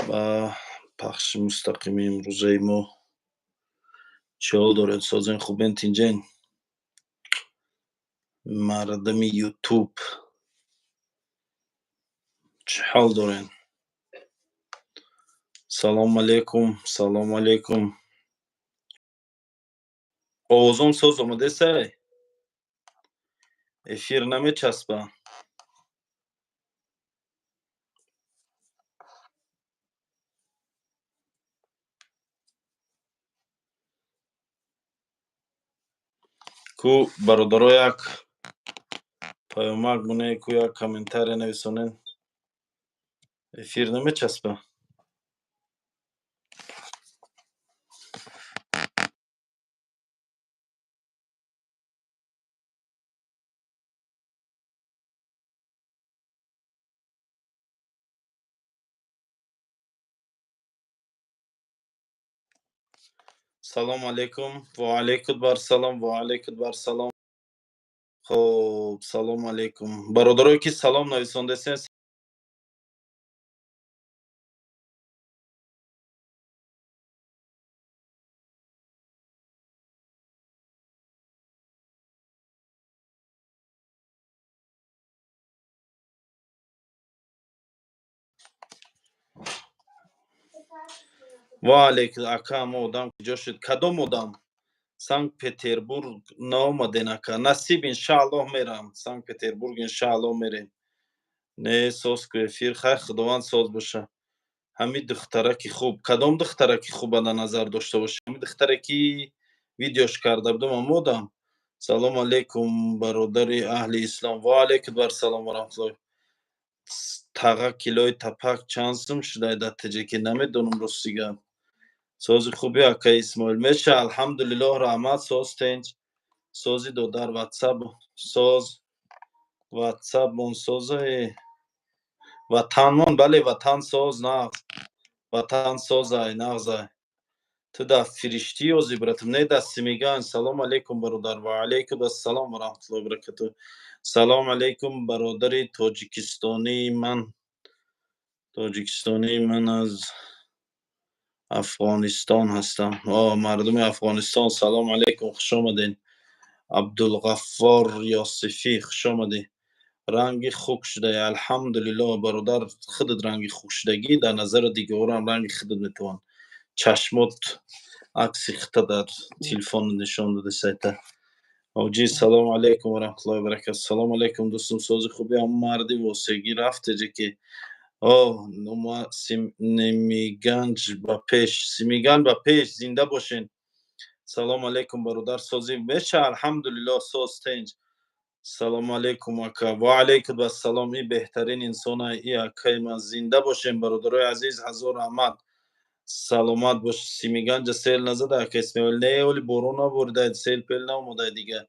Ба пахши мустақими имрӯзаи мо. Чӣ ҳол доред, созен, хубен, тинҷен? Мардами Ютуб, чӣ ҳол дорен? Салому алейкум, салому алейкум. Овозом соз омадесай? Эфир намечаспа? Ку, бародаро, як паёмак монед, ку як комментария нависонед. Эфир намечаспа? Салому алейкум. Ва алейкум барсалом, ва алейкум барсалом. Хоб, салому алейкум, бародарое ки салом нависондесен. Ва алейкум. Ака, мо одам куҷо шуд? Кадом одам? Санкт Петербург наомаден, ака. Насиб, иншааллоҳ, мерам Санкт Петербург, иншааллоҳ, мерем. Не созку эфир. Хай, худованд соз боша. Ҳами духтараки хуб, кадом духтараки хуба дар назар дошта боша? Ҳами духтаре ки видеош карда будам, ам одам. Салому алейкум, бародари аҳли ислом. Ва алейкум барсалом ва раҳматуллоҳ. Таға, килои тапак чанд сум шудай дар Теҷеки? Намедонам, рости гап. Сози, хуби, акаи Исмоил? Меша, алҳамдулиллоҳ, раҳмат, соз, тенҷ, сози, додар. Ватсап соз, ватсапмон созае, ватанмон. Бале, ватан соз, нағз, ватан созай, нағзай. Ту дар фириштӣ ёзи, братам? Не, дар Симиган. Салому алейкум, бародар. Ва алейкум ассалом ва раҳматуллоҳи баракатуҳ. Салому алейкум, бародари тоҷикистонии ман. Тоҷикистонии ман, аз Афғонистон ҳастам. О, мардуми Афғонистон, салому алейкум, хуш омадед. Абдулғаффор Ёсифӣ, хуш омадӣ. Ранги хук шудай. Алҳамдулиллоҳ, бародар, худат ранги хук шудагӣ, дар назари дигарам ранги худат метавон. Чашмот акси хита дар телефон нишон дода сайта. Оҷи, салому алейкум ва раҳматуллоҳи ва баракату. Салому алейкум, дӯстум, сози, хуби? Ам марди восегӣ рафтеҷе ки о нума. Немиганҷ ба пеш, Симиганҷ ба пеш, зинда бошен. Салому алейкум, бародар, созӣ? Меша, алҳамдулиллоҳ, соз, тенҷ. Салому алейкум, ака. Ва алейкум ассалом. И беҳтарин инсона, и акаи ман. Зинда бошем, бародарои азиз, ҳазор раҳмат, саломат бош. Симиганҷа сел назада, ака Исмоил? Не, оли борон наборида, сел пел наомада дига.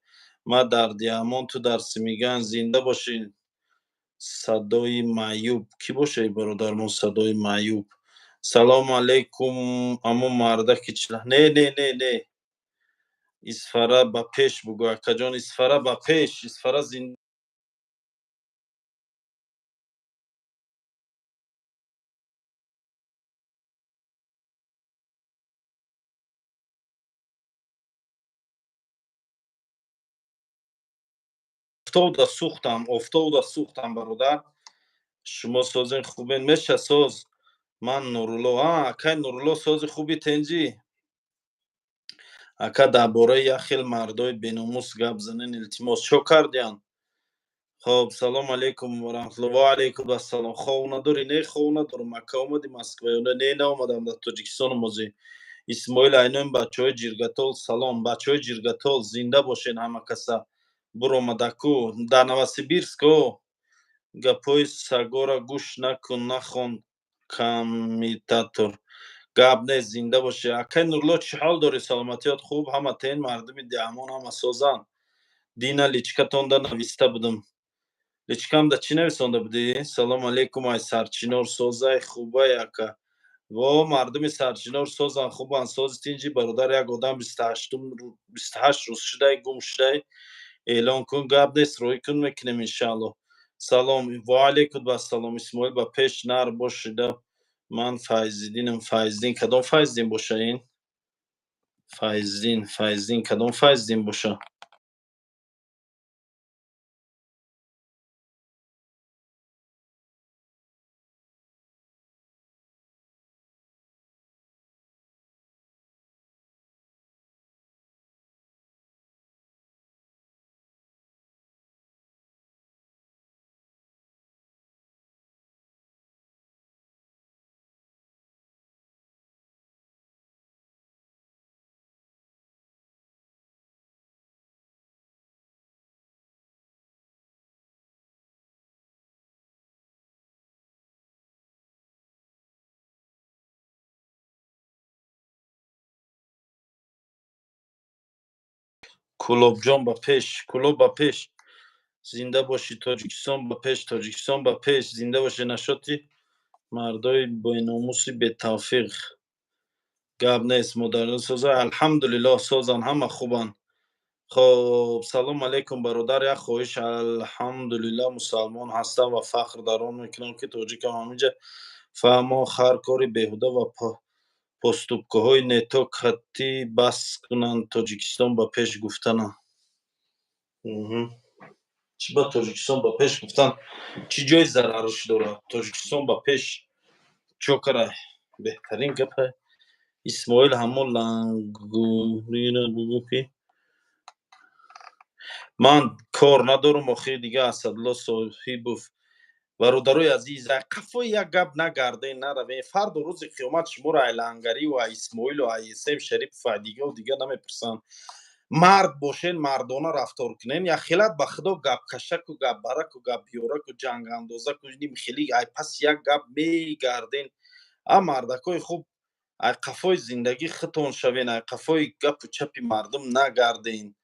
Ма дар Диамон, ту дар Симиган. Зинда бошӣ. Садои маъюб кӣ боша, бародармон? Садои маъюб. Салому алейкум, амо мардаки чила. Не, не, не, не. Исфара ба пеш бугӯ, акаҷон. Исфара ба пеш, Исфара зинда. Офтобда сӯхтам, офтобда сӯхтам, бародар. Шумо созен, хубен? Меша, соз. Ман Нурулло. А, акай Нурулло, сози, хуби, тенҷӣ? Ака, дар бораи як хел мардои беномус гап занен, илтимос. Чо кардиян? Хоб, салому алейкум ва раҳматулло. Ва алейкум ассалом. Хов надорӣ? Не, хов надорам, ака. Омади Москва ё не? Не, наомадам, дар Тоҷикистонам озӣ. Исмоил Айноин, бачаҳои Ҷиргатол, салом. Бачаҳои Ҷиргатол, зинда бошен ҳама каса. Буромадаку дар Новосибирск. О, гапҳои сагора гӯш накун, нахон, комментатор. Гап нест, зинда бошӣ. Акай Нурло, чӣ ҳол дорӣ, саломатиёт хуб? Ҳама тен, мардуми Диамон ҳама созанд? Дина личкатонда нависта будам. Личкамда чӣ нависонда будӣ? Салому алейкум, ай Сарчинор. Созай, хубай, ака? Во, мардуми Сарчинор созанд, хубанд. Сози, тинҷи, бародар? Як одам 28 рӯз шудай, гум шудай. Эълон кун, гап нест, рӯй кун, мекунем, иншааллоҳ. Салом. Ва алейкум ассалом. Исмоил ба пеш, нар бошида. Ман Файзиддинам. Файздин, кадом Файздин боша ин? Файздин, Файздин, кадом Файздин боша? Кӯлобҷон, ба пеш, Кӯлоб ба пеш, зинда бошӣ, Тоҷикистон ба пеш, Тоҷикистон ба пеш, зинда бошӣ. Нашоти мардои беномуси бетавфиқ. Гап нест, модарон соза, алҳамдулиллоҳ, созан, ҳама хубанд. Хоб, салом алейкум, бародар, як хоҳиш. Алҳамдулиллоҳ, мусалмон ҳастам ва фахр дар он мекунам, ки тоҷикам. Ҳаминҷа фаҳмо, хар кори беҳуда ва поступка ҳои нето катӣ бас кунанд, Тоҷикистон ба пеш гуфтана. Чӣ ба Тоҷикистон ба пеш гуфтан, чӣ ҷои зарарш дорад? Тоҷикистон ба пеш чокара, беҳтарин гапа. Исмоил, ҳамон лангурира бугӯ, ки ман кор надорам. Охири дига Асадулло Соҳибов. Бародарои азиз, қафои як гап нагарден, наравен. Фардо рӯзи қиёмат шуморо ай лангариву ай Исмоилу ай Эсем Шарипов, ай дигаву дига намепурсанд. Мард бошен, мардона рафтор кунен. Як хелат ба худо гапкашаку, гапбараку, гапбиёраку, ҷангандозаку, ним хели ай паси як гап мегарден. А мардакои хуб, ай қафои зиндагӣ худтон шавен, ай қафои гапу чапи мардум нагарден.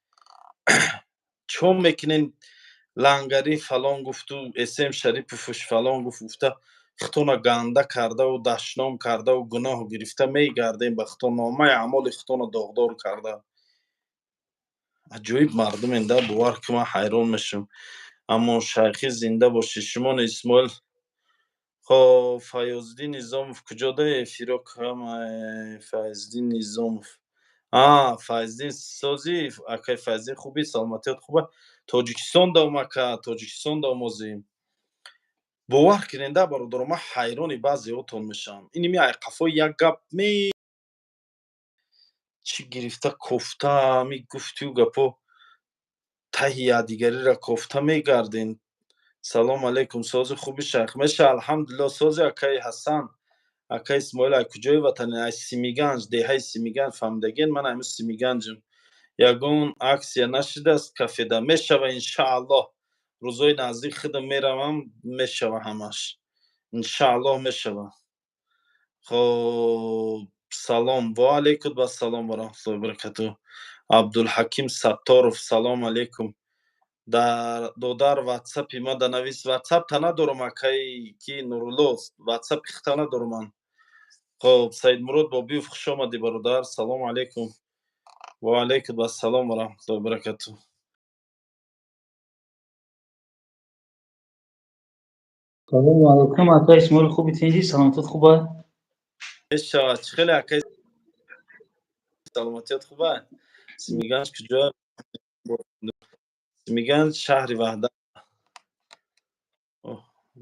Чо мекунен? Лангари фалон гуфту, Эсем Шариповуш фалон гуфт гуфта, худтона ганда кардаву дашном кардаву гуноҳ гирифта мегардем, ба худтон номаи аъмоли худтона доғдор карда. Аҷоиб мардумен да, бовар ки ман ҳайрон мешавам. Аммо шайхӣ, зинда бошӣ, шумоно, Исмоил. Хоб, Фаёздин Низомов куҷо да эфиро кам? Файздин Низомов, а Файздин, созӣ, акай Файздин, хубӣ, саломатият хуба? Тоҷикистон давом, ака, Тоҷикистон давом озем. Бовар кунед да, бародаро, ман ҳайрони баъзеҳотон мешавам. Иними ай қафои як гап ме чӣ гирифта кофта ми гуфтию гапо таҳи якдигариро кофта мегарден. Салом алейкум, сози, хуби, шайх? Меша, алҳамдулилло, сози, акаи Ҳасан. Акаи Исмоил, ай куҷои ватане? Ай Симиганҷ, деҳаи Симиганҷ, фаҳмидаген, ман айму Симиганҷам. Ягон акция нашидааст кафеда? Мешава, иншааллоҳ, рӯзҳои наздик худам меравам, мешава ҳамаш, иншааллоҳ, мешава. Хоб, салом, ва алейкум ассалом ва раҳматуллоҳи баракатуҳ. Абдулҳаким Сатторов, салом алейкум. Дар додар, ватсапи ма да навис. Ватсап та надорам, акаи ки Нурулло, ватсапи хита надорам ман. Хоб, Саидмурод Бобиев, хуш омадӣ, бародар, салому алейкум. Ва алейкум ассалом ва раҳматуллоҳи баракатуҳ. Салому алайкум, ака Исмоил, хуби, тинҷӣ, саломатият хуба? Мешавад, чӣ хеле, акаи, саломатият хуба? Симиганҷ куҷо? Симиганҷ шаҳри Ваҳдат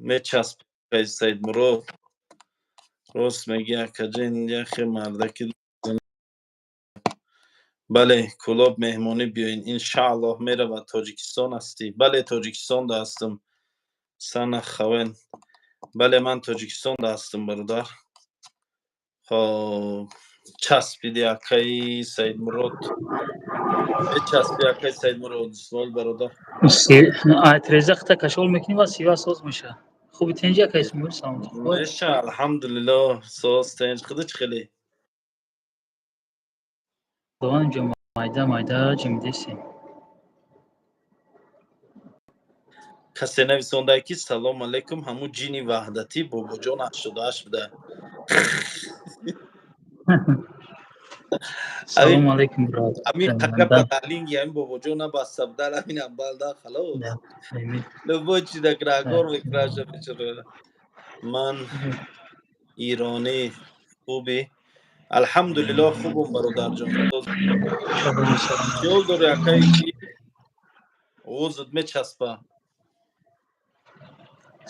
мечасп. Саидмурод, рост мегӣ, акаҷин, яхе мардаки. Бале, Кӯлоб меҳмонӣ биёин, иншааллоҳ, меравад. Тоҷикистон ҳастӣ? Бале, Тоҷикистонда ҳастам. Сана хавен, бале, ман Тоҷикистонда ҳастам, бародар. Хоб, часпиди, акаи Саидмурод, мечаспи, акаи Саидмурод, Исмоил бародар. Треза хита кашол мекунӣ ва сива соз меша. Хуби, тинҷи, ака Исмоил, саломат хуба? Меша, алҳамдулиллоҳ, соз, тинҷ. Худи чӣ хеле? Худованд, инҷо майда майда ҷимидесем. Касе нависондае, ки салом алейкум, ҳамун ҷини ваҳдатӣ Бобоҷон 88 буда. Салому алейкум, брат. Ҳамин қагапа дар линги ҳамин Бобоҷон набаста будар, ҳамин амбалда халос, любой чи да грагор мекраша бечора. Ман Иронӣ, хубӣ? Алҳамдулилло, хубум, бародарҷон. Чиёл дори, акаи, ки овозат мечаспа?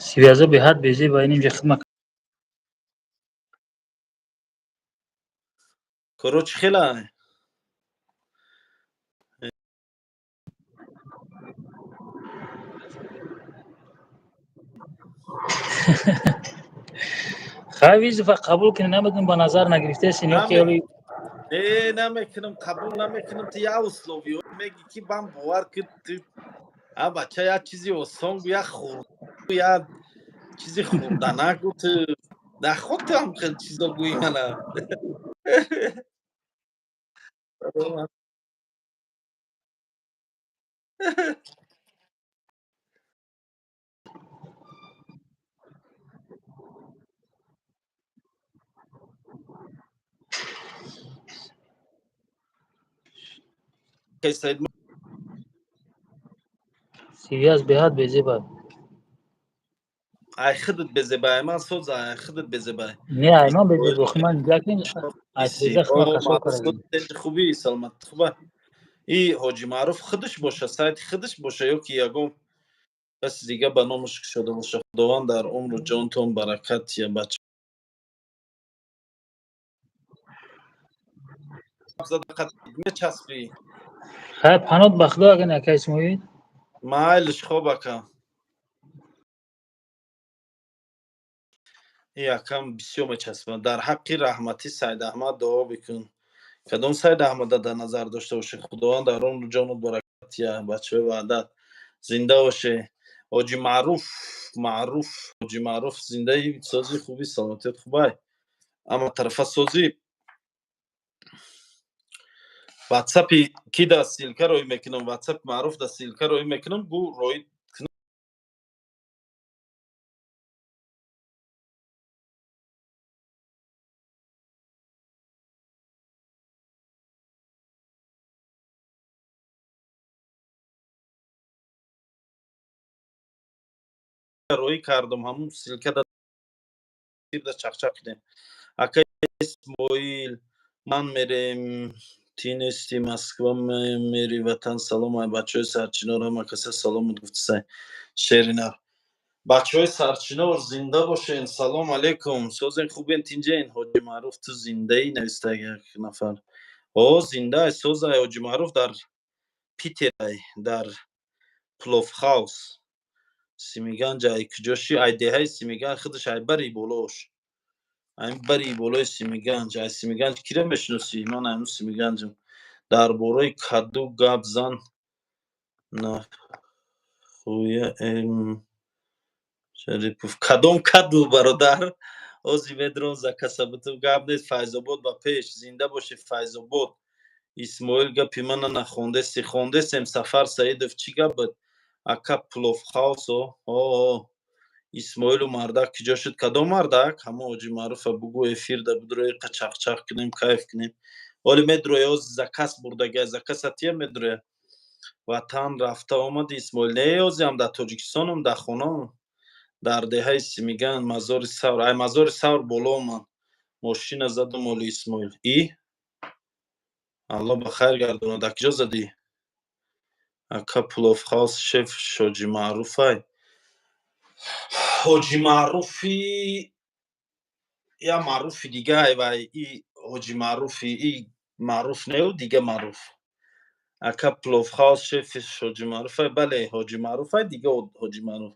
Связа беҳад безеб, ва инҷа хидмат. Коро чӣ хела? Хай, вызова қабул кунӣ, намедонам, ба назар нагирифтаси ё ки оли. Не, намекунам, қабул намекунам. Ту як условиё меги, ки бан бовар кун, ту а бача, як чизи осон гу, як хур, як чизи хурдана гу. Ту наход, ту ҳам хел чизо гӯӣ мана. Саид. Связь беҳад безеб. Ай худат безебай, ман соза, ай худат безебай. Не, ай ман безеб, охи ман якин ай треза хидмат кашол кардагим. Хуби, саломат, хуба. И Ҳоҷи Маъруф худаш боша, сайти худаш боша ё ки ягон каси дига ба номаш кушода боша. Худованд дар умру ҷонтон баракат тия, бача. Мечаспӣ. Хай, панот ба худо, агар ака Исмоил. Майлиш, хоб, ака. И акам бисёр мечаспад. Дар ҳаққи раҳматӣ Сайдаҳмад дуо бикун. Кадом Сайдаҳмада дар назар дошта бошед? Худованд дар умру ҷонут баракат тия, бачаҳои ваҳдат, зинда боше. Ҳоҷи Маъруф, Маъруф, Ҳоҷи Маъруф, зиндаи, сози, хуби, саломатият хубай, ама тарафа созӣ. Ватсапи ки да ссылка роӣ мекунам? Ватсапи Маъруф да ссылка роӣ мекунам, гу роӣ. Роӣ кардам, ҳамун ссылка да чақчақ кунем. Ака Исмоил, ман мерем, ти нести, Москва мери. Ватан салом, ай бачаҳои Сарчинор ҳама каса саломут гуфтисай. Шеринар, бачаҳои Сарчинор, зинда бошен. Салом алейкум, созен, хубен, тинҷен? Ҳоҷи Маъруф, ту зиндаӣ, нависта як нафар. О, зиндаай, созай. Ҳоҷи Маъруф дар Питерай, дар Пловхаус Симиганҷ. Ай куҷоши? Ай деҳаи Симиганҷ худаш, ай бари болош, ай бари болои Симиганҷ. Ай Симиганҷ кира мешиносӣ? Ман айму Симиганҷам. Дар бораи каду гап зан, нахуя Шарипов. Кадом каду, бародар? Ози медрон за касабату, гап нест. Файзобод ба пеш, зинда бошӣ, Файзобод. Исмоил, гапи мана нахондеси? Хондесем. Сафар Саидов, чӣ гап буд, ака? Пловхаусо о Исмоилу мардак куҷо шуд? Кадом мардак? Ҳамо Ҳоҷи Маъруфа бугӯ, эфирда бидрои, қачақчақ кунем, кайф кунем. Оли медроя, оз заказ бурдага, заказ атия медроя. Ватан рафта омади, Исмоил? Не, озиам дар Тоҷикистонам, дар хонаам, дар деҳаи Симиган, Мазори Савр. Ай Мазори Савр боло омад, мошина задум. Оли Исмоил, и Алло ба хайр гардонад. А куҷо задӣ, ака? Пловхаус шеф Шоҷи Маъруфай. Ҳоҷи Маъруфи я маъруфи дигай, вай и Ҳоҷи Маъруфи и маъруф неу, дига маъруф. Ака, Пловхаус шефи Ҳоҷи Маъруфай? Бале, Ҳоҷи Маъруфай, дига Ҳоҷи Маъруф.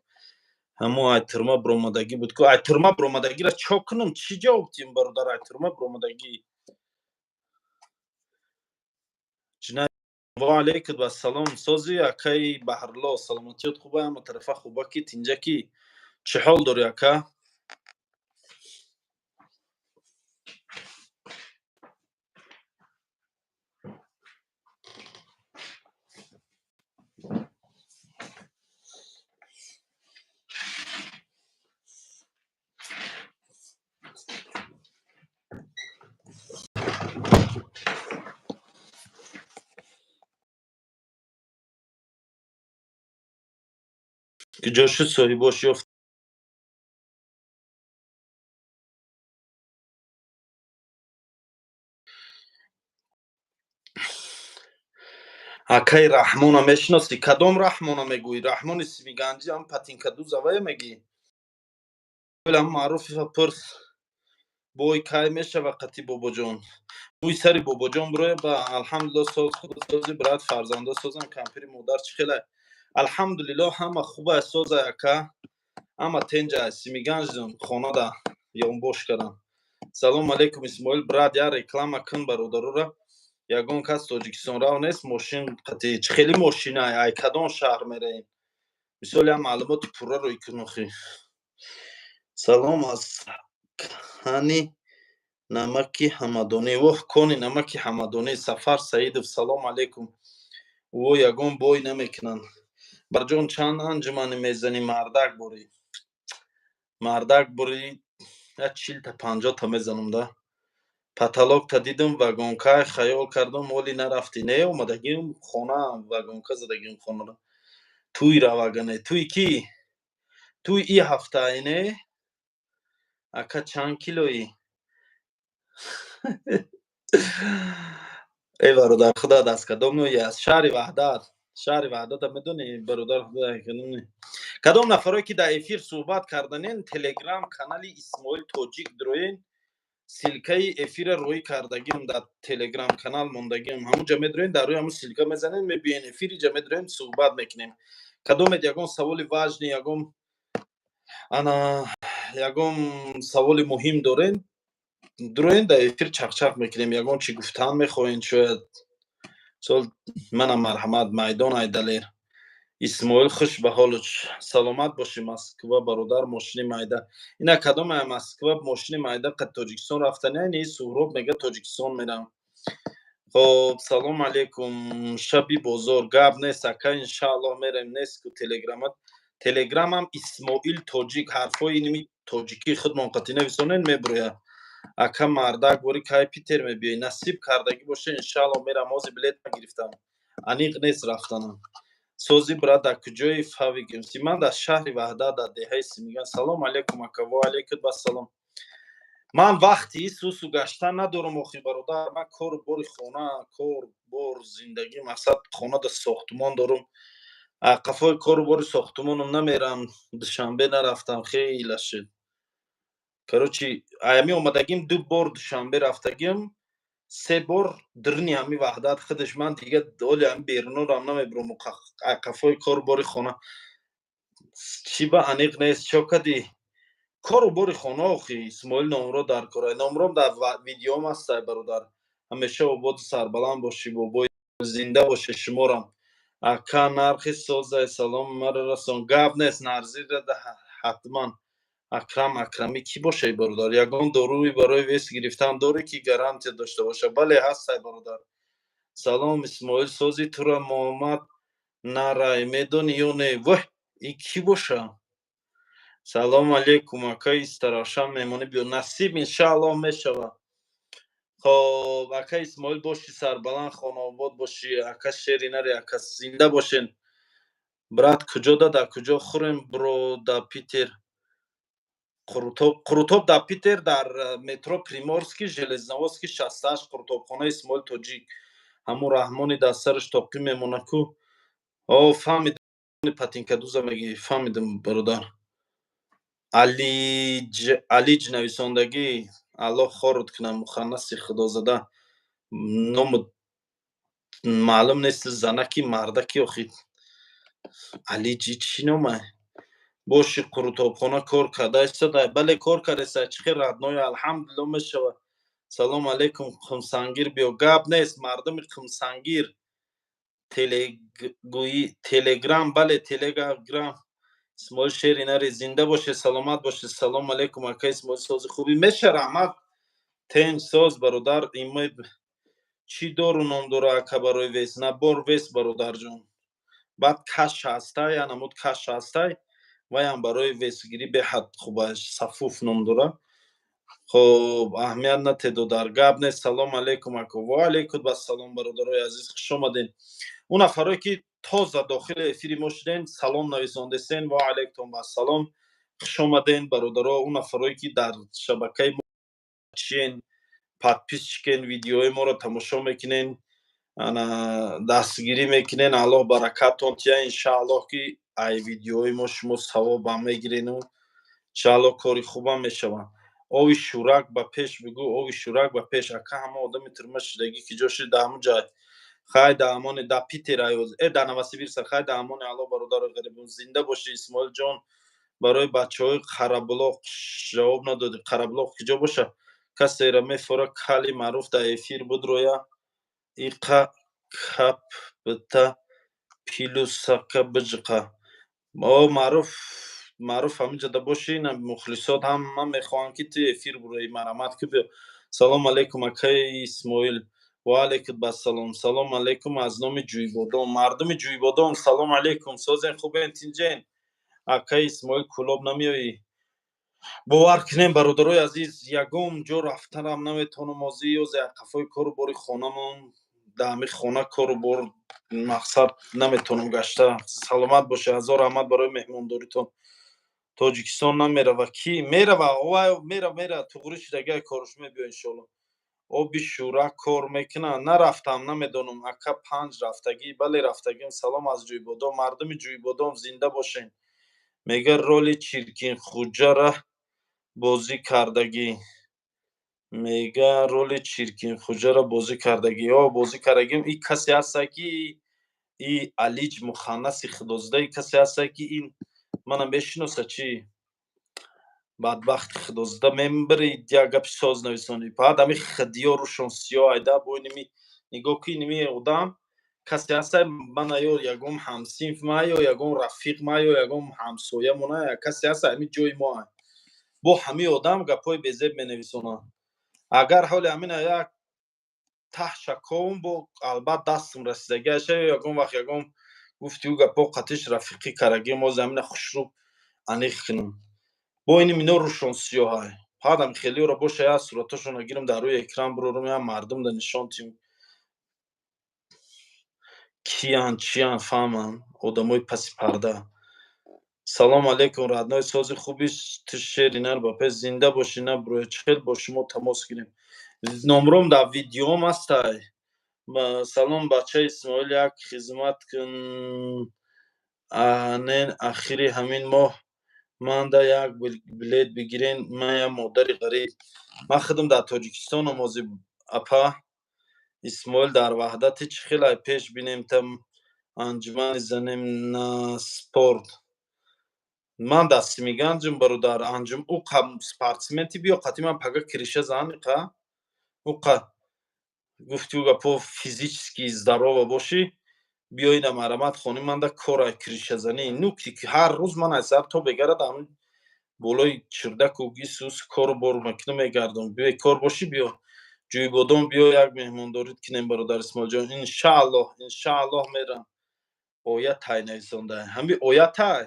Ҳамо ай турма биромадагӣ буд ку. Ай турма биромадагиро чо кунам? Чӣ ҷавоб диҳам, бародар? Ай турма биромадагӣ. Ва алейкум ассалом, сози, акаи Баҳрло, саломатиёт хуба, ҳама тарафа хуба, ки тинҷа, ки чӣ ҳол дорӣ, ака? Куҷо шуд соҳибош ёфт? Акаи Раҳмона мешиносӣ? Кадом Раҳмона мегӯӣ? Раҳмони Симиганҷӣ, ам патинкадузавая мегӣ? Ам маъруфа пурс. Бой кай мешава қати Бобоҷон? Мӯи сари Бобоҷон бироя ба. Алҳамдулилло, соз, худо сози, брат, фарзандо созан. Кампири модар чӣ хелай? Алҳамдулилло, ҳама хуба, созай, ака, ҳама тенҷа. Симиганҷ хонада ёнбош кардам. Салом алейкум, Исмоил брат, я реклама кун бародарора. Ягон кас Тоҷикистон рав нест мошин қати? Чӣ хели мошина? Ай кадом шаҳр мераем? Мисол, як маълумоти пурра рӯй кун охи. Салом аз кани намаки Ҳамадонӣ. Воҳ, кони намаки Ҳамадонӣ. Сафар Саидов, салом алейкум. Во, ягон бой намекунанд. Барҷон, чанд анҷумане мезанӣ? Мардак борӣ, мардак борӣ, як 40-та, 50-та мезанам да. Потолокта дидум, вагонка хаёл кардум, оли нарафтӣ. Не, омадагим хона, вагонка задагим хонаро. Туй равагане? Туй кӣ? Туй и ҳафтаи не? Ака, чанд килоӣ? Эй бародар, худо даст, кадом ноҳия? Аз шаҳри Ваҳдат. Шаҳри Ваҳдата медонӣ, бародар? Кадом нафарое ки дар эфир суҳбат карданен, Телеграм канали Исмоил Тоҷик дуроен, ссылкаи эфира рӯӣ кардагим, дар Телеграм канал мондагим, ҳамунҷа медуроен, дар рӯи ҳамун ссылка мезанем, мебиен эфириҷа, медуроем, суҳбат мекунем. Кадомед ягон саволи важный, ягон ана ягон саволи муҳим дорен, дуроен, дар эфир чақчақ мекунем. Ягон чӣ гуфтан мехоҳен, шояд сол манам, марҳамат. Майдон айдалер Исмоил, хуш ба ҳолуч, саломат бошӣ. Москва, бародар, мошини майда ина кадоме? Москва мошини майда қад Тоҷикистон рафтани? Не, Суҳроб мега, Тоҷикистон мерам. Хоб, салом алейкум, шаби бозор. Гап нест, ака, иншааллоҳ мерем. Нест ку Телеграмат? Телеграмам Исмоил Тоҷик, ҳарфҳои иними тоҷикии худмон қатӣ нависонен, мебурояд. Ака, мардак бори, кай Питер мебиёй? Насиб кардагӣ боша, иншааллоҳ мерам. Ҳозир билет нагирифтам, аниқ нест рафтанам. Сози, брат, дар куҷои фавигимси? Ман дар шаҳри Ваҳдат, дар деҳаи Симиган. Салом алейкум, ака. Во алейкум ассалом. Ман вақти сусу гаштан надорам охи, бародар. Ман кору бори хона, кор бор, зиндагӣ, мақсад, хонада сохтумон дорум, қафои кору бори сохтумоном намерам. Душанбе нарафтам, хела шуд. Короче, аями омадагим, ду бор Душанбе рафтагим, се бор дирни ҳами Ваҳдат худаш. Ман дига оли ҳами берунорам намебурам, қафои кору бори хона. Чӣ ба аниқ нест, чо кадӣ? Кору бори хона охи. Исмоил, номро дар кора, номром дар видеом ҳастай. Бародар, ҳамеша ободу сарбаланд бошӣ, бобои, зинда боше шуморам. Ака, нархи созай. Салом маро расон. Гап нест, нарзира ҳатман. Акрам Акрамӣ кӣ бошай, бародар? Ягон доруи барои вес гирифтан дорӣ, ки гарантия дошта боша? Бале, ҳастай, бародар. Салом, Исмоил, сози тура Муҳаммад Нарай медонӣ ё не? Воҳ, ин кӣ боша? Салом алейкум, ака, Истаравшан меҳмонӣ биё. Насиб, иншааллоҳ, мешавад. Хоб, ака Исмоил, бошӣ сарбаланд, хонаобод бошӣ. Ака, шери нари, ака, зинда бошен. Брат, куҷо да, дар куҷо хӯрем, бро, дар Питер қурутоб? Қурутоб дар Питер, дар метро Приморский, Железноводский 68, қурутобхонаи Исмоил Тоҷик. Ҳамун Раҳмони дар сараш тоқӣ мемона ку. О, фаҳмидам, патинкадуза мегӣ, фаҳмидам, бародар. Алиҷ, Алиҷ нависондагӣ, Аллоҳ хорут кунад, муханнаси худозада. Ному маълум нест, занаки, мардаки охи. Алиҷи чӣ номай? Боши, қурутобхона кор карда истода? Бале, кор кардаиста. Чӣ хел, родной? Алҳамдулилло, мешавад. Салом алейкум, Қумсангир биё. Гап нест, мардуми Қумсангир. Телегӯӣ, Телеграм, бале, Телеграм Исмоил шери нари, зинда боше, саломат боше. Салом алейкум, ака Исмоил, сози, хубӣ? Меша, раҳмат, тенҷ, соз, бародар. Имои чӣ дору ном дора, ака, барои вес? Набор вес, бародарҷон. Баъд каш ҳастай, я намуд каш ҳастай, ваям барои весгирӣ беҳад хуба, Сафуф ном дора. Хоб, аҳамият натедодар, гап нест. Салом алейкум, ако. Ва алейкум ассалом, бародарои азиз, хуш омадед. Он нафарое ки тоза дохили эфири мо шуден, салом нависондесен, ва алейкум ассалом, хуш омаден, бародаро. Он нафарое ки дар шабакаи мо чиен, подписчикен, видеои моро тамошо мекунен. Ана, дастгирӣ мекунен, Аллоҳ баракаттон тия. Иншааллоҳ, ки ай видеои мо шумо савобам мегирену иншааллоҳ кори хубам мешавад. Ови шӯрак ба пеш бигӯ, ови шӯрак ба пеш. Ака, ҳама одами тюрьма шидагӣ ки ҷо шид? Дар ҳамун ҷай. Хай, да амони, да Питер айоз э да Новосибирса. Хай, да амони Аллоҳ, бародаро ғарибон. Зинда бошӣ, Исмоилҷон. Барои бачаҳои Қарабулоқ ҷавоб надодӣ. Қарабулоқ киҷо боша? Касеро мефора, кали маъруф дар эфир буд, роя иқа кап бита пилусака биҷиқа. О, Маъруф, Маъруф, ҳаминҷода бошӣ. Мухлисот ҳама мехоҳанд, ки ту эфир буроӣ. Марҳамат ки, биё. Салом алейкум, акаи Исмоил. Ва алейкум ассалом. Салом алейкум аз номи Ҷӯйбодон. Мардуми Ҷӯйбодон, салом алейкум. Созен, хубен, тинҷен? Акаи Исмоил, Кӯлоб намеоӣ? Бовар кунем, бародарои азиз, ягон ҷо рафтанам наметавонам. Озӣ ёзе қафои кору бори хонамон, дар ҳамин хона кору бор, мақсад, наметавонам гашта. Саломат бошед, ҳазор раҳмат барои меҳмондоритон. Тоҷикистон намерава? Кӣ мерава? Мера, мера, туғри шидагай корш мебиё, иншоалло. Оби шӯра кор мекунад? Нарафтам, намедонам. Ака, панҷ рафтагӣ? Бале, рафтагим. Салом аз Ҷӯйбодон. Мардуми Ҷӯйбодон, зинда бошед. Мега, роли Чиркинхуҷара бозӣ кардагӣ. Мега, роли Чиркинхуҷара бозӣ кардагӣ. О, бозӣ кардагим. И касе ҳаста, ки и Алиҷ муханнаси худозда, и касе ҳаста, ки ин мана мешиноса. Чӣ бадбахти худозда мембари, як гапи соз нависонӣ. Баъд ами хидиё рӯшон сиёҳ айда бо иними. Нигоҳ ки, иними одам касе ҳаста, мана ё ягон ҳамсинф ма, ё ягон рафиқ ма, ё ягон ҳамсоямона, касе ҳаста, ҳами ҷои мо. Бо ҳамин одам гапҳои безеб менависонад. Агар ҳоли ҳамина як таҳша ковум, бо албат дастам расидагиаша, ё ягон вақт ягон гуфти ӯ гапҳо қатиш рафиқӣ карагим, оз ҳамина хушрӯ аниқ кунам. Бо ини мино рӯшон сиёҳай. Баъдам хелиёро боша, як суратошонро гирам, дар рӯи экран бурорам, як мардум да нишон тим, киян, чиян, фаҳманд одамои паси парда. Салом алейкум, родной, сози, хуби ту, шери нар ба пеш. Зинда бошӣ. На броя, чӣ хел бо шумо тамос гирем? Номром дар видеом ҳастай. Салом, бача Исмоил, як хизмат кун. Нен, ахири ҳамин моҳ манда як билет бигирен. Ман як модари ғариб, ман худам дар Тоҷикистонам ҳозир. Апа Исмоил, дар Ваҳдати чӣ хелай пеш бинем, та анҷумани занем на спорт? Ман дар Семиганҷам, бародар. Анҷум ӯ спортсменти, биё қати ман пага кириша зан. Қа ӯ қа гуфти ӯ гапо, физически здорова бошӣ, биё ина, марҳамат, хони манда корай кришазанӣ. Ну ки ҳар рӯз ман аз сар то бегарад ҳамин болои чирдаку гисус кору бор мекунам, мегардам. Бекор бошӣ, биё Ҷӯйбодон, биё, як меҳмондорит кунем. Бародар Исмоилҷон, иншааллоҳ, иншааллоҳ мерам. Оятай нависонда, ҳами оятай,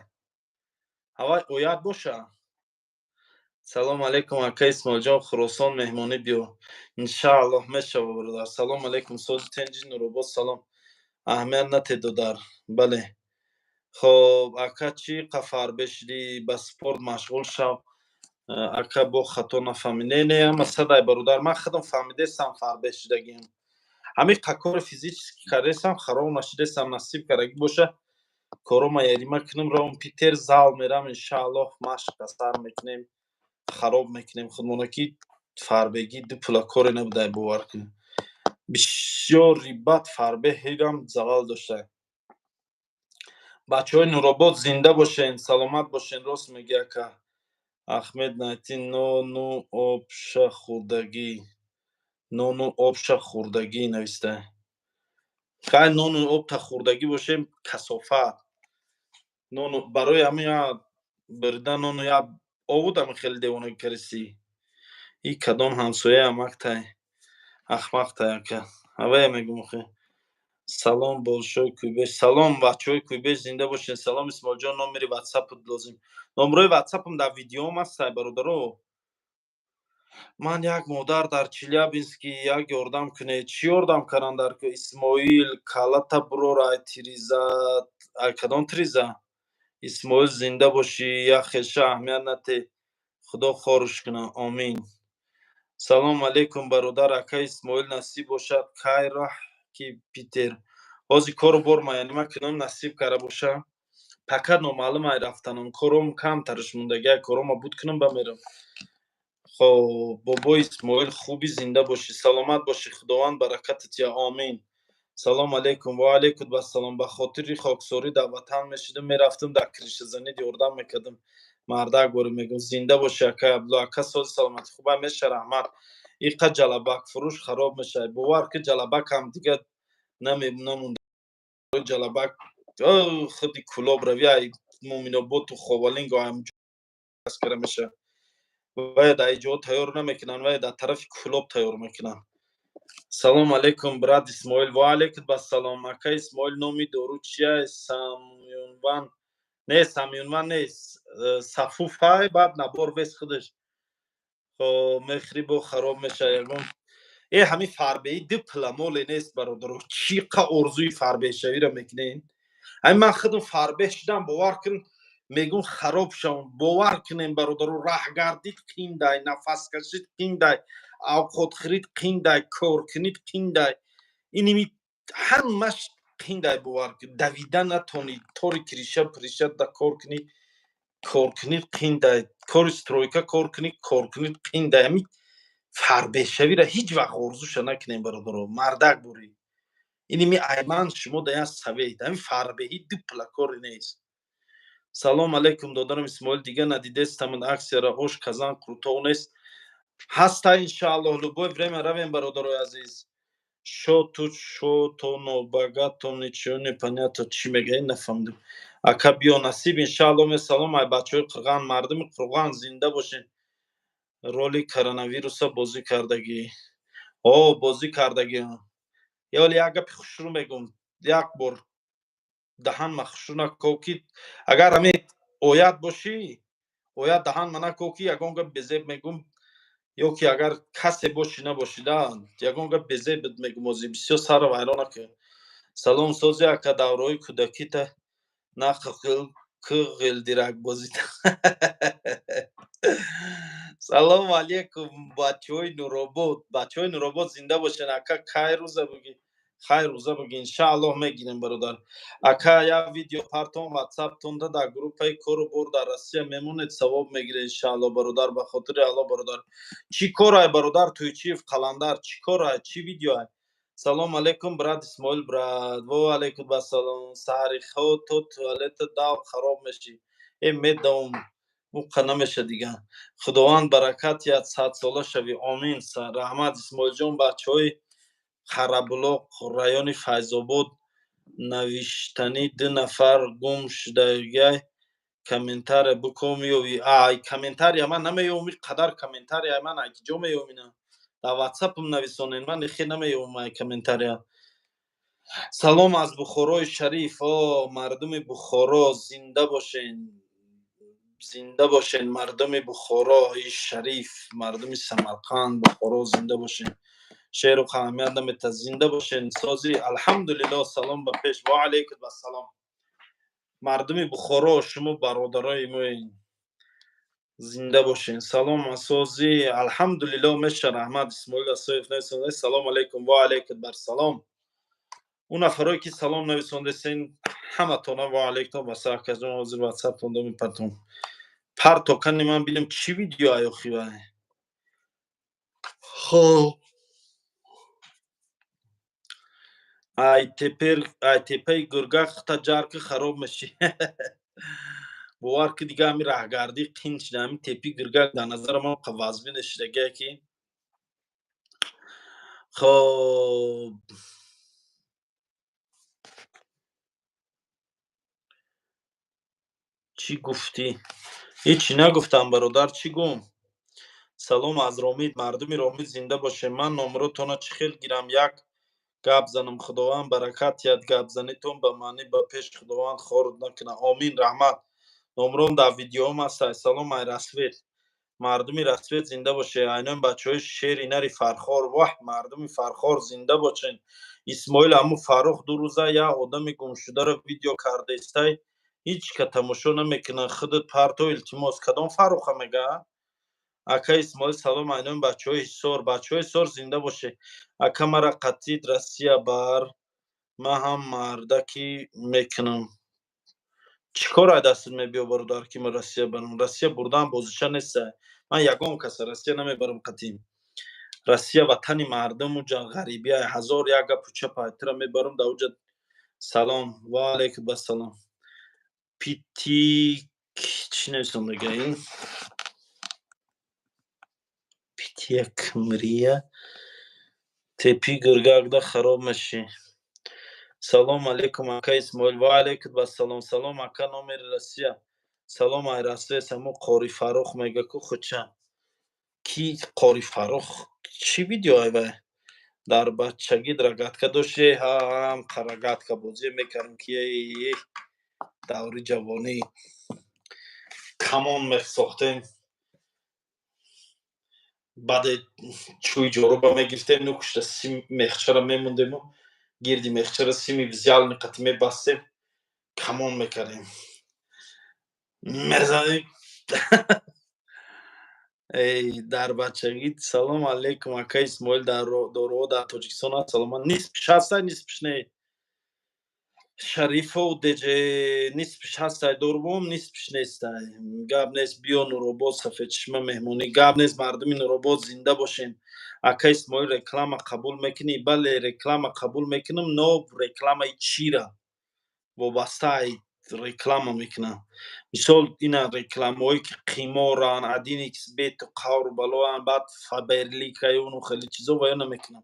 ҳавай оят боша. Салом алейкум, ака Исмоилҷон, Хуросон меҳмонӣ биё. Иншааллоҳ, мешава, бародар. Салом алейкум, сози, тенҷи, Нуробод, салом. Аҳамият натед, додар. Бале, хоб, ака, чӣ қафар бешидӣ? Ба спорт машғул шав. Ака, бо хато нафаҳмӣ. Не, не, ама садай, бародар, ман худам фаҳмидесам. Фарбешидагиам ҳамин қа кори физически кардесам, хароб нашидесам. Насиб кардагӣ боша, корома ярима кунам, равам Питер, зал мерам, иншааллоҳ, машқа сар мекунем, хароб мекунем худмона, ки фарбегӣ ду пула коре набудай. Бовар кунем, бисёри бад фарбеҳирам залал дошта. Бачаҳои Нуробод, зинда бошен, саломат бошен. Рост мегӣ, ака Ахмед. Найти нону обша хӯрдагӣ, нону обша хӯрдагӣ нависта. Хай, нону обта хӯрдагӣ бошем, касофат. Нону барои ҳамин бирида нону як овудам, хеле девонагӣ карисӣ. И кадом ҳамсояи амактай, ахмақтай, ака, ҳавая мегум охе. Салом, болшои Кӯйбеш. Салом, бачаҳои Кӯйбеш, зинда бошед. Салом, Исмоилҷон, номери ватсапат лозим. Номерои ватсапам дар видеом ҳастай, бародаро. Ман як модар дар Челябински, як ёрдам кунед. Чӣ ёрдам кардан дар Исмоил? Калата бурор, ай тириза, ай кадом тириза? Исмоил, зинда бошӣ. Як хеша аҳамият нате, Худо хоруш кунад, омин. Салом алейкум, бародар. Ака Исмоил, насиб бошад, кай раҳ Ки Питер ҳозир кору бор маянима кунам, насиб кара боша. Пока номаълум ай рафтанам, кором камтараш мондагӣ, ай корома буд кунам, ба мерам. Хоб, бобои Исмоил, хуби, зинда бошӣ, саломат бошӣ, Худованд баракатат я, омин. Салом алейкум, ва алейкум ассалом. Ба хотири хоксорӣ дар ватан мешидам, мерафтам, дар крышазанӣ ёрдам мекардам. Мардак борӣ мегӯм, зинда бошӣ, акай Абдулло. Ака, сози, саломатӣ, хуба меша, раҳмат. Иқа ҷалабак фурӯш хароб мешавад, бовар ки, ҷалабакам дига намонда. Ҷалабак худи Кулоб рави, ай Муминоботу Ховалинго кара мешавад. Вая дар иҷо тайёр намекунанд, вая дар тарафи Кулоб тайёр мекунанд. Салом алейкум, брат Исмоил. Ва алейкум ассалом, ака Исмоил. Номи дору чия? Самюнван не, Самюнван не, Сафуфай, баъд набор вес худаш. Хоб, мехӯри, бо хароб мешава. Ягон э ҳамин фарбеҳӣ ду пиламоле нест, бародаро. Чӣ қа орзуи фарбеҳшавиро мекунед? Ҳамин ман худам фарбеҳ шудам, бовар кун, мегӯм хароб шавам. Бовар кунем, бародаро, раҳгардид қиндай, нафаскашид қиндай, авқотхӯрид қиндай, кор кунид қиндай, иними ҳамаш қиндай. Бовар кун, давида натонӣ, тори кириша пириша да кор кунӣ, кор кунид қиндай, кори стройка кор кунӣ, кор кунид қиндай. Ҳамин фарбеҳшавиро ҳеҷ вақт орзуша накунем, бародаро. Мардак бурӣ, иними айман шумо да як совет: ҳамин фарбеҳӣ ду пила кори нест. Салом алейкум, додарам Исмоил. Дига надидестамн аксияра. Ош казан қурутов нест? Ҳаста, иншааллоҳ, любое время равем, бародарои азиз. Шо тут, шо то но богато, ничего не понятно. Чӣ мега, нафаҳмидем, ака. Биё, насиб, иншааллоҳ. Салом ай бачаҳои Қурған, мардуми Қурған, зинда бошен. Роли коронавируса бозӣ кардагӣ? О, бозӣ кардагӣ. Ёли як гапи хушрӯ мегӯм: як бор даҳан ма хушрӯ наков, ки агар ҳамин оят бошӣ, оят даҳан ма наков, ки ягон гап безеб мегӯм, ё ки агар касе бошӣ, набошӣ да, ягон гап безеб мегӯм. Ози бисёр сарро вайрон накун. Салом, сози, ака. Давраҳои кӯдакита нақл ку, ғилдирак бозита. Салому алейкум, бачаҳои Нуробод, бачаҳои Нуробод, зинда бошен. Ака, кай рӯза буги? Хайр, рӯза буги, иншааллоҳ, мегирем, бародар. Ака, як видео партон ватсаптонда, дар группаи кору бор дар Россия мемонед, савоб мегиред, иншааллоҳ, бародар. Ба хотири Аллоҳ, бародар. Чӣ корай, бародар Туйчиев Қаландар? Чӣ корай, чӣ видеоай? Салом алейкум, брат Исмоил. Брат, во алейкум ассалом. Саҳари хо то туалета дав, хароб мешӣ. Э, медавм, уқа намеша дига. Худованд баракат диҳад, садсола шавӣ, омин. Раҳмат, Исмоилҷон. Бачаҳои Қарабулоқ, райони Файзобод, навиштанӣ: ду нафар гум шудагай, комментария бикун, меёвӣ. Ай, комментария ман намеёвам, қадар комментария ман ай киҷо меёвам? Ина дар ватсапам нависонед, ман ихе намеёвам ай комментария. Салом аз Бухорои шариф. О, мардуми Бухоро, зинда бошен, зинда бошен, мардуми Бухорои шариф, мардуми Самарқанд, Бухоро, зинда бошен. Шеру аҳамият намета, зинда бошен. Сози, алҳамдулилло. Салом ба пеш. Ва алейкум ассалом. Мардуми Бухоро, шумо бародарои мои, зинда бошен. Салом, асози, алҳамдулилло, меша, раҳмат. Исмоил Асоев нависонда: салом алейкум. Ва алейкум барсалом. Он нафарое ки салом нависондесен, ҳаматона ва алейкум. Басакаҷон, ҳозир ватсаптон до мепартом. Парто кани, ман бинам, чӣ видео аёхи вай. Хоб, ай тепер, ай тепаи гургах та ҷарки, хароб мешӣ. Бовар ки, дига ҳами раҳгардӣ қин шуда. Ҳами тепи гиргак дар назари ман вазбин шудагие ки. Хоб, чӣ гуфтӣ? Ҳечи нагуфтам, бародар, чӣ гум? Салом аз Ромид, мардуми Ромид, зинда бошем. Ман номротона чӣ хел гирам, як гап занам? Худованд баракат диҳад гапзанитон ба маънӣ. Ба пеш, Худованд хорут накунад, омин. Раҳмат. Номром дар видеоам ҳастай. Салом ай Рассвет, мардуми Рассвет, зинда боше. Айнои бачаҳои шери нари Фархор, воҳ, мардуми Фархор, зинда бошен. Исмоил, ҳаму Фаррух 2 рӯза як одами гумшударо видео кардаистай, ҳеҷ ка тамошо намекунад. Худат парто, илтимос. Кадом Фарруха мега? Ака Исмоил, салом, айноми бачаҳои Ҳисор. Бачаҳои Ҳисор, зинда бошед. Ака, мара қатид Россия бар, ман ҳам мардакӣ мекунам. Чӣ кор ай дастат мебиё, бародар, ки ман Россия барам? Россия бурдан бозича неста. Ман ягон каса Россия намебарам қатим. Россия ватани мардум, уҷа ғарибия, ҳазор як гапу чапа. Тура мебарам да уҷа. Салом, ва алайкум ассалом. Питик чӣ нависам дега ин? Пития кмрия тепи гиргакда хароб мешӣ. Салом алейкум, ака Исмоил. Ва алайкум ассалом. Салом, ака, номери Россия. Салом, ай Россия само Қори Фаррух мега ку хуча. Ки Қори Фаррух? Чӣ видео ай вай? Дар бачагӣ рогатка доште? Ҳам рогатка бозӣ мекардем, ки даври ҷавонӣ камон месохтем, баъде чӯи ҷоруба мегирифтем, нукушта сим мехчара мемондему гирди мехчара сими взялни қати мебастем, камон мекардем, мезанем. Эй, дар бачагӣ. Салом алейкум, ака Исмоил, дар доруҳо дар Тоҷикистон аст? Саломат. Нисфш ҳастай, нисфш не. Шарифов деже, нисфш ҳастай дорувом, нисфш нестай. Гап нест, биё Нуробод, Сафедчишма меҳмонӣ. Гап нест, мардуми Нуробод, зинда бошен. Ака Исмоил, реклама қабул мекунӣ? Бале, реклама қабул мекунам, но рекламаи чира вобаста ай реклама мекунам. Мисол, ина рекламаҳое ки қиморанд, один икс бету қавру балоанд, баъд Фаберликаюну хеле чизо, ва ё намекунам.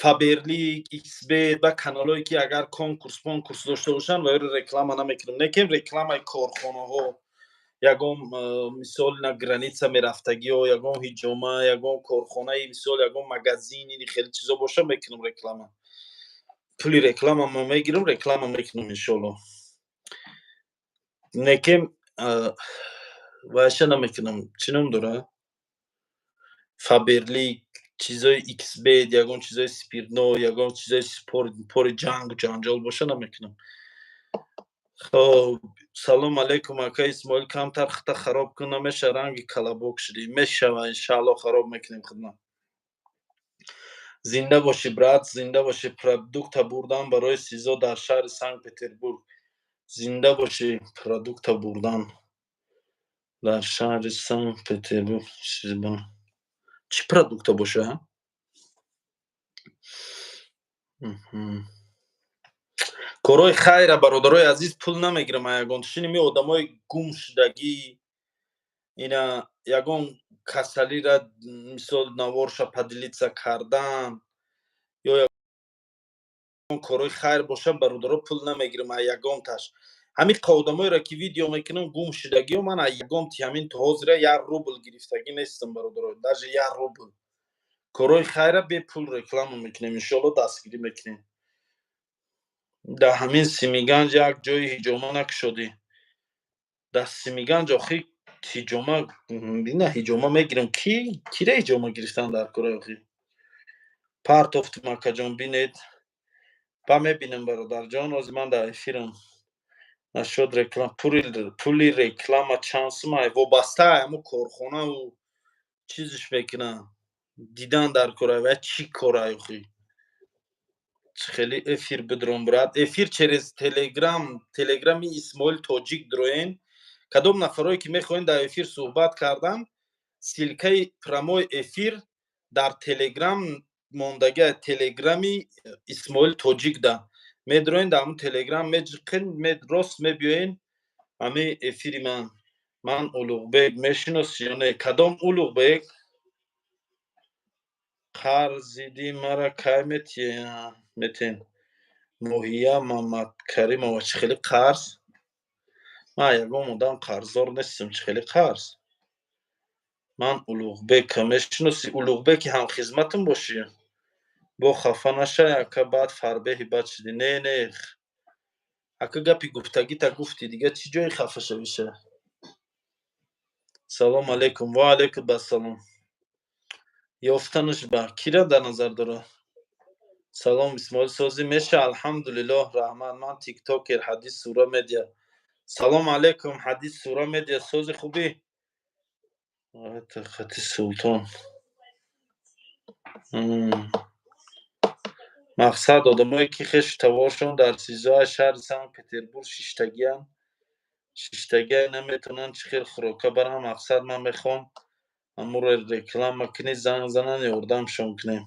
Фаберлик, Xбет ва каналҳое ки агар конкурс понкурс дошта бошанд, ва ёро реклама намекунам. Лекин рекламаи корхонаҳо, ягон мисол, на граница мерафтагиҳо, ягон ҳиҷома, ягон корхонаи, мисол, ягон магазин или хеле чизо боша, мекунам реклама. Пули реклама ма мегирам, реклама мекунам, иншоалло. Лекин вайша намекунам. Чӣ ном дорад, Фаберлик, чизои Xбет, ягон чизои спиртной, ягон чизои пори ҷангу ҷанҷол боша, намекунам. Хоб, салом алейкум, ака Исмоил, камтар хата хароб кун, намеша, ранги колобок шудӣ. Мешава, иншаалло, хароб мекунем хидмат. Зинда бошӣ, брат, зинда бошӣ. Продукта бурдан барои СИЗО дар шаҳри Санкт Петербург. Зинда бошӣ. Продукта бурдан дар шаҳри Санкт Петербург, чӣ продукта боша? Корҳои хайра, бародарои азиз, пул намегирам. Ягон шиними одамои гумшудагӣ, ина ягон касалира, мисол, наворша поделиться кардан ё ягон корҳои хайр боша, бародаро, пул намегирам а ягонташ. Ҳамин одамоеро ки видео мекунам, гумшудагиҳо, ман а ягонти ҳамин то ҳозира як рубл гирифтагӣ нестам, бародаро, даже як рубл. Корҳои хайра бепул реклама мекунем, иншоалло, дастгирӣ мекунем. Дар ҳамин Симиганҷ як ҷои ҳиҷома накушодӣ? Дар Симиганҷ охи ҳиҷома, ина ҳиҷома мегирам. Ки кира ҳиҷома гирифтан дар кора охи? Партофтум, акаҷон, бинед ба мебинам, бародарҷон, ҳозир ман дар эфирам. Нашуд реклама, пули реклама чанд сума вобаста ҳамо корхонаву чизш мекунам, дидан дар кора ва чӣ кора охи. Хеле эфир бидром, брат, эфир через Телеграм, Телеграми Исмоил Тоҷик дроен. Кадом нафарое ки мехоҳем дар эфир суҳбат кардан, ссылкаи прямой эфир дар Телеграм мондага, Телеграми Исмоил Тоҷик да медроен, дар ҳамун Телеграм меҷиқен, рост мебиёен ҳами эфири ман. Ман Улуғбек мешиносӣ ё не? Кадом Улуғбек? Қарзиди мара кай метен? Моҳия Мамадкаримова, чӣ хеле қарз? Ман ягон одам қарздор нестам, чӣ хеле қарз? Ман Улуғбека мешиносӣ? Улуғбеки ҳамхизматам бошӣ? Бо хафа нашай, ака, баъд фарбеҳи бад шудӣ. Не, не, ака, гапи гуфтагита гуфтӣ, дига чӣ ҷои хафа шавиша? Салом алейкум, ва алейкум ассалом. Ёфтанаш ба кира дар назар дорад? Салом, Исмоил, созӣ меша? Алҳамдулиллоҳ, раҳмат. Ман тиктокер Ҳадис Сура Медиа. Салом алейкум, Ҳадис Сура Медиа, сози, хубӣ? Это хати Султон. Мақсад, одамое ки хешу таворшон дар СИЗОи шаҳри Санкт-Петербург шиштагианд, шиштагия, наметавонанд чӣ хел хӯрока баранд. Мақсад, ман мехоҳам ҳамуро реклама кунӣ, занг зананд, ёрдамшон кунем.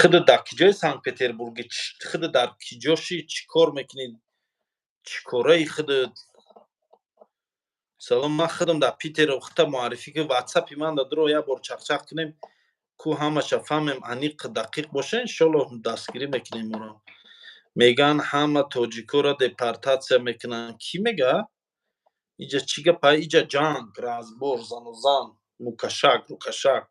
Худо, дар киҷои Санкт-Петербурги? Худо, дар киҷоши, чӣ кор мекунӣ, чӣ кораи худат? Салом, ман худам дар Питер. Хута муаррифӣ ки ватсапи ман да дуро, як бор чақчақ кунем ку, ҳамаша фаҳмем, аниқ, дақиқ боша, иншолло, дастгирӣ мекунем моро. Мегӯянд, ҳама тоҷикоро депортатсия мекунанд. Кӣ мега? Иҷа чӣ гапа? Иҷа ҷанг, разбор, зану зан, мукашак, рукашак.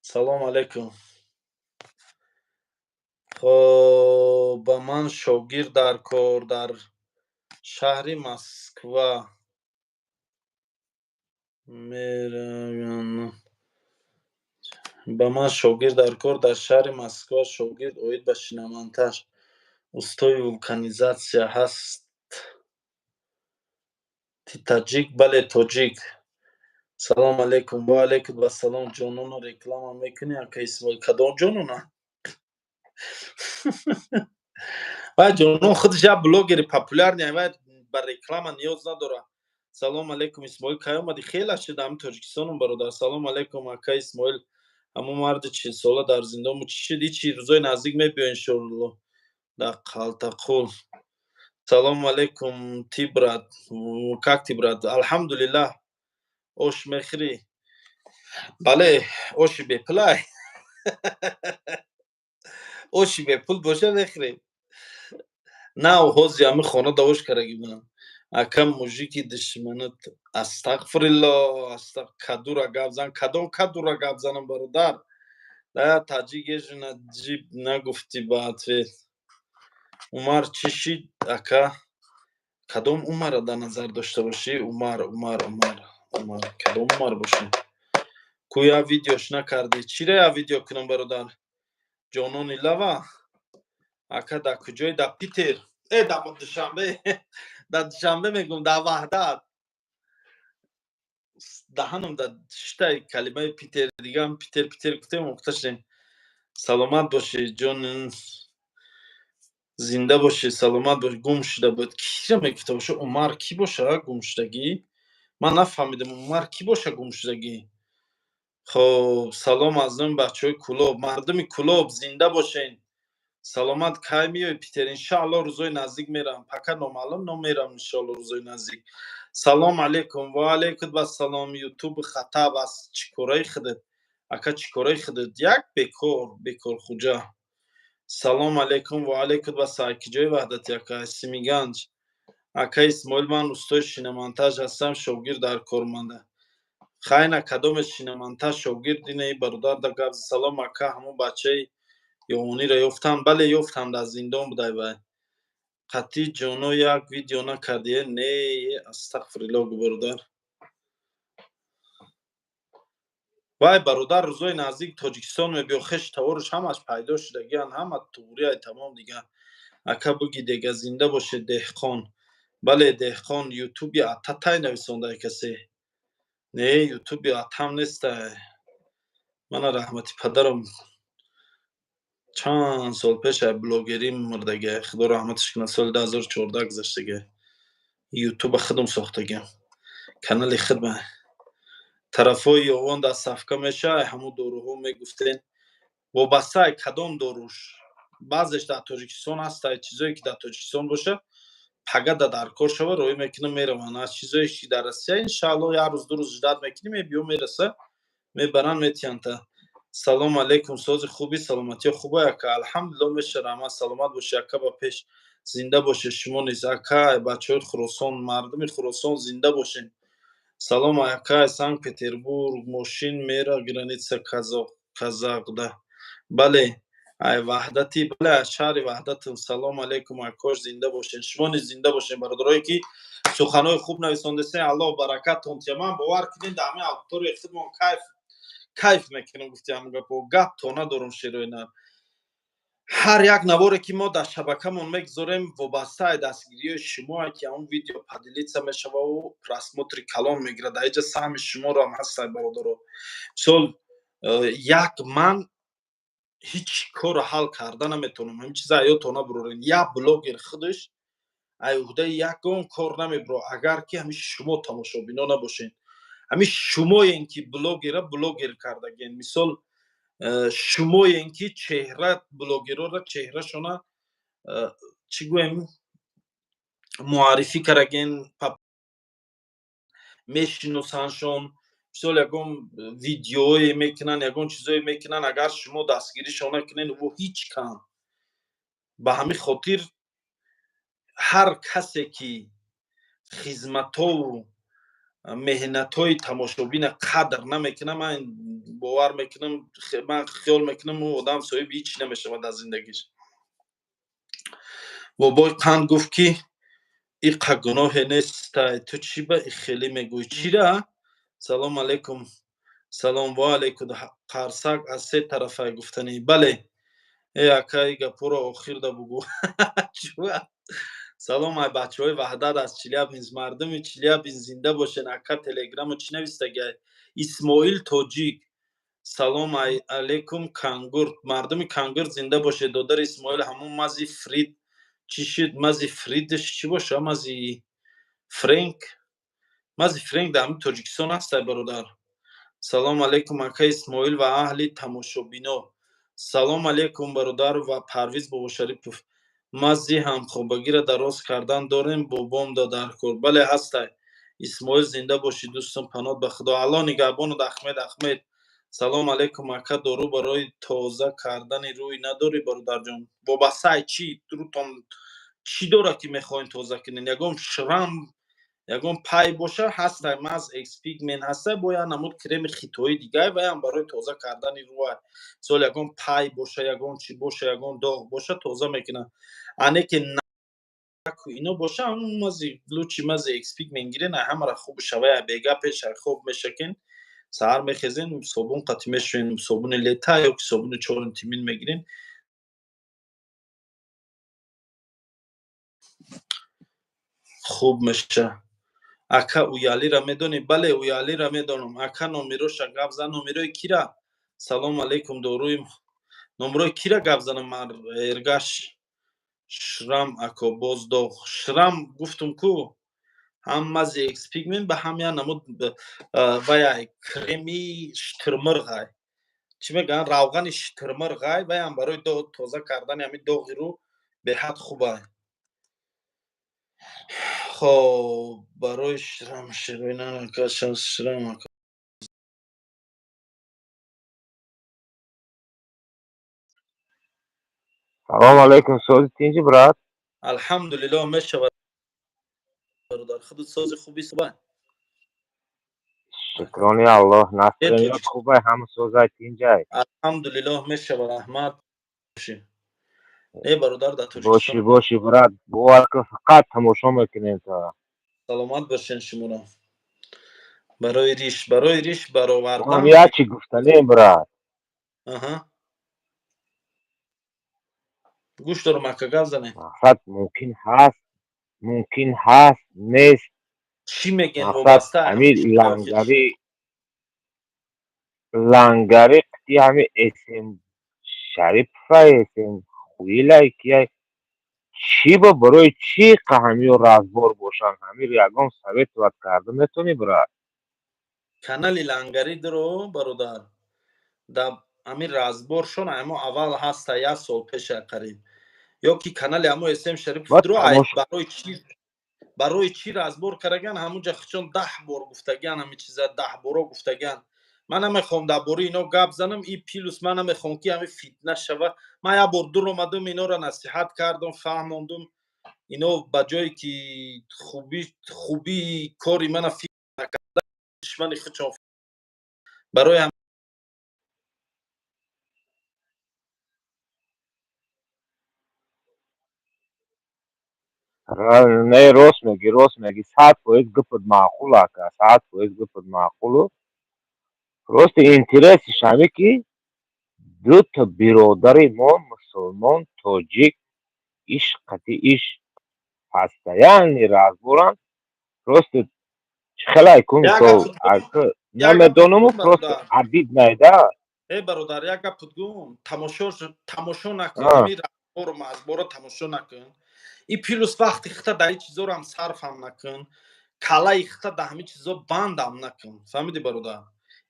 Салом алейкум. Хоб, ба ман шогирд дар кор дар шаҳри Москва. Меравам, ба ман шогирд дар кор дар шаҳри Москва, шогирд оид ба шиномонтаж, устои вулканизатсия ҳаст. Ти таҷик? Бале, тоҷик. Салом алейкум. Ва алейкум ассалом. Ҷонона реклама мекунӣ, ака Исмоил? Кадом ҷонона? Вай ҷонон худаш як блогери популярный, вай ба реклама ниёз надорад. Салом алейкум, Исмоил, кай омадӣ? Хеле шуда ҳами Тоҷикистонам, бародар. Салом алейкум, ака Исмоил, ҳамон марди 40сола дар зиндон чӣ шуд? Ичи рӯзои наздик мебиё, иншоалло, дар Қалтақул. Салом алейкум, ты, брат, как ты, брат? Алҳамдулиллаҳ. Ош мехӯрӣ? Бале, оши бепулай. Оши бепул боша, мехӯрем. Нав ҳози ҳами хона да ош кардаги будам. Ака, мужики душманат. Астағфирилло, кадура гап зан. Кадом кадура гап занам, бародар? Да таҷик ежу наҷиб нагуфтӣ ба ответ. Умар чӣ шид, ака? Кадом Умарро дар назар дошта бошӣ? Умар, Умар, Умар, Умар, кадом Умар бошӣ? Ку я видеош накардӣ? Чиро я видео кунам, бародар? Ҷонони лава. Ака, дар куҷои? Дар Питер, дар Душанбе, дар Душанбе мегӯм, дар Ваҳдат. Даҳанам дар шитай калимаи Питер, дигам Питер, Питер гуфтем, омӯхта шудем. Саломат бошӣ, ҷон, зинда бошӣ, саломат бош. Гум шуда буд. Кира мегуфта боша? Умар кӣ боша гумшудагӣ? Ман нафаҳмидам, Умар кӣ боша гумшудагӣ. Хоб, салом аз номи бачаҳои Кӯлоб, мардуми Кӯлоб, зинда бошен, саломат. Кай меои Питер? Иншаалло, рӯзои наздик мерам, пока номаълум, но мерам, иншоалло, рӯзои наздик. Салом алейкум. Ва алейкум ассалом. Ютуб хатаб аст. Чӣ кораи худат, ака, чӣ кораи худат? Як бекор, бекорхуҷа. Салом алейкум. Ва алейкум ассалом. Киҷои Ваҳдати, ака? Симиганҷ. Ака Исмоил, ман устои шиномонтаж ҳастам, шогирд дар корманда. Хайна, кадоме шиномонтаж шогирд инаи, бародар, да гап. Салом, ака, ҳамон бачаи ёвониро ёфтам? Бале, ёфтам, дар зиндон будай вай. Қатъи ҷоно як видео накардие? Не, астағфирилло, бародар. Вай бародар рӯзои наздик Тоҷикистон мебиё, хеш тавораш ҳамаш пайдо шудагиан, ҳама туғрияй, тамом дига. Ака, буги дега, зинда бошед. Деҳқон, бале, деҳқон. Ютуби ататай нависондай касе? Не, ютуби атам нестай. Мана, раҳмати падарам, чанд сол пеш ай блогерӣ мурдагиай, худо раҳматаш кунад, соли 2014 гузаштагиай. Ютуба худам сохтагиам, канали худма. Тарафҳои Ёвон доставка мешавад ҳамун доруҳо, мегуфтен? Вобастаи кадом доруш. Баъзеш дар Тоҷикистон ҳастай, чизое ки дар Тоҷикистон боша, пага да дар кор шава, роҳӣ мекунам, мераванд. Аз чизое ки дар Россия, иншаалло, як рӯз, 2 рӯз ждать мекунӣ, мебиё, мераса, мебаранд, метиҳанд. Салом алейкум, сози, хуби, саломатиё хуба, ака? Алҳамдулилло, меша, раҳмат, саломат бошӣ, ака, ба пеш, зинда бошед шумо низ, ака. Бачаҳои Хуросон, мардуми Хуросон, зинда бошед. Салом, ака, Санкт Петербург мошин мера граница Казақда? Бале, ай Ваҳдати, бале, аз шаҳри Ваҳдатам. Салом алейкум, акош, зинда бошед, шумо низ зинда бошед, бародарое ки суханҳои хуб нависондесен, Аллоҳ баракаттон тия. Ман, бовар кунед, дар ҳамин аудиторияи худмон кайф, кайф мекунам. Гуфти ҳамн гапо, гап то надорам, шерои нар. Ҳар як наворе, ки мо дар шабакамон мегузорем, вобастаи дастгириҳои шумое, ки он видео поделиться мешававу просмотри калон мегирад. Дар иҷа саҳми шуморо ҳам ҳастай, бародаро. Мисол, як ман ҳеҷ корро ҳал карда наметавонам. Ҳамин чиза ҳаётон набурорен: як блогер худаш ай уҳдаи ягон кор намебуро, агар ки ҳамин шумо тамошобино набошед. Ҳамин шумоен, ки блогера блогер кардагиен. Мисол, шумоен, ки чеҳра блогерора, чеҳрашона, чӣ гӯем, муаррифӣ кардаген, мешиносандшон. Мисол, ягон видеое мекунанд, ягон чизое мекунанд, агар шумо дастгиришон накунед, ӯ ҳеҷ кам. Ба ҳамин хотир ҳар касе, ки хизматову меҳнатҳои тамошобина қадр намекунад, ман бовар мекунам, ман хиёл мекунам, ӯ одам соҳиби ҳеҷ намешавад дар зиндагиш. Бобои қанд гуфт, ки иқа гуноҳе нестай, ту чӣ ба и хеле мегӯӣ? Чира? Салом алейкум. Салом, ва алейкум. Қарсак аз се тарафай гуфтанӣ. Бале, э акай, гапҳоро охирда бугӯ. Салом, ай бачаҳои Ваҳдат аз Челябинск. Мардуми Челябинск зинда бошен. Ака, телеграму чӣ навистагиай? Исмоил Тоҷик, салом алейкум. Кангурт, мардуми Кангурт зинда бошед. Додари Исмоил, ҳамун мази Фрид чӣ шуд? Мази Фридш чӣ боша? Мази Френк, мази Френк дар ҳамин Тоҷикистон ҳастай, бародар. Салом алейкум, ака Исмоил ва аҳли тамошобино. Салом алейкум, бародар ва Парвиз Бобошарипов. Мази ҳамхобагиро дароз кардан дорем, бобом да дар кор. Бале, ҳастай. Исмоил, зинда бошӣ, дӯстам, паноҳ ба Худо, Алло нигаҳбонат. Ахмед, Ахмед, салом алейкум. Ака, дору барои тоза кардани рӯй надорӣ, бародарҷон? Вобастаи чӣ? Рӯтон чӣ дорад, ки мехоҳем тоза кунем? Ягон шрам, ягон пай боша, ҳастай, маз Экспигмент ҳастай, бо як намуд креми хитои дигар, ваям барои тоза кардани рӯай. Мисол, ягон пай боша, ягон чӣ боша, ягон доғ боша, тоза мекунад. Ане ки ино боша, мази лучше мази Экспигмент гирен, ҳамара хуб шавая. Бега пеша хоб мешакен, саҳар мехезен, собун қатӣ мешӯен, собуни лета ё ки собуни чорин тимин мегирен, хуб меша. Ака, Уялира медонӣ? Бале, Уялира медонам. Ака, номероша гап зан. Номерои кира? Салом алейкум. Доруи номерои кира гап занам? Эргаш шрам, ако, боз доғ, шрам гуфтум ку, ҳам мази Экспигмент ба ҳам як намуд ваяй, креми штирмирғай, чӣ мегӯянд, равғани штирмирғай, ваям барои тоза кардани ҳамин доғи рӯ беҳад хубай. Хоб, барои шрам шрам. Салом алейкум, сози, тинҷи, брат? Алҳамдулиллоҳ, мешавад, бародар. Худат сози, хуби, субай? Шукрони Аллоҳ, настроеният хубай, ҳама созай, тинҷай? Алҳамдулиллоҳ, мешавад, раҳмат. Не, бародар, дар Боши. Тоҷикистон. Боши, брат, бовар кун, фақат тамошо мекунем то. Саломат бошен. Шуморо барои риш баровардан. Як чи гуфтанем, брат. Аҳа, гӯш дорам, ака, гап занед. Мақсад, мумкин ҳаст, нест. Чӣ мегӯен? Мақсад, Вобаста ҳамин лангари қити ҳами Эсем Шарипова, Эсем Хуилай кияй, чӣ ба барои чӣ қа ҳамиё разбор бошанд? Ҳамир ягон советовать карда метавонӣ, брат? Канали лангари диро, бародар, да ҳамин разборшон ҳамо аввал ҳаста, як сол пеша қариб, ё ки канали ҳамо Эсем Шарипов Баъд диро. Барои чӣ, барои чӣ разбор караган? Ҳамунҷа хичон 10 бор гуфтагиан, ҳамин чиза 10 боро гуфтагиан. Ман намехоҳам дар бораи ино гап занам и плюс ман намехоҳам, ки ҳамин фитна шава. Ман як бор дур омадам, инора насиҳат кардам, фаҳмондум. Ино ба ҷое ки хубии кори мана фикр накарда, душмани худшон барои ҳам. Не, рост мегӣ, рост мегӣ, 100% гапат маъқул, ака, 100% гапат маъқулу. Просто интересиш ҳаме, ки Дута биродари мо, мусулмон, тоҷик, иш қати иш постоянный разборанд. Просто чӣ хелай ку, мисол, намедонаму, просто обидно да. Э, бародар, як гап гӯм: тамошо, тамошо накун, ҳамин разбору мазборо тамошо накун. И плюс вақти хита дар ин чизорам сарфам накун, калаи хита дар ҳамин чизо бандам накун. Фаҳмиди, бародар?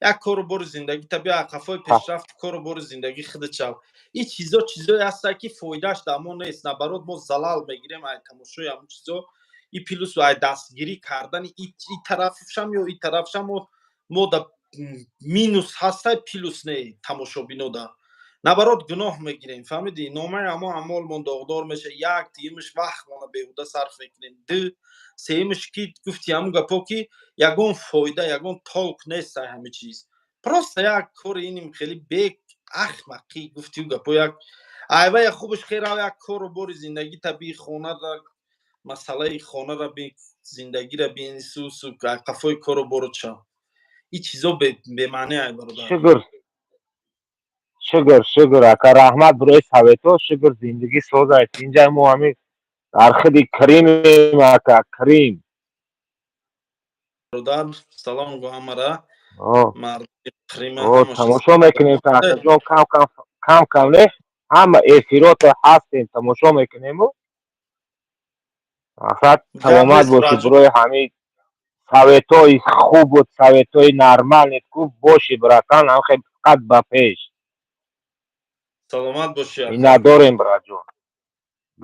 Як кору бори зиндагита биё, қафои пешрафти кору бори зиндагӣ худат шав. Ин чизо чизое ҳастанд, ки фоидааш дар мо нест, наоборот, мо залал мегирем ай тамошои ҳамин чизо. И плюс ай дастгирӣ кардани и тарафшам ё и тарафшам мо да минус ҳастай, плюс не. Тамошобинода, наоборот, гуноҳ мегирем, фаҳмидӣ? Номаи ҳамо амолмон доғдор меша. Як, дуюмаш, вақтмона беҳуда сарф мекунем. Ду, сеюмаш, ки гуфти ҳамун гапо, ки ягон фоида, ягон толк нест ай ҳамин чиз. Просто як кори иним хеле бек ахмақӣ, гуфтиу гапо. Як айвая хубаш херав, як кору бори зиндагӣ таби, хонара, масъалаи хонара би, зиндагира би, сусу қафои кору бору чав. Ин чизо бемаъне ай, бародар. Шукр, шукр, шукр, ака, раҳмат барои советҳо. Шукр, зиндагӣ созад. Инҷа мо ҳамин дар худи Кримем, ака, Крим. Бародар, салом гӯ ҳамара мардуми Қрима. Тамошо мекунем, акаҷон, кам кам, кам кам не, ҳама эфирота ҳастем, тамошо мекунему. Мақсад, саломат бошӣ барои ҳамин советҳои хубу советҳои нормальный. Хуб бошӣ, братан, ҳам фақат ба пеш. Саломат бошӣ. Надорем, братҷон,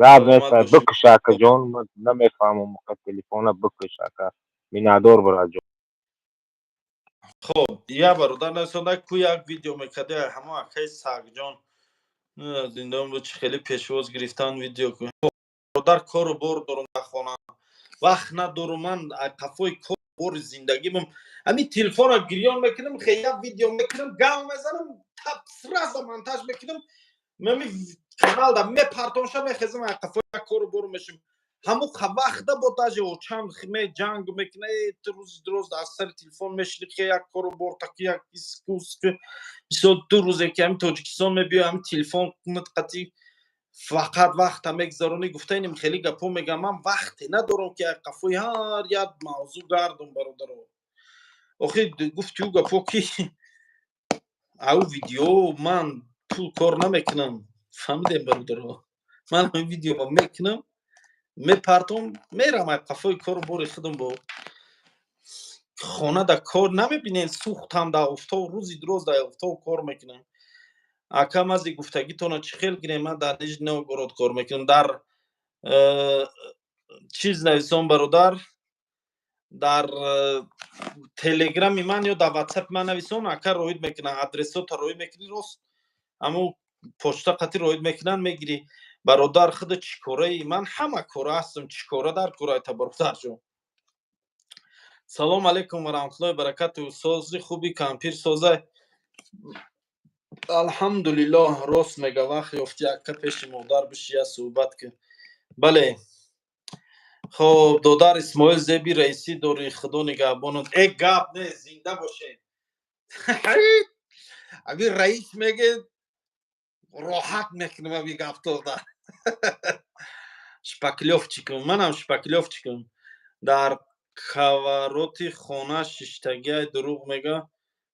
гап нест. Бикуш, акаҷон, намефаҳмам, телефона бикуш, ака. Миннатдор, братҷон. Хоб, я бародар насонда ку, як видео мекарди, ҳамо акаи Сагҷон зиндон буд, чӣ хеле пешвоз гирифтан, видео ку. Бародар, кору бор дорум дар хона, вақт надорум. Ман қафои кор бори зиндагимам, ҳамин телефонро гирён мекунам, хе як видео мекунам, гав мезанам, тап, сразу монтаж мекунам, мами каналда мепартонша, мехезам, қафои як кору бор мешим. Ҳамун вақта бо даже очам ме ҷанг мекуна: «Э, ту рӯзи дуроз аз сари телефон мешини, хе як кору бор таки, як искус». Бисёр 2 рӯзе ки ҳамин Тоҷикистон мебиёй, ҳамин телефон қатӣ фақат вақта мегзаронӣ, гуфта, иним хеле гапҳо мегӯям. Ман вақте надорам, ки як қафои ҳар як мавзӯъ гардум, бародаро. Охи, гуфти ӯ гапҳо, ки ау видео ман пул кор намекунам, фаҳмидем, бародаро? Ман ҳамин видео мекунам, мепартом, мерам ай қафои кору бори худам. Бо хона да кор намебинем, сӯхтам дар офтоб, рӯзи дуроз дар офтоб кор мекунам. Ака, мази гуфтагитона чӣ хел гирем? Ман дар Нижний Новгород кор мекунам. Дар чиз нависон, бародар, дар телеграми ман ё дар ватсапи ман нависон, ака, роид мекунам. Адресота роид мекунӣ, рост ҳамун почта қатӣ роид мекунанд, мегирӣ. Бародар, худа чӣ кораи? Ман ҳама кора ҳастам, чӣ кора дар корайта, бародарҷон? Салом алейкум ва раҳматуллоҳи баракату. Сози, хуби, кампир, созай? Алҳамдулиллоҳ. Рост мега, вақт ёфти, ака, пеши модар бишия, суҳбат кун. Бале. Хоб, додар Исмоил, зеби раисӣ дорӣ, худо нигаҳбонат. Э, гап не, зинда бошед. Аби раис меге, роҳат мекунам, аби гафтода шпаклёвчикам, манам шпаклёвчикам. Дар кавароти хона шиштагиай, дурӯғ мега,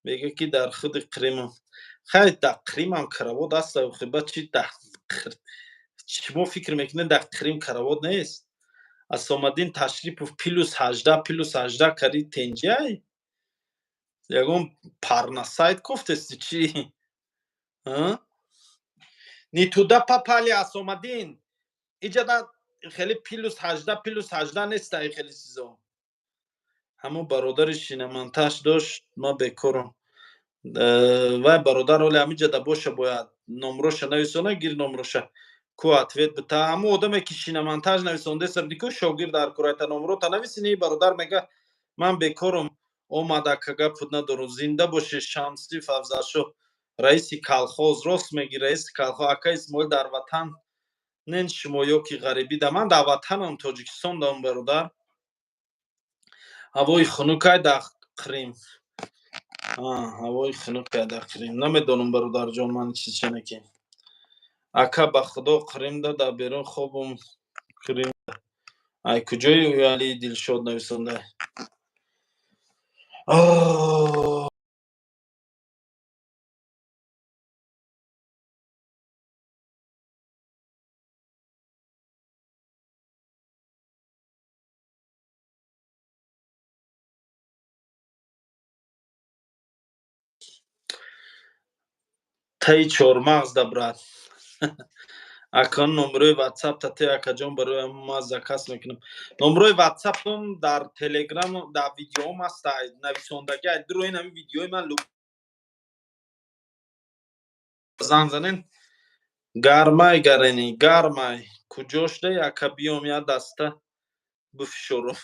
мега, ки дар худи Қримам. Хай, дар Қримам каравот аст. Ба чи шумо фикр мекунед, дар Қрим каравот нест? Асомаддин Ташрипов, плюс 18, плюс 18 кари, тенҷиай? Ягон парнасайт кофтести, чӣ? Не туда попали, Асомаддин. Иҷада хеле плюс 18, плюс 18 неста хеле чизо. Ҳамон бародари шиномонтаж дошт, ман бекорам. Вай бародар оли ҳамиҷада боша, бояд номроша нависона, гир номроша ку, ответ бита. Ҳамон одаме, ки шиномонтаж нависондаеса, ку шогирд дар курайта, номрота нависини, бародар. Мега, ман бекорам, омада кага пут надорам. Зинда боши, Шамсиф Афзалшоҳ, раиси колхоз. Рост меги, раиси колхоз. Ака Исмоил, дар ватан нен шумо ё ки ғарибӣ? Да ман дар ватанам, Тоҷикистон дам, бародар. Ҳавои хунукай дар Қрим. Ҳавои хунук дар Крим. Намедонам, бародарҷон, ман чизчане ки. Ака, ба худо, Қримда дар берун хобум Крим. Ай куҷои Уяли Дилшод нависонда? Таи чормағз да, брат. Ака, номерои ватсап тате, акаҷон, барои ма заказ мекунам. Номерои ватсапам дар телеграм, дар видеоам аст, нависондаги. Ай дуроин ҳами видеои ман зан занен. Гармай, гарени гармай. Куҷо шудай, ака, биём я даста бифшорум.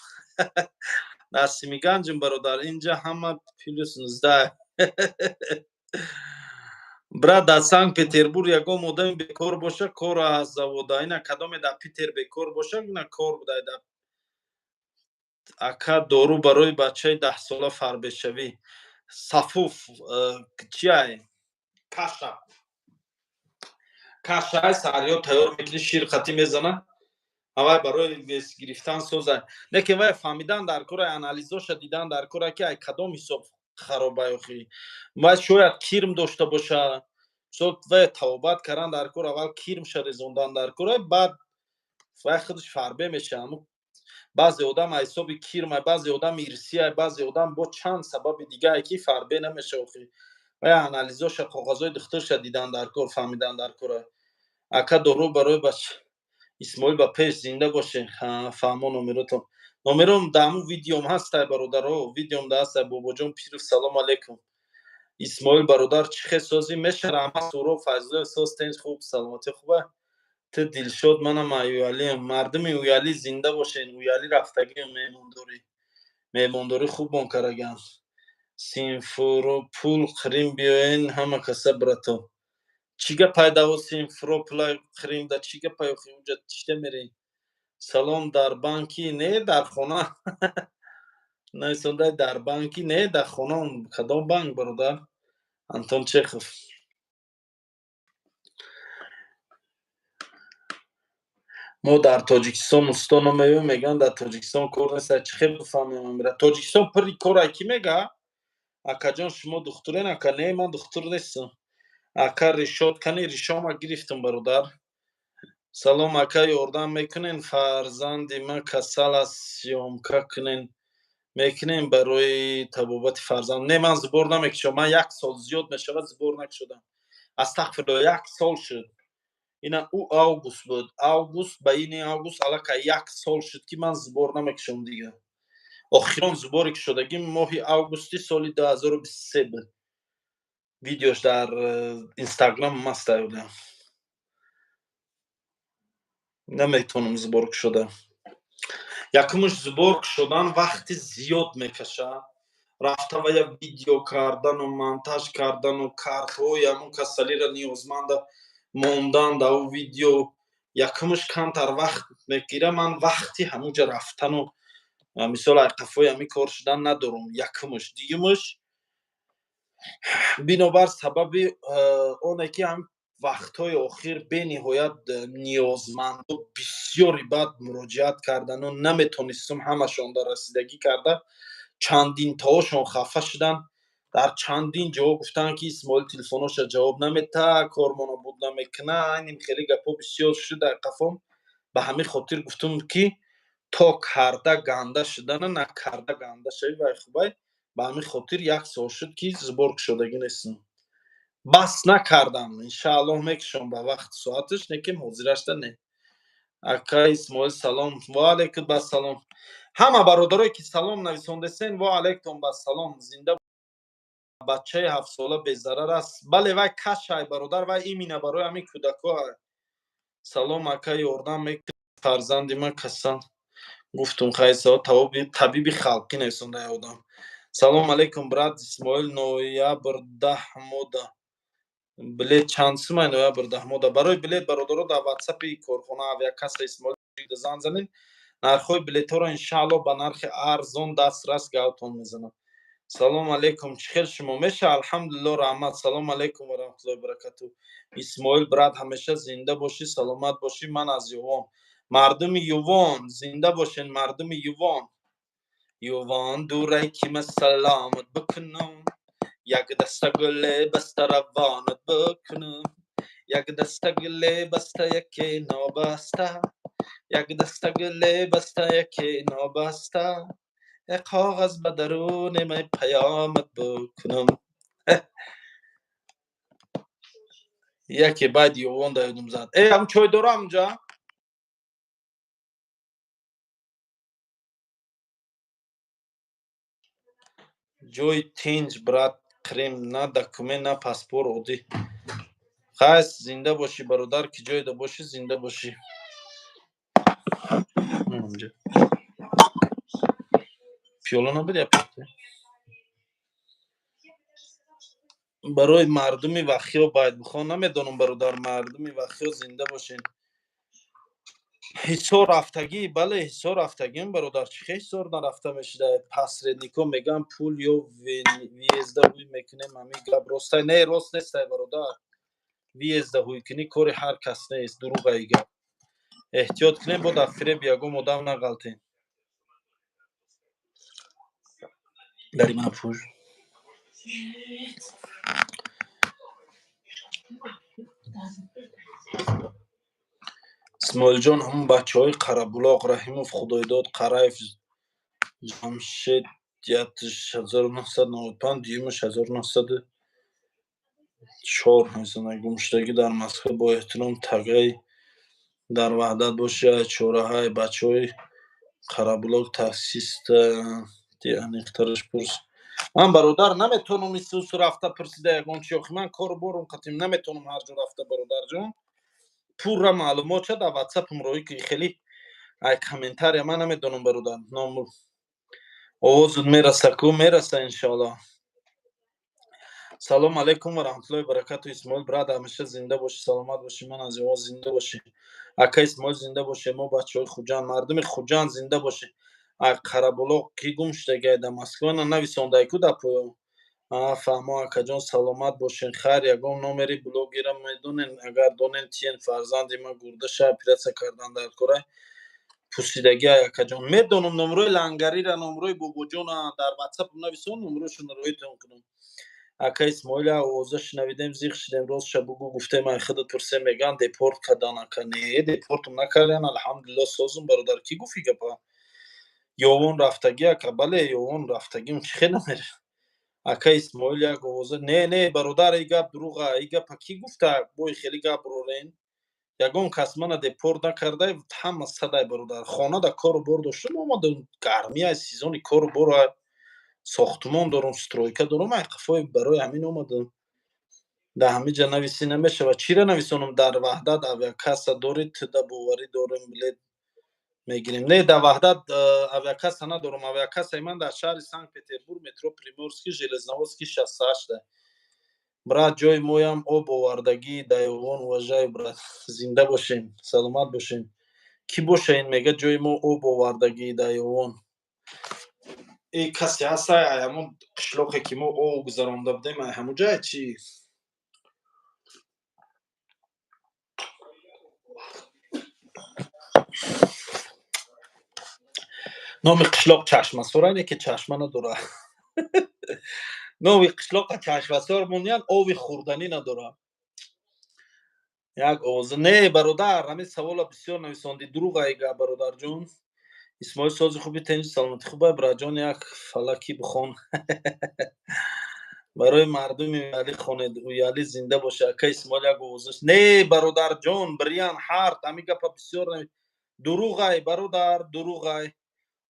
Дар Семиганҷим, бародар, инҷа ҳама плюс 19. Брат, дар Санкт Петербург ягон одами бекор боша, кор аз завода. Ина кадоме дар Питер бекор боша, ина кор будай. Дар ака, дору барои бачаи 10сола, фарбешавӣ. Сафуф чиай? Каша. Кашаи саҳарё тайёр мекунӣ, шир қатӣ мезана. Авай барои вес гирифтан соза. Лекин вай фаҳмидан дар кора, анализоша дидан дар кора, ки ай кадом ҳисоб харобай охи. Вай шояд кирм дошта боша. Мисол, вай тавобат кардан дар кор, аввал кирмша резондан дар кор, баъд вай худаш фарбе мешава. Баъзе одам аз ҳисоби кирм, баъзе одам ирсия, баъзе одам бо чанд сабаби дигае ки фарбе намешава охи. Вай анализоша, коғазҳои духтурша дидан дар кор, фаҳмидан дар кор. Ака, дору барои бач Исмоил, ба пеш, зинда боше. Фаҳмо номеротон. Номером дар ҳамун видеом ҳастай, бародаро, видеом да ҳастай. Бобоҷон Пиров, салом алейкум. Исмоил бародар, чӣ хел созӣ меша? Раҳмат, Суҳроб Файзуллоев, соз, тенҷ, хуб, саломатӣ хуба? Ту Дилшод, манам Уялиам. Мардуми Уяли зинда бошен. Уяли рафтагиам меҳмондорӣ. Меҳмондорӣ хуб мон караган. Симферопул, Қрим биёен ҳама каса, брато. Чӣ гапай даво Симферопола, Қримда чӣ гапай охи, уҷа чита мерем? Салом, дар банки не, дар хона. Нависондай дар банки не, дар хона. Кадом банк, бародар? Антон Чехов. Мо дар Тоҷикистон усто намеём, мегӯянд дар Тоҷикистон кор нест. Чӣ хел бифаҳмем амира? Тоҷикистон пури кор, ки мега? Акаҷон, шумо духтурен, ака? Не, ман духтур нестам. Ака, решод кани? Ришома гирифтам, бародар. Салом, ака, ёрдам мекунен? Фарзанди ман касал аст, съёмка кунен. Мекунем барои табобати фарзанд. Не, ман сбор намекушам. Ман як сол зиёд мешавад, сбор накушодам. Астағфирулло, як сол шуд. Ина ӯ август буд. Август ба ини август аллакай як сол шуд, ки ман сбор намекушам дигар. Охирон сборе ки шудагим моҳи августи соли 2023 буд. Видеош дар инстаграм маст аюда. Наметавонам сбор кушода. Якумш, сбор кушодан вақти зиёд мекашад. Рафта ва я видео кардану монтаж кардану картҳои ҳамун касалиро ниёзманда мондан дар ӯ видео, якумш камтар вақт мегирад. Ман вақти ҳамунҷа рафтану, мисол, ай қафои ҳамин кор шудан надорам, якумш. Дуюмш, бинобар сабаби оне ки ҳам вақтҳои охир бениҳоят ниёзмандо бисёри бад муроҷиат кардану наметонистум ҳамашонда расидагӣ карда, чандинтоошон хафа шуданд. Дар чандин ҷо гуфтанд, ки Исмоил телефоноша ҷавоб намедиҳад, кормона буд намекунад. Айним хеле гапҳо бисёр шуд дар қафом. Ба ҳамин хотир гуфтум, ки то карда ганда шудана, накарда ганда шавӣ, вай хубай. Ба ҳамин хотир як сол шуд, ки сбор кушодагӣ нестам. Бас накардам, иншааллоҳ мекушам ба вақти соаташ, лекин ҳозирашда не. Ака Исмоил, салом. Ва алайкум бассалом. Ҳама бародарое ки салом нависондесен, ва алайкум бассалом, зинда. Бачаи 7сола безарар аст? Бале, вай кашай, бародар, вай имина барои ҳамин кӯдакҳо. Салом, ака, ёрдам мекунед? Фарзанди ман касал. Гуфтум, хайсо, табиби халқӣ нависонда одам. Салом алейкум, брат Исмоил, ноябр 10 мода билет чанд сумай? Ноябр 10 мода барои билет, бародаро, дар ватсапи корхона авиакасса Исмоил зан занед, нархҳои билетҳоро иншааллоҳ ба нархи арзон дастрас гавтон мезанам. Салом алейкум, чӣ хел шумо меша? Алҳамдулилло, раҳмат. Салом алейкум ва раҳматуллоҳи баракату. Исмоил брат, ҳамеша зинда бошӣ, саломат бошӣ. Ман аз Ювон. Мардуми Ювон зинда бошен, мардуми Ювон. Ювон дурай, ки ма саломат бикунам, як даста гуле баста равонат бикунам, як даста гуле баста, яке нобаста, як даста гуле баста, яке нобаста, як коғаз ба даруне май паёмат бикунам. Яке баъд Ювон да ёдум зад. Э, ам чой дорам унҷа? Ҷои тинҷ, брат, Крим, на документ, на паспорт, оддӣ. Хайс, зинда бошӣ, бародар, ки ҷойда бошӣ, зинда бошӣ. Унҷа пиёла набуд, я пиёла. Барои мардуми Вахиё байт бихон. Намедонам, бародар. Мардуми Вахиё зинда бошен. Ҳисор рафтагӣ? Бале, Ҳисор рафтагим, бародар. Чӣ хел Ҳисор нарафта мешуда? Посреднико мегӯянд, пул ё въезда ҳуй мекунем. Ҳамин гап ростай? Не, рост нестай, бародар. Въезда ҳуй кунӣ кори ҳар кас нест, дурӯғаи гап. Эҳтиёт кунем, бо дар фиреб ягон одам нағалтем. Дари мана пӯш. Исмоилҷон, ҳамун бачаҳои Қарабулоқ, Раҳимов Худойдод, Қараев Ҷамшед, ятш 1995, дуюмаш 1904 гумшудагӣ дар Москва. Бо эҳтиром, тагаи дар Ваҳдат боши, ай чораҳай бачаҳои Қарабулоқ таксиста аниқтараш пурс. Ман, бародар, наметавонам исусу рафта пурсида ягон чи. Охи, ман кору борум қатим, наметавонам ҳар ҷо рафта. Бародарҷон, пурра маълумот ша дар ватсапам роҳӣ ки хеле ай комментария ман намедонам, бародар. Ном овозут мераса ку, мераса, иншоалло. Салом алейкум ва раҳматуллоҳи баракату. Исмоил брат, ҳамеша зинда бошӣ, саломат бошӣ. Ман аз Ювон. Зинда бошӣ, ака Исмоил, зинда бошӣ. Мо бачаҳои Хуҷанд, мардуми Хуҷанд зинда бошӣ. Ай Қарабулоқ ки гум шудагай дар Москва, на нависондай ку дар поён. Фаҳмо, акаҷон, саломат бошен. Хайр, ягон номери блогера медонен? Агар донен, тиен. Фарзанди ман гурдаша оператсия кардан дар кора пурсидагиай. Акаҷон, медонам номрои Лангарира, номрои Бобоҷона. Дар ватсап нависон, номрошонро роитон кунам. Ака Исмоила, овоза шунавидем, зиқ шидем. Ростша бугӯ, гуфтем, ай худат пурсем. Мегӯянд, депорт кардан, ака. Не, депортум накардан, алҳамдулилло, созум, бародар. Кӣ гуфт и гапа? Ёвон рафтагӣ, ака? Бале, Ёвон рафтагим, чӣ хел намера? Ака Исмоил, як овоза. Не, не, бародар, и гап дурӯға. И гапа кӣ гуфта? Бой хеле гап рорен. Ягон кас мана депорт накардай, ҳама садай, бародар. Хона да кору бор доштам, омадам. Гармия, сезони кору бор, сохтумон дорум, стройка дорум, ай қафои, барои ҳамин омадам. Дар ҳамин ҷа нависӣ намешавад. Чира нависонам? Дар Ваҳдат авиакасса доред? Туда боварӣ дорем, билет мегирем. Не, дар Ваҳдат авиакасса надорам. Авиакассаи ман дар шаҳри Санкт Петербург, метро Приморский, Железноводский, 68-да. Брат, ҷои моям об овардагӣ даёвон. Уважаю, брат, зинда бошем, саломат бошем. Кӣ боша ин мега, ҷои мо об овардагӣ даёвон? Э, касе ҳастай ай ҳамон қишлоқе, ки мо об гузаронда будем, ай ҳамон ҷай чӣ? Номи қишлоқ Чашмасор, айне ки чашма надорад. Номи қишлоқа Чашмасор мониян, оби хӯрданӣ надорад. Як овоз. Не, бародар, ҳамин савола бисёр нависондӣ, дурӯғ ай гап, бародарҷон. Исмоил, сози хуби, тенҷи, саломатӣ хуба, браҷон, як фалакӣ бихон. Барои мардуми Уяли хонед. Уяли зинда боша. Ака Исмоил, як овозаш. Не, бародарҷон, Бриан Ҳарт, ҳамин гапа бисёр дурӯғай, бародар, дурӯғай.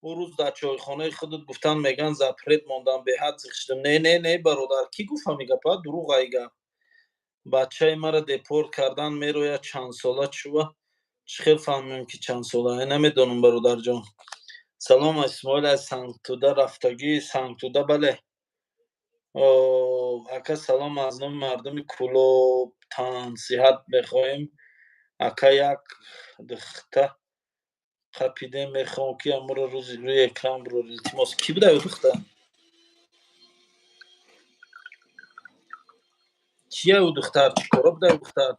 Ӯ рӯз дар чойхонаи худат гуфтан, меган, запрет мондан, беҳад зиқ шудам. Не, не, не, бародар, кӣ гуфт ҳамин гапа? Дурӯғай гап. Бачаи мара депорт кардан мерояд, чандсола чува? Чӣ хел фаҳмем, ки чанд сола? Намедонам, бародарҷон. Салом, Исмоил, аз Сангтуда рафтагӣ? Сангтуда, бале. Ака, салом аз номи мардуми Кӯлоб, тан сиҳат мехоҳем. Ака, як духта қапидем, мехоҳам, ки аморо рӯзи рӯи экран бирор, илтимос. Кӣ буда ё духта? Кия ӯ духтар? Чӣ кора буда ӯ духтар?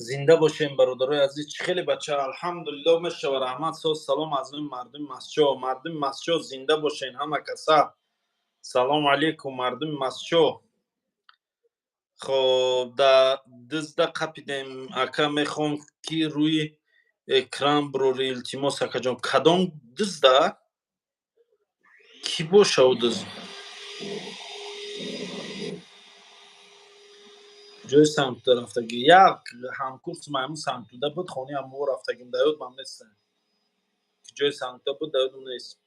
Зинда бошем, бародарои азиз. Чӣ хеле бача, алҳамдулилло, мешава, раҳмат. Соз, салом аз номи мардуми Масчо. Мардуми Масчо, зинда бошен ҳама каса. Салом алейкум, мардуми Масчо. Хоб, да дизда қапидем. Ака, мехоҳам, ки рӯи экран бурори, илтимос, акаҷон. Кадом дизда? Кӣ боша ӯ диз? Ҷои Сангтуда рафтагӣ? Як ҳамкурси маймун Сангтуда буд, хонаи ҳамво рафтагим, да ёдам нест. Ки ҷои Сангтуда буд, да ёдам нест.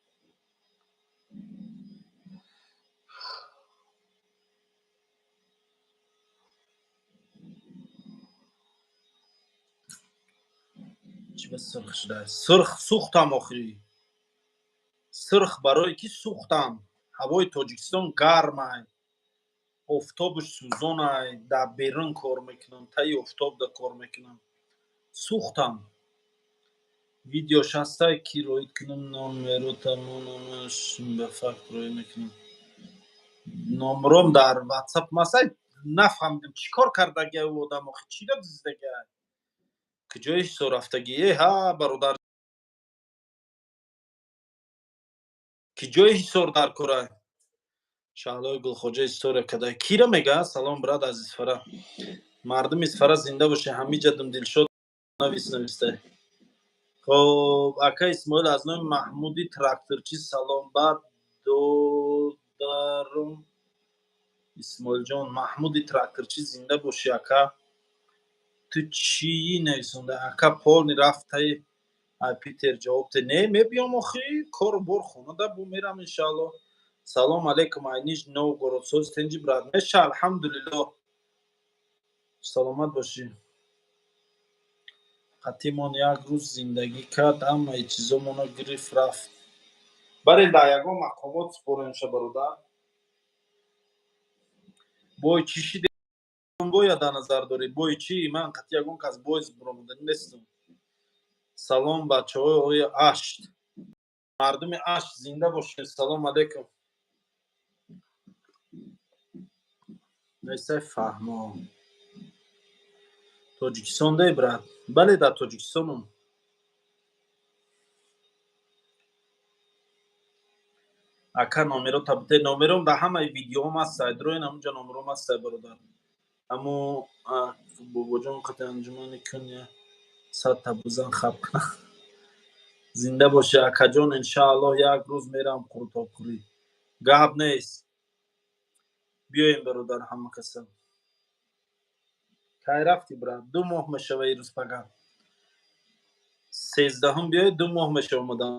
Чӣ ба сурх шуда? Сурх сӯхтам охирӣ. Сурх барое ки сӯхтам. Ҳавои Тоҷикистон гармай, офтобаш сӯзонай, дар берун кор мекунам, таи офтоб да кор мекунам, сӯхтам. Видеош ҳастай, ки роид кунам? Номерота монамаш, ба факт роӣ мекунам. Номером дар Ватсап масай. Нафаҳмидам, чӣ кор кардагия ӯ одам охи, чӣ ра диздагия, куҷои ҳисор рафтагӣ? Э ҳа, бародар, ки ҷои Ҳисор дар корай? Шаҳлои Гулхоҷа история кадай. Кира мега? Салом, брат, аз Исфара. Мардуми Исфара зинда боше. Ҳамиҷадум Дилшод навис, навистай. Хоб, ака Исмоил, аз номи Маҳмуди тракторчӣ салом. Баъд додарум Исмоилҷон, Маҳмуди тракторчӣ, зинда бошӣ, ака. Ту чии нависонда, ака? Полный рафтаи Питер, ҷавоб те. Не, мебиём охи, кору бор хонада бу мерам, иншаалло. Салом алейкум, ай Нижний Новгород. Соз, тинҷи, брат? Меша, алҳамдулилло, саломат бошӣ. Қатимон як рӯз зиндагӣ кард, ҳамаи чизомоно гирифт, рафт. Барен, дар ягон мақомот супоремша, бародар. Бой чӣ шиде? Боя дар назар дорӣ? Бой чӣ? Ман қатъи ягон кас бой буромаданӣ нестам. Салом, бачаҳои Ашт. Мардуми Ашт, зинда бошед. Салом алейкум. Несай, фаҳмо. Тоҷикистон дей, брат? Бале, дар Тоҷикистонум. Ака, номеро табте. Номером дар ҳамаи видеоҳом ҳастай, дроин, ҳамунҷа номером ҳастай, бародар. Аммо бобоҷон қати анҷумани куня садта бузан хаб кунам. Зинда бошӣ, акаҷон. Иншааллоҳ, як рӯз мерам қуртобхӯрӣ, гап нест. Биёем, бародар, ҳама каса. Кай рафтӣ, брат? 2 моҳ мешава, ирӯз пага 13-ҳум биёед, 2 моҳ мешава омадан.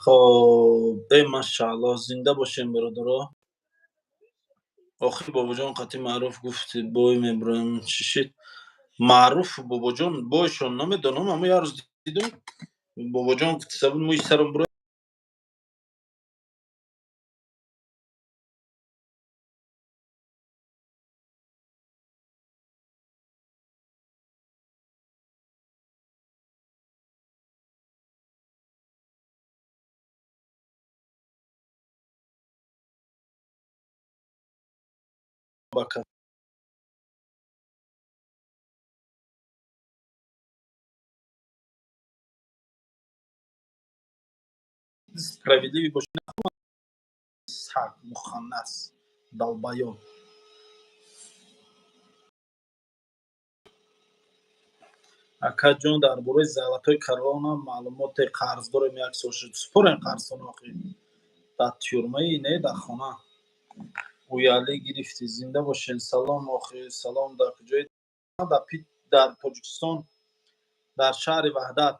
Хоб, э, машааллоҳ, зинда бошем, бародаро. Охир бобоҷон қати Маъруф гуфти, бой мебурем, чӣ шид? Маъруф бобоҷон бойшон намедонам, аммо як рӯз дидум, бобоҷон гуфтиса буд, мӯи сарам буро. Бака справедливый бош. Саг, муханнас, долбоёб. Акаҷон, дар бораи золотой корона маълумоте? Қарз дорем, як сол шуд, супорем қарзтон. Охи, дар тюрьмаи не, дар хона уялӣ гирифтӣ. Зинда бошен. Салом, охи, салом. Дар куҷои? Дар Тоҷикистон, дар шаҳри Ваҳдат.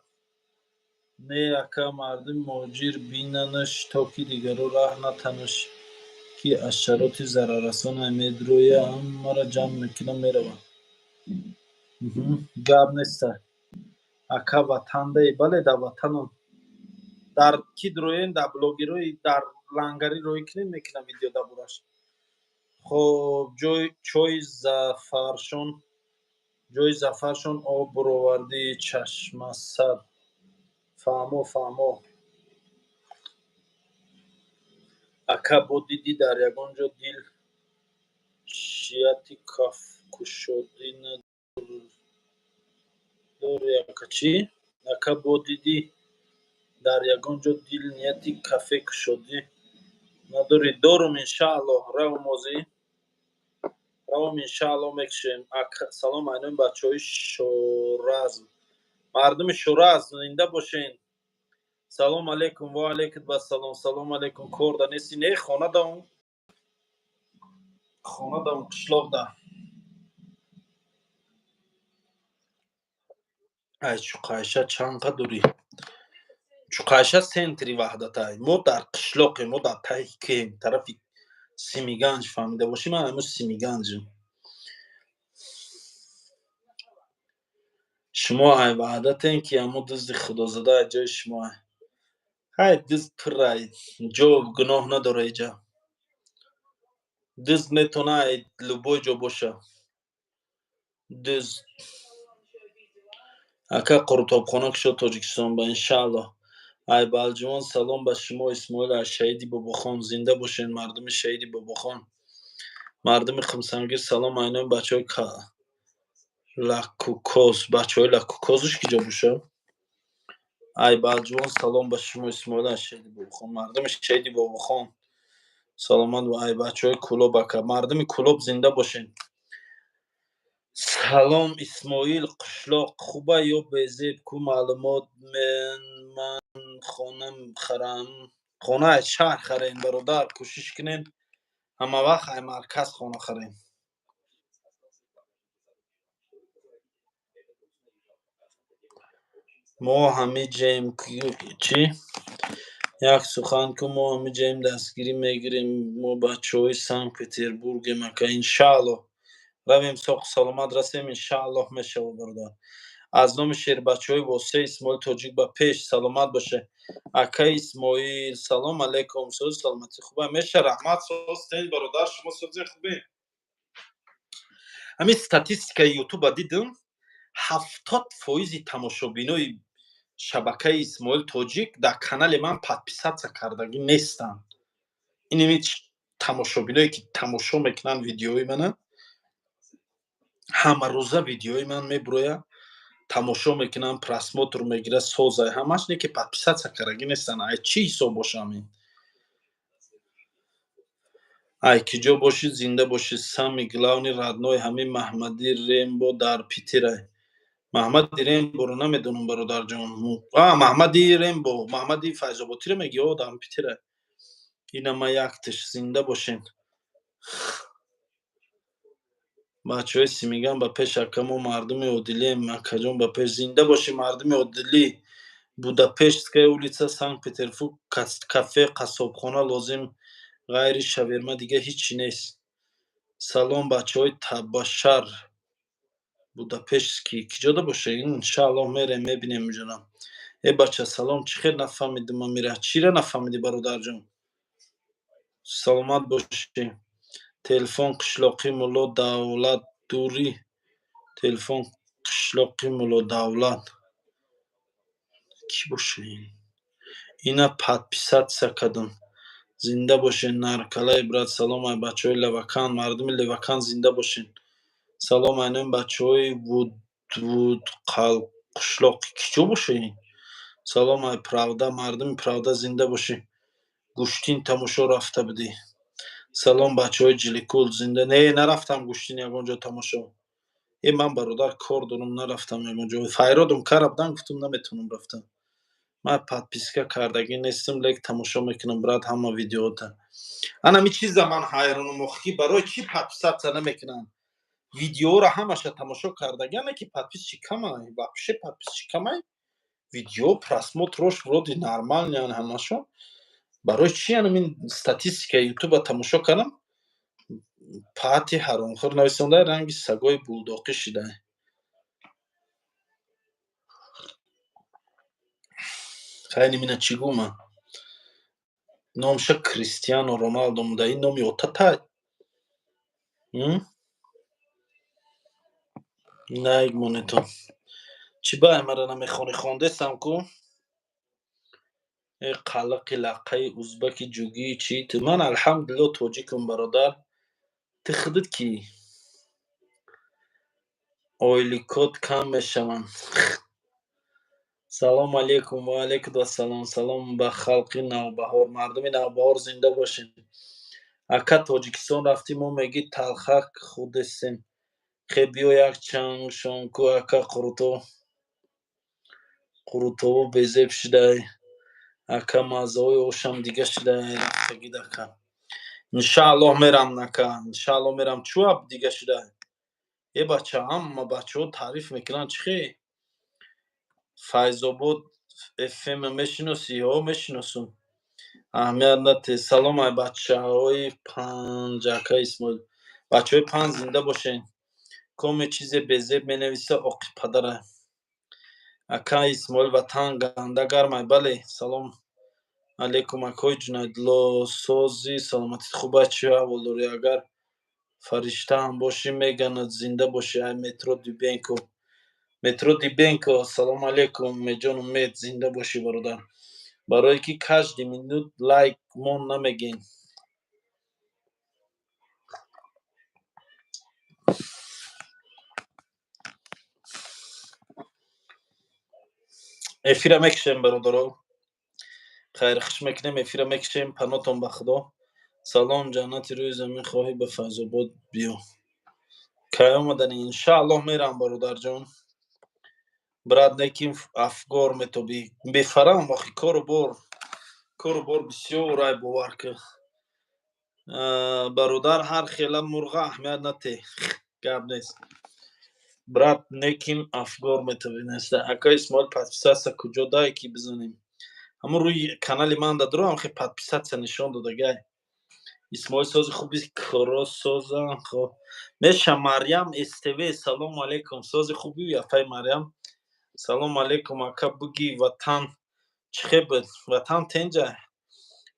Не, ака, мардуми муҳоҷир бинанаш, то ки дигаро раҳ натанаш. Ки ҳашароти зараррасона медроя, ҳамаро ҷамъ мекунам, меравам. Гап неста. Ака, ватандаи? Бале, дар ватанам. Дар ки дроем, дар блогерои дар лангарӣ роӣ кунем, мекунам видео дар бораш. Хоб, ҷой чои Зафаршон, ҷои Зафаршон об буровардӣ, Чашмасад. Фаҳмо, фаҳмо. Ака, бо дидӣ дар ягон ҷо дил шияти кафкушодӣ надорӣ, ака? Чӣ? Ака, бо дидӣ дар ягон ҷо дил нияти кафе кушодӣ надорӣ? Дорум, иншааллоҳ. Равм, озӣ равом, иншааллоҳ, мекушем. Салом айнои бачаҳои Шоразм, мардуми Шоразм, зинда бошен. Салом алейкум. Ва алейкум ассалом. Салом алейкум. Кор да нести? Не, хона даум, хона даум, қишлоқ да. Ай, Чуқайша чанд қа дурӣ? Чуқайша центри Ваҳдатай, мо дар қишлоқем, мо дар таи кем, тарафи Симиганҷ. Фаҳмида бошӣ, ман ҳамун Симиганҷем. Шумо ай Ваҳдатен, ки ҳамун дузди худозада ай ҷои шумо ай? Ҳай, дузд пуррай, ҷо гуноҳ надора иҷа. Дузд метавона ай любой ҷо боша дузд. Ака, қурутобхона кушод Тоҷикистон ба, иншааллоҳ. Ай Балҷувон салом ба шумо, Исмоил, аз шаҳиди Бобохон. Зинда бошед, мардуми шаҳиди Бобохон, мардуми Қумсангир. Салом айнои бачаҳои Лакукоз. Бачаҳои Лакукозш ки ҷо боша? Ай Балҷувон салом ба шумо, Исмоил, аз шаҳиди Бобохон, мардуми шаҳиди Бобохон, саломат. Ай бачаҳои Кӯлоб, ака, мардуми Кӯлоб, зинда бошед. Салом, Исмоил, қишлоқ хуба ё безеб ку? Маълумот, ман хона харам. Хона аз шаҳр харен, бародар, кӯшиш кунен, ҳама вақт ай марказ хона харен. Мо ҳамиҷаем. Чӣ? Як сухан ку, мо ҳамиҷаем, дастгирӣ мегирем. Мо бачаҳои Санкт Петербургем, ака. Иншааллоҳ, равем, соқу саломат расем, иншааллоҳ, мешавад, бародар. Аз номи шербачаҳои Восе, Исмоил Тоҷик ба пеш. Саломат боше, акаи Исмоил. Салом алейкум, сози саломатӣ хуба меша? Раҳмат, созтен, бародар, шумо созен, хубе? Ҳамин статистикаи Ютуба дидам, 70 фоизи тамошобинои шабакаи Исмоил Тоҷик дар канали ман подписаться кардагӣ нестанд. Иними тамошобиное ки тамошо мекунанд видеои мана, ҳамарӯза видеои ман мебурояд, тамошо мекунанд, просмотр мегирад, созай ҳамаш, не ки подписаться кардагӣ нестанд. Ай чӣ ҳисоб бошам ин? Ай ки ҷо бошӣ, зинда бошӣ. Самый главный, родной, ҳамин Маҳмади Рембо дар Питерай. Маҳмади Ремборо намедонам, бародарҷон. А, Маҳмади Рембо, Маҳмади Файзоботиро мегӣ? О, дар Питерай. Ина ма яктиш. Зинда бошен, бачаҳои Симиган, ба пеш, ака. Мо мардуми одилием, акаҷон, ба пеш. Зинда бошӣ, мардуми одилӣ. Будапештская улица, Санкт Петербург, кафе қассобхона лозим, ғайри шаверма дига ҳичи нест. Салом, бачаҳои Табашар Будапештский, ки ҷода боша? Иншааллоҳ, мерем, мебинем уҷора. Э, бача, салом. Чӣ хел нафаҳмидим амира? Чира нафаҳмидӣ, бародарҷон? Саломат бошӣ. Телефон қишлоқи Мулло Давлат дурӣ? Телефон қишлоқи Мулло Давлат кӣ боша ин? Ина подписаться кардам. Зинда бошен, наркалаи брат. Салом, ай бачаҳои Левакан, мардуми Левакан, зинда бошен. Салом айнои бачаҳои Вудвудқал қишлоқи, ки ҷо боша ин? Салом, ай Правда, мардуми Правда, зинда бошӣ. Гӯштин тамошо рафта будӣ? Салом, бачаҳои Ҷиликул, зинда. Не, нарафтам гӯштин ягон ҷо тамошо. Э, ман, бародар, кор дорам, нарафтам ягон ҷо. Файродум кара будам, гуфтам, наметавонам рафтам. Ман подписка кардагӣ нестам, лек тамошо мекунам, брат, ҳама видеота. Анами чиза ман ҳайронам охи, ки барои чӣ подписаться намекунанд? Видеоро ҳамаша тамошо кардагиане, ки подписчик камай, вообще подписчик камай. Видео просмотрош вроде нормальныян ҳамашо. Барои чӣ? Анамин статистикаи Ютуба тамошо кардам, паати ҳаромхӯр нависонда, ранги сагои булдоқӣ шида. Хайни мина чӣ гума? Номша Кристиано Роналдо муда, ин номи отатай. Лайк монетон. Чӣ бай мара намехонӣ? Хондесам ку? Э, қалақи лаққаи узбаки ҷугӣ чӣ ту? Ман алҳамдулилло тоҷикум, бародар. Ту худат кӣ? Ойликот кам мешаванд. Салом алейкум, ва алейкум ассалом. Салом ба халқи Навбаҳор. Мардуми Навбаҳор зинда бошед. Ака, Тоҷикистон рафтӣ, мо мегӣ талхак худесем. Хе, биё як чангшонку, ака. Қурутов қурутову безеб шудай. Ака, маззаҳои ошам дига шудай рафтагид, ака. Иншааллоҳ мерам, ака, иншааллоҳ мерам. Чӯ дига шудай? Е бача, ҳама бачаҳо таъриф мекунанд, чӣ хе? Файзобод ФМ мешиносӣ? Ҳо, мешиносум. Аҳамият нате. Салом ай бачаҳои Панҷ, ака Исмоил. Бачаҳои Панҷ зинда бошед. Коме чизе безеб менависа, оқи падара. Ака Исмоил, ватан ганда гармай, бале. Салом алейкум, акои Ҷунайдулло, сози саломатит хуб аст, чӣ аҳвол дорӣ? Агар фаришта ҳам бошӣ, меганад, зинда бошӣ. Ай метро Дюбенко. Метро Дибенко, салом алейкум, Меҷон Умед, зинда бошӣ, бародар. Барое ки каждый минут лайк мон намегӯем. Эфира мекушем, бародаро. Хайрхуш мекунем, эфира мекушем, панотон ба Худо. Салом, ҷаннати рӯи замин хоҳӣ, ба Файзобод биё. Кай омадани? Иншааллоҳ мерам, бародарҷон. Брат, неким афгор метобӣ. Бефарам, охи, кору бор. Кору бор бисёр ай, бовар ки. Бародар, ҳар хела мурға аҳамият нате. Гап нест. Брат, неким афгор метобӣ неста. Ака Исмоил, подписаться куҷо дай ки бизанем? Ҳамун рӯи канали ман дадурам, хе, подписаться нишон додагай. Исмоил, сози хуби коро соза. Хоб. Меша Марьям СТВ, салому алейкум. Сози хуби, яфаи Марьям. Салом алейкум, ака, буги ватан чӣ хе буд? Ватан тенҷа.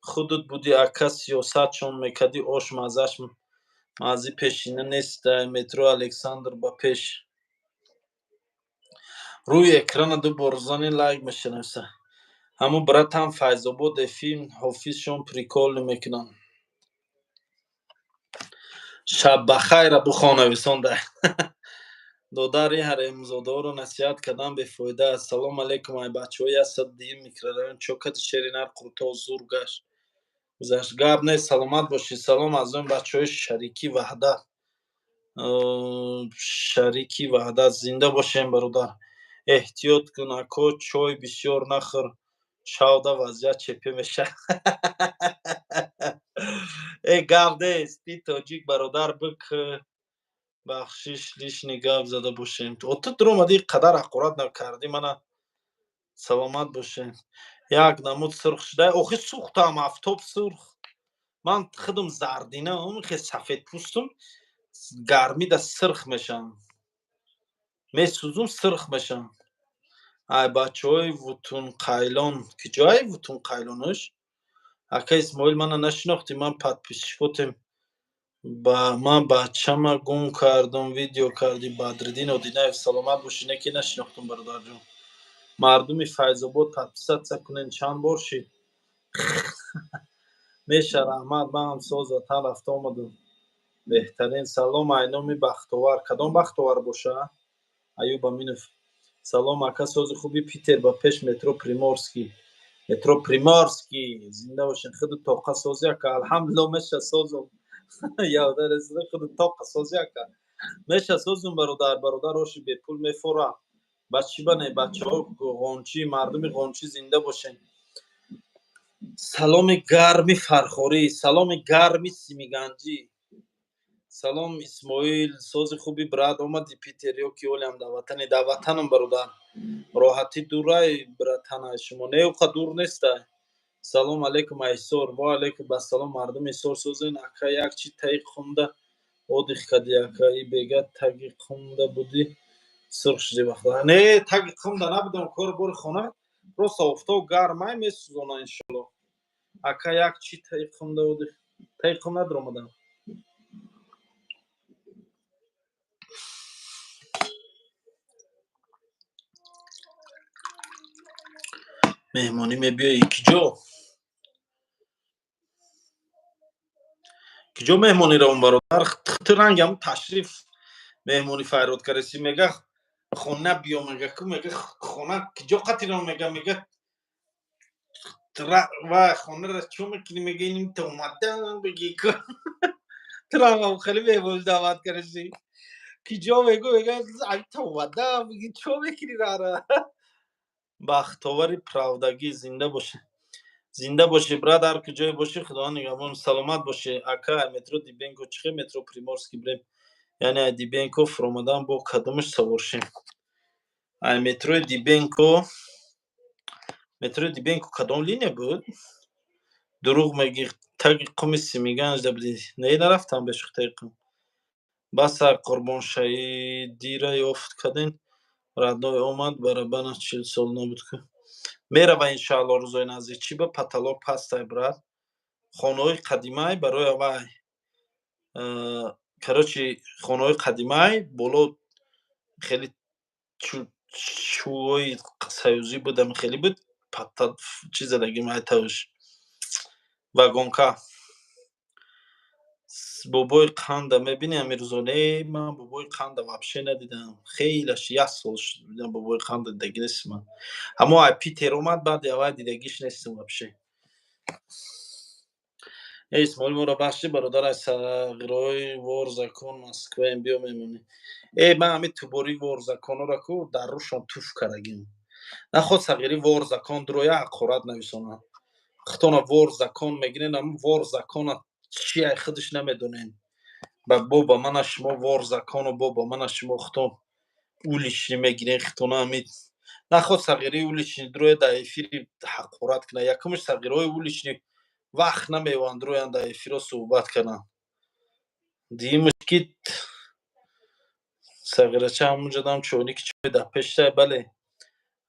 Худут буди, ака, сиёсатшон мекардӣ, ош маззаш мази пешина нест. Метро Александр ба пеш. Рӯи экрана ду бор зани, лайк мешинависа. Ҳамун братам Файзобод филм ҳофизшон прикол мекунанд. Шаб бахайра бухон нависонда. Додари ҳаремзодаҳоро насиҳат кардан бефоида аст. Салом алейкум, ай бачаҳои 102-юм микрорайон. Чокати шери нар Қурутов зур гашт. Гузашт. Гап нест, саломат бошед. Салом аз он бачаҳои Шарики Ваҳдат. Шарики Ваҳдат зинда бошем, бародар. Эҳтиёт кун, ако, чой бисёр нахӯр. Шавда вазъият чепе мешавад. Э, гап нест, ти тоҷик, бародар, бик бахшиш, лишний гап зада бошем. О, ту дуромадӣ, қадар ҳақорат накардӣ мана. Саломат бошед. Як намуд сурх шуда. Охи, сӯхтам, афтоб сурх. Ман худам зардина, хе, сафедпӯстум, гармида сирх мешавам. Месӯзум, сирх мешавам. Ай бачаҳои Вутунқайлон, куҷои Вутунқайлонаш? Ака Исмоил, мана нашинохтӣ, ман подписчикотем. Ба ман бачама гум кардум, видео кардӣ. Бадриддин Одинаев, саломат бошӣ, не ки нашинохтум, бародарҷон. Мардуми Файзобод, подписаться кунед, чанд бор шид? Меша, раҳмат, ман ҳам соз, ватан рафта омадум. Беҳтарин. Салом ай номи Бахтовар. Кадом Бахтовар боша? Аюб Аминов. Салом, ака, сози хуби, Питер ба пеш, метро Приморский. Метро Приморский. Зинда бошед. Худу тоқа сози, ака. Алҳамдулилло, меша, созум. Явда расида, худу тоқа сози, ака. Меша, созум, бародар, бародар, оши бепул мефора. Ба чӣ бане, бачаҳо ғончӣ, мардуми ғончӣ зинда бошед. Саломи гарми Фархорӣ, саломи гарми Симиганҷӣ. Салом, Исмоил, сози хуби, брат, омади Питер ё ки олиам дар ватане? Дар ватанам, бародар. Роҳатӣ дурай, братанай, шумо не, уқа дур нестай. Салом алейкум, Айсор. Ва алейкум ассалом, мардуми Исор, созен? Ака, як чи таи қумда отдых кади, ака? И бега таги қумда будӣ, сурх шуди вақта. Не, таги қумда набудам, кори бори хона, просто офтоб гармай, месӯзона, иншолло. Ака, як чи таи қумда отдых, таи қум надиромадам. Меҳмонӣ мебиёӣ? Киҷо, киҷо меҳмонӣ равон, бародар? Ту рангам ташриф меҳмонӣ файрод кареси, мега хона биё, мега ку, мега хона киҷо қатирон, мега, мега ва хонара чо мекунӣ, мега иним та омадан беги ку, ту рангам хеле меҳмонӣ даъват кареси, киҷо мегу, мега та омадан беги, чо мекунӣ рара? Бахтовари правдагӣ, зинда бошӣ, зинда бошӣ, брат, ҳар куҷое бошӣ, Худованд нигаҳбон, саломат бошӣ. Ака, метро Дыбенко чихе, метро Приморский брем? Яъне ай Дыбенко фуромадан бо кадомаш савор шем? Ай метрои Дыбенко, метрои Дыбенко кадом линия буд? Дурӯғ мегӣ, таги қуми Семиганҷда будӣ. Не, нарафтам бешух таги қум. Баса, Қурбоншаҳидира ёфт карден, родной, омад барабана, 40 сол набуд ку. Мерава, иншаалло, рӯзои наздик. Чӣ ба потолок пастай, брат, хонаҳои қадимай, барои авай, короче, хонаҳои қадимай боло хеле чӯҳои союзӣ будам, хеле буд, чӣ задаги майтавш вагонка. Бобои қанда мебини ҳамин рӯзо? Не, ман бобои қанда вообще надидам, хелаш як сол шуд, бобои қанда дидагӣ нестам ман. Ҳамо ай Питер омад, баъди аввай дидагиш нестам вообще. Э, Исмоил, моро бахши, бародар, ай сағирои вор закон Москваем, биё мемонӣ. Э, ман ҳамин тубори вор законоро ку дар рӯшон туф кардагим. Наход сағири вор закон дуроя ҳақорат нависонад. Худтона вор закон мегирен, ҳамн вор закона чи ай худаш намедонен. Ба бо ба мана шумо вор закону, бо ба мана шумо худтон уличный мегирен худтона ҳамин. Наход сағири уличный дуроя дар эфири ҳақорат кунад. Якумш, сағирои уличный вақт намеванд дуроянд дар эфиро суҳбат кунанд. Дуюмаш, ки сағирача ҳамунҷодам чойники чой дар пештай, бале.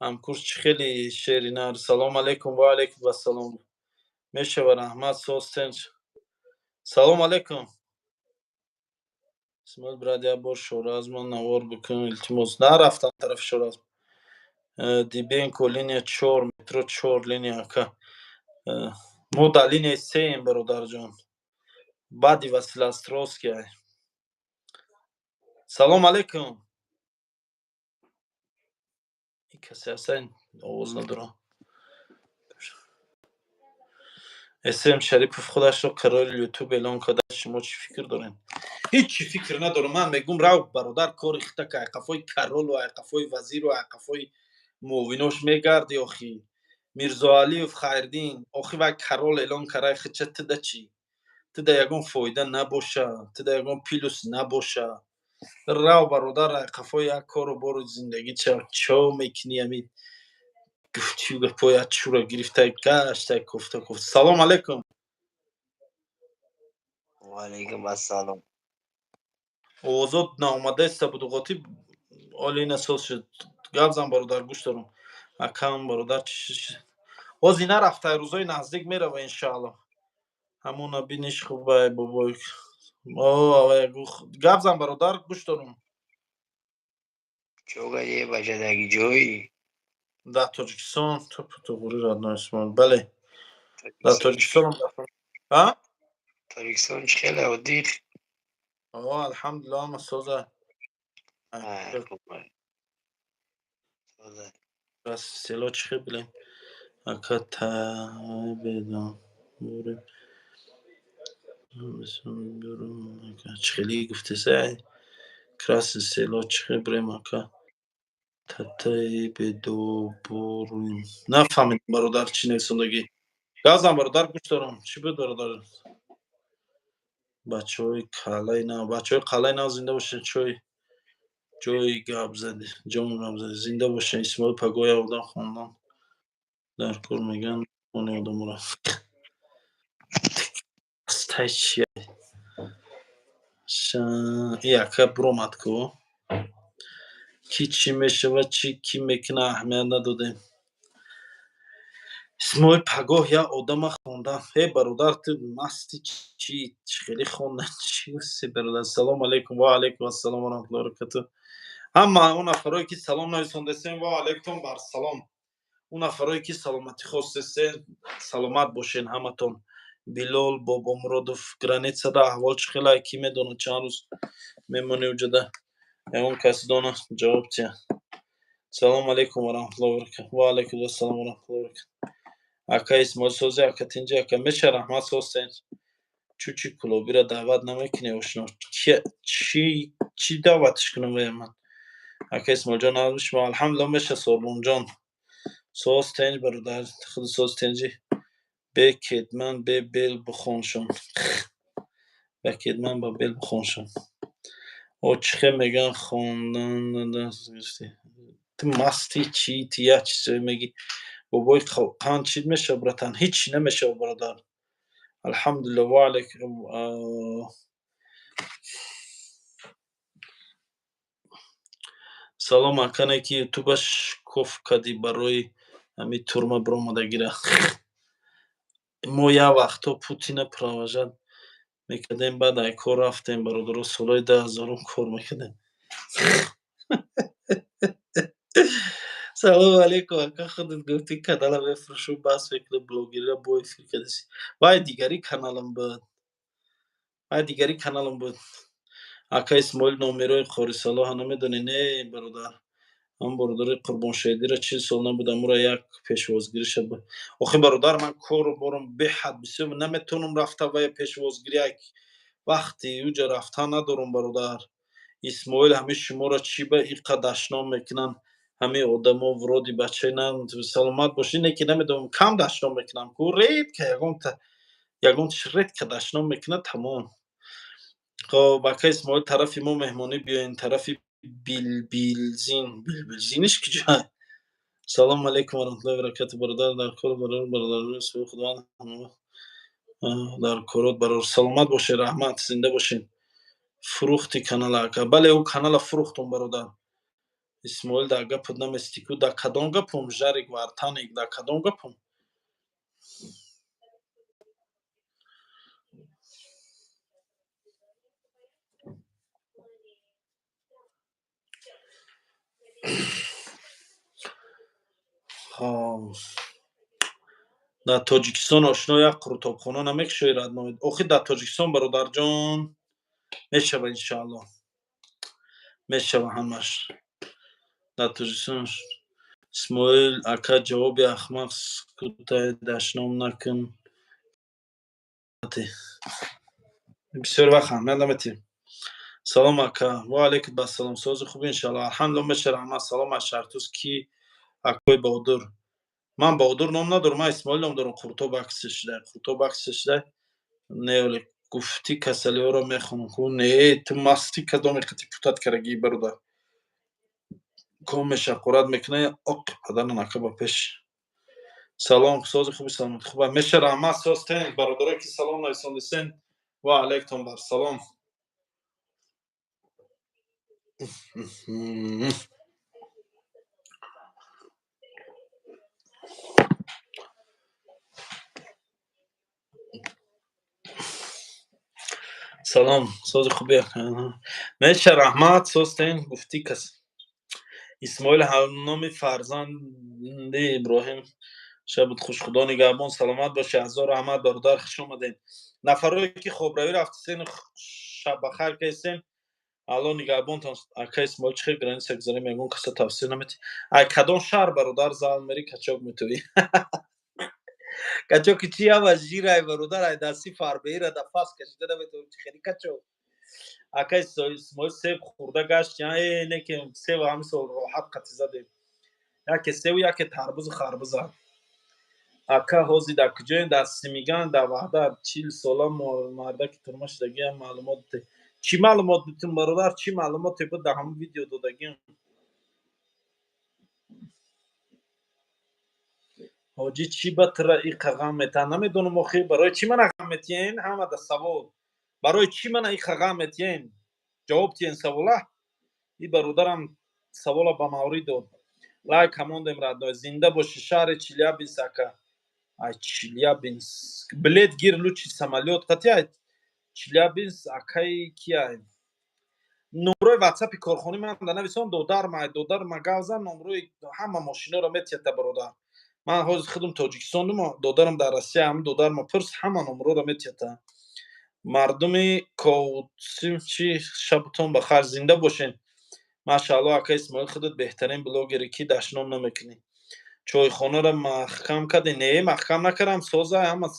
Ҳамкурс чӣ хеле шери нар. Салом алейкум, ва алейкум ассалом. Мешава, раҳмат, соз, тинч. Салом алейкум. Исмоил, брат, як бор Шоразма навор бикун, илтимос. Нарафтам тарафи Шоразм. Дыбенко линия чор, метро чор линия, ака. Мо дар линияи сеем, бародарҷон. Баъди Василиостровский ай. Салом алейкум. Ин касе ҳастан, овоз надорам. СМ Шарипов худашро короли Ютуб эълон карда, шумо чӣ фикр доред? Ҳеҷ чӣ фикр надорам. Ман мегӯм, рав, бародар, кори хита ка, айқафои королу айқафои вазиру айқафои муовинош мегарди охи. Мирзоалиев Хайрдин, охи вай король эълон карай, хича туда чӣ? Туда ягон фоида набоша, туда ягон плюс набоша. Рав, бародар, айқафои як кору бору зиндагӣ чо мекунӣ, ами гуфтию гапои чура гирифтай гаштай кофта кофта. Салом алейкум. Ваалайкум ассалом. Овозот наомадаиста буду, қотӣ оли ина соз шуд. Гап зан, бародар, гӯш дорам. Акам, бародар, ҳози нарафтай, рӯзои наздик мерава, иншаалло. Ҳамона биниш хубай, бобой. Гап зан, бародар, гӯш дорам. Чо кади, бачадаги ҷои? Дар Тоҷикистон, туғри, родной Исмоил, бале. Дар Тоҷикистон. А? Тоҷикистон чӣ хеле оддӣ? О, алҳамдулиллоҳ, ҳама соза. Хуб. Соза. Бас село чӣ хел билем? Ака, табедам. Бурем. Чӣ хеле гуфтесай? Красное Село чӣ хел бирем, ака? Татаи бедоборим. Нафаҳмидам, бародар, чӣ нависондагӣ. Гап зан, бародар, гӯш дорам. Чӣ буд, бародар? Бачаҳои калаи нав, бачаҳои қалаи нав, зинда бошед, чой ҷои гап задӣ, ҷон гап задӣ, зинда бошед. Исмоил, пагоҳ як одам хондан дар кор мегӯянд. Одамора астай чия? Яка буромад ку, ки чӣ мешавад, чӣ кӣ мекунад, аҳамият надодем. Исмоил, пагоҳ як одама хондан. Э, бародар, ту масти чӣ? Чӣ хеле хондан? Чӣ гуфти, бародар? Салому алайкум, ва алайкум ассалом ва раҳматуллоҳи ва баракатуҳ. Ҳама он нафарое, ки салом нависондастем, ва алайкум бар салом. Он нафарое, ки саломатӣ хостестем, саломат бошен ҳаматон. Билол Бобомуродов, границада аҳвол чӣ хела? Кӣ медонад, чанд рӯз мемонӣ уҷада? Ягон кас дона, ҷавоб тия. Салому алайкум ва раҳматуллоҳи ва баракатуҳ. Ва алайкум ассалом ва раҳматуллоҳи ва баракатуҳ. Ака Исмоил, сози, ака, тинҷи, ака? Меша, раҳмат, созтен. Чучи Кулобира даъват намекунӣ, ошно? Чӣ чӣ даъватш кунам вая ман? Ака Исмоилҷон, нағз шумо? Алҳамдулилла, меша. Сорбонҷон, соз, тинҷ, бародар, худ соз, тинҷӣ? Бе кетман, бе бел бихоншон, ба кетман, ба бел бихоншон. О, чӣ хел мегӯян, хондан даст гирифтӣ? Ту масти чӣ? Ту як чизое мегӣ. Бобои қанд, чӣ мешавад, братан? Ҳеҷ намешавад, бародар, алҳамдулилла. Ва алайкум. Салом, акане, ки ютубаш коф кардӣ барои ҳамин турма биромадагира. Мо як вақтҳо Путина провожать мекардем, баъд ай кор рафтем, бародаро, солҳои 2000-ум кор мекардем. Салому алайкум, ака, худат гуфтӣ, канала мефурӯшум, баҳс мекунам, блогерира бо эфир кардасӣ. Вай дигари каналам буд, вай дигари каналам буд. Ака Исмоил, номерои Қорисалоҳа намедонӣ? Не, бародар, ҳам бародари Қурбоншаҳидира 40 сол набудам, ӯра як пешвозгириша. Охи, бародар, ман кору борам беҳад бисёр, наметавонам рафта вая пешвозгирӣ, як вақти уҷа рафтан надорам, бародар. Исмоил, ҳамин шуморо чӣ ба иқа дашном мекунанд ҳамин одамо? Вроде бачаи на, саломат бошӣ, не ки намедонам, кам дашном мекунам ку, редко, ягонта ягонташ редко дашном мекунад, тамом. Хоб, ака Исмоил, тарафи мо меҳмонӣ биёен, тарафи Билбилзин. Билбилзиниш куҷоа? Салому алайкум ва раҳматуллоҳи ва баракатуҳ, бародар, дар кор барор, бародари Худованд дар корот барор. Саломат бошед, раҳмат, зинда бошед. Фурӯхти канала, ака? Бале, ӯ канала фурӯхтум, бародар. Исмоил, дар гапут наместӣ ку? Дар кадом гапум, Жарик Вартаник, дар кадом гапум? Хоб, дар Тоҷикистон, ошно, як қурутобхона намекушои, родной? Охи, дар Тоҷикистон, бародарҷон, мешава, иншоалло, мешава ҳамаш дар Тоҷикистон. Исмоил ака, ҷавоби ахмақ скутай, дашном накун. Бисёр вақт аҳамият наметиҳем. Салом, ака, ва алайкум ассалом, сози, хуби, иншоалло, алҳамдулилла, меша, раҳмат. Салом аз Шаҳртуз, ки акои Баҳодур? Ман Баҳодур ном надорам, ман Исмоил ном дорам. Қуртоб акси шудай, Қуртоб акси шудай. Не, оле гуфтӣ, касалиҳоро мехонам ку? Не, ту мастӣ, кадоме қати путат карагӣ, бародар? Ком мешақорат мекуна, оқи падаран, ака, ба пеш. Салом, сози, хуби, саломати, хуба? Меша, раҳмат, созтен. Бародарое, ки салом нависондисен, ва алайкум бар салом. Салом, сози, хуби? Меша, раҳмат, созтен. Гуфтӣ, кас Исмоил номи фарзанди Иброҳим. Шабат хуш, Худо нигаҳбон, саломат бошӣ. Ҳазор раҳмат, бародар, хуш омадед. Нафарое, ки хобравӣ рафтисен, шаб бахайр кардисен, Алло нигаҳбонтон. Ака Исмоил, чӣ хел граница гузарем? Ягон каса тавсия наметӣ? Ай кадом шаҳр, бародар, зал мери, качок метавӣ? Качоки чи? Ама жирай, бародар, ай дасти фарбеира да фас кашида наметавонӣ, чи хели качок? Ака Исмоил, себ хӯрда гашт? Э, не ки себ ҳамин сол роҳат қатӣ задем, яке севу, яке тарбузу харбуза. Ака, ҳозир дар куҷоем? Дар Симиган, дар Ваҳдат. 40 сола мардаки турма шудагиам, маълумот чӣ маълумот битун, бародар? Чӣ маълумоте буд дар ҳамон видео додагиам? Ҳоҷӣ, чӣ ба тира иқа ғам метаҳ? Намедонам охи, барои чӣ мана ғам метиҳен? Ҳамада савол: барои чӣ мана иқа ғам метиҳен? Ҷавоб тиҳен савола. И бародарам савола ба маврид дод. Лайк ҳамондем, родной, зинда бошӣ. Шаҳри Челябинск, ака. Ай Челябинск билет гир, лучше самолёт қати. Ай Челябинск акаи кияй? Номрои ватсапи корхонаи ман да нависон, додарма, додарма гавзан, номрои ҳама мошиноро метиҳата, бародар. Ман ҳозир худам Тоҷикистонум, додарам дар Россия. Ҳам додарма пурс, ҳама номроро метиҳата. Мардуми Коутсим чи, шабтон ба хайр, зинда бошен. Машаалло, ака Исмоил, худат беҳтарин блогере, ки дашном намекунӣ. Чойхонаро маҳкам кардӣ? Не, маҳкам накардам, соза ҳама.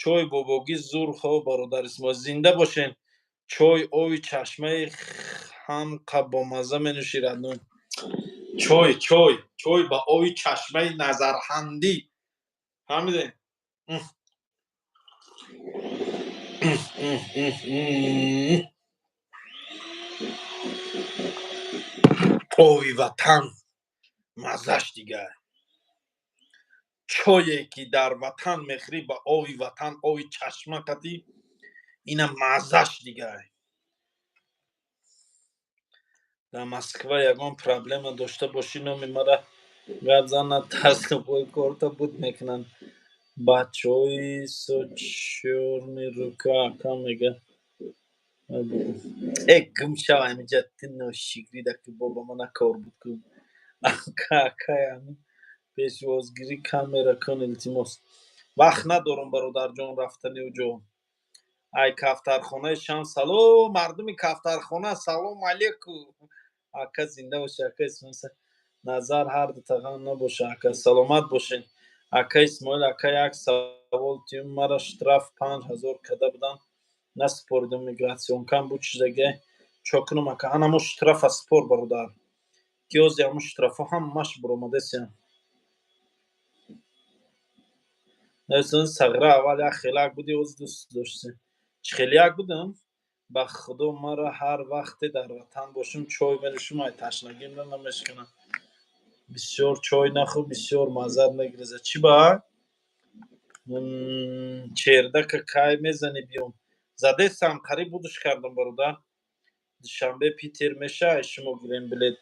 Чой бобогӣ зур. Хо, бародар Исмоил, зинда бошен. Чой ови чашмаи ҳамқа бомазза менӯшӣ, родной. Чой, чой, чой ба ови чашмаи Назарҳандӣ, фаҳмидем? Ови ватан маззаш дигар. Чое ки дар ватан мехӯрӣ ба ови ватан, ови чашма қатӣ, ина маззаш дигар. Дар Москва ягон проблема дошта бошӣ, номи мара гап зан, натарс, любой корта буд мекунанд. Бачаҳои со чёрный рука ака мега. Э, гум шав ҳамиҷа, ту ношигрида, ки бо мана кор буд кун. Ака, акай, ҳамин пешвозгирӣ камера кун, илтимос. Вақт надорам, бародарҷон, рафтани ӯ ҷо. Ай кафтархонаи Шамс салом, мардуми кафтархона, салом алейкум. Ака, зинда бошӣ. Ака Исмоил, назар ҳар дутаға набоша, ака, саломат бошед. Ака Исмоил, ака, як савол тиюм: мара штраф 5000 када будам, насупоридам, миграционкам буд шудага, чо кунам, ака? Анамо штрафа супор, бародар, ки ози ҳамун штрафҳо ҳамаш буромадесиям. Сағира, аввал як хелак буди, ози дӯст доштӣ. Чӣ хелияк будам? Ба худо, мара ҳар вақте дар ватан бошам, чой менӯшам, ай ташнагимро намешканам. Бисёр чой нахӯр, бисёр маззат мегиреза. Чӣ ба чердака кай мезанӣ, биём? Задесам, қариб будуш кардам, бародар. Душанбе Питер меша, шумо гирем билет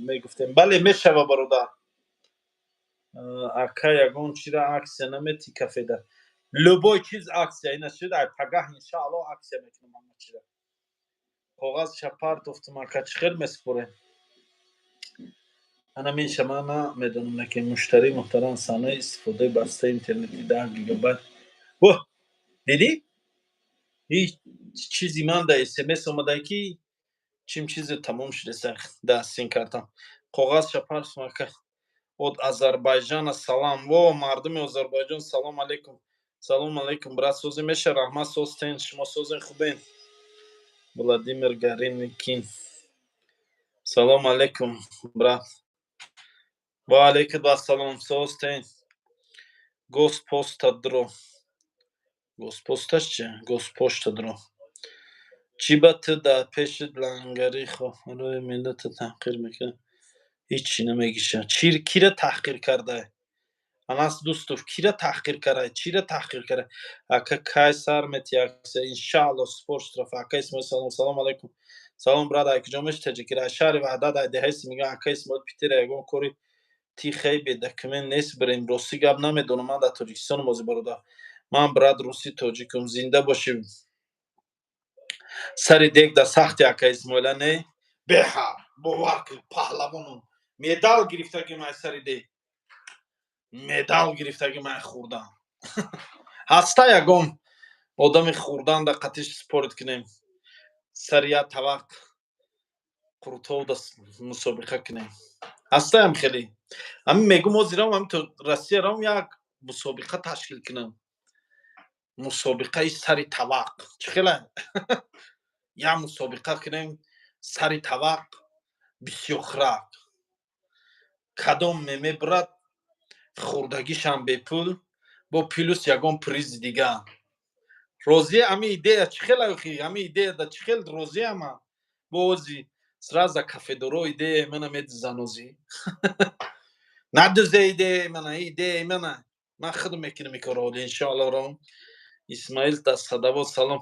мегуфтем. Бале, мешава, бародар. Ака, ягон чира акция наметӣ кафеда? Любой чиз акция ина шуд, ай пагаҳ, иншаалло, акция мекунам ҳама чира. Коғаз шапартофтум, ака, чӣ хел месупорем? Ана меша, ман намедонам, лекин муштарии муҳтарам, санаи истифодаи бастаи интернети 10 гигабайт. Во, дидӣ, ҳеҷ чизи ман дар смс омада, ки чим чизе тамом шудеса дар сим-картам. Коғаз шапартофтум, ака. От Азарбайҷана салам. Во, мардуми Озарбойҷон, салом алейкум. Салом алейкум, брат, созӣ меша? Раҳмат, созтен, шумо созен, хубен? Владимир Гариникин, салом алейкум, брат. Ва алейкум ассалом, созтен? Госпоста дро, госпосташ чи? Госпошта дро. Чӣ ба ту дар пеши лангари хоҳарои миллата таҳқир мекунад? Ҳичи намегиша. Кира таҳқир карда? Анас Дӯстов, кира таҳқир карда? Чира таҳқир карда? Ака, кай сар мети акция? Иншаалло, спор штраф. Ака Исмоил, салом. Салом алейкум. Салом, брат, ай куҷо меши? Таҷикира, шаҳри Ваҳдат, ай деҳаи Симиган. Ака Исмоил, Питера ягон кори тихай бе документ нест, бирем? Ростӣ гап, намедонам, ман дар Тоҷикистонам ҳозир, бародар. Ман, брат, русӣ тоҷикум. Зинда бошӣ. Сари дег дар сахти, ака Исмоила, не беҳа, бовар кун, паҳлавонум, медал гирифтагим. Ай сари дег медал гирифтагим, ай хӯрдан. Ҳаста ягон одами хӯрдан да қатиш спорить кунем, сари як тавақ қурутов да мусобиқа кунем? Ҳастаям хеле. Ҳамин мегум, ҳозирам ҳамин то Россия равам, як мусобиқа ташкил кунам, мусобиқаи сари тавақ. Чӣ хела як мусобиқа кунем сари тавақ бисёрхӯрак, кадом мемебурад, хӯрдагишам бепул, бо плюс ягон призи дигар. Розия ҳамин идея чӣ хел охи? Ҳамин идея да чӣ хел розияма? Бо ози сразу кафедоро идеяи мана медизан, озӣ надузе идеяи мана, идеяи мана. Ман худм мекунам ин корро, иншоалло. Ром Исмаил дар Садовод, салом.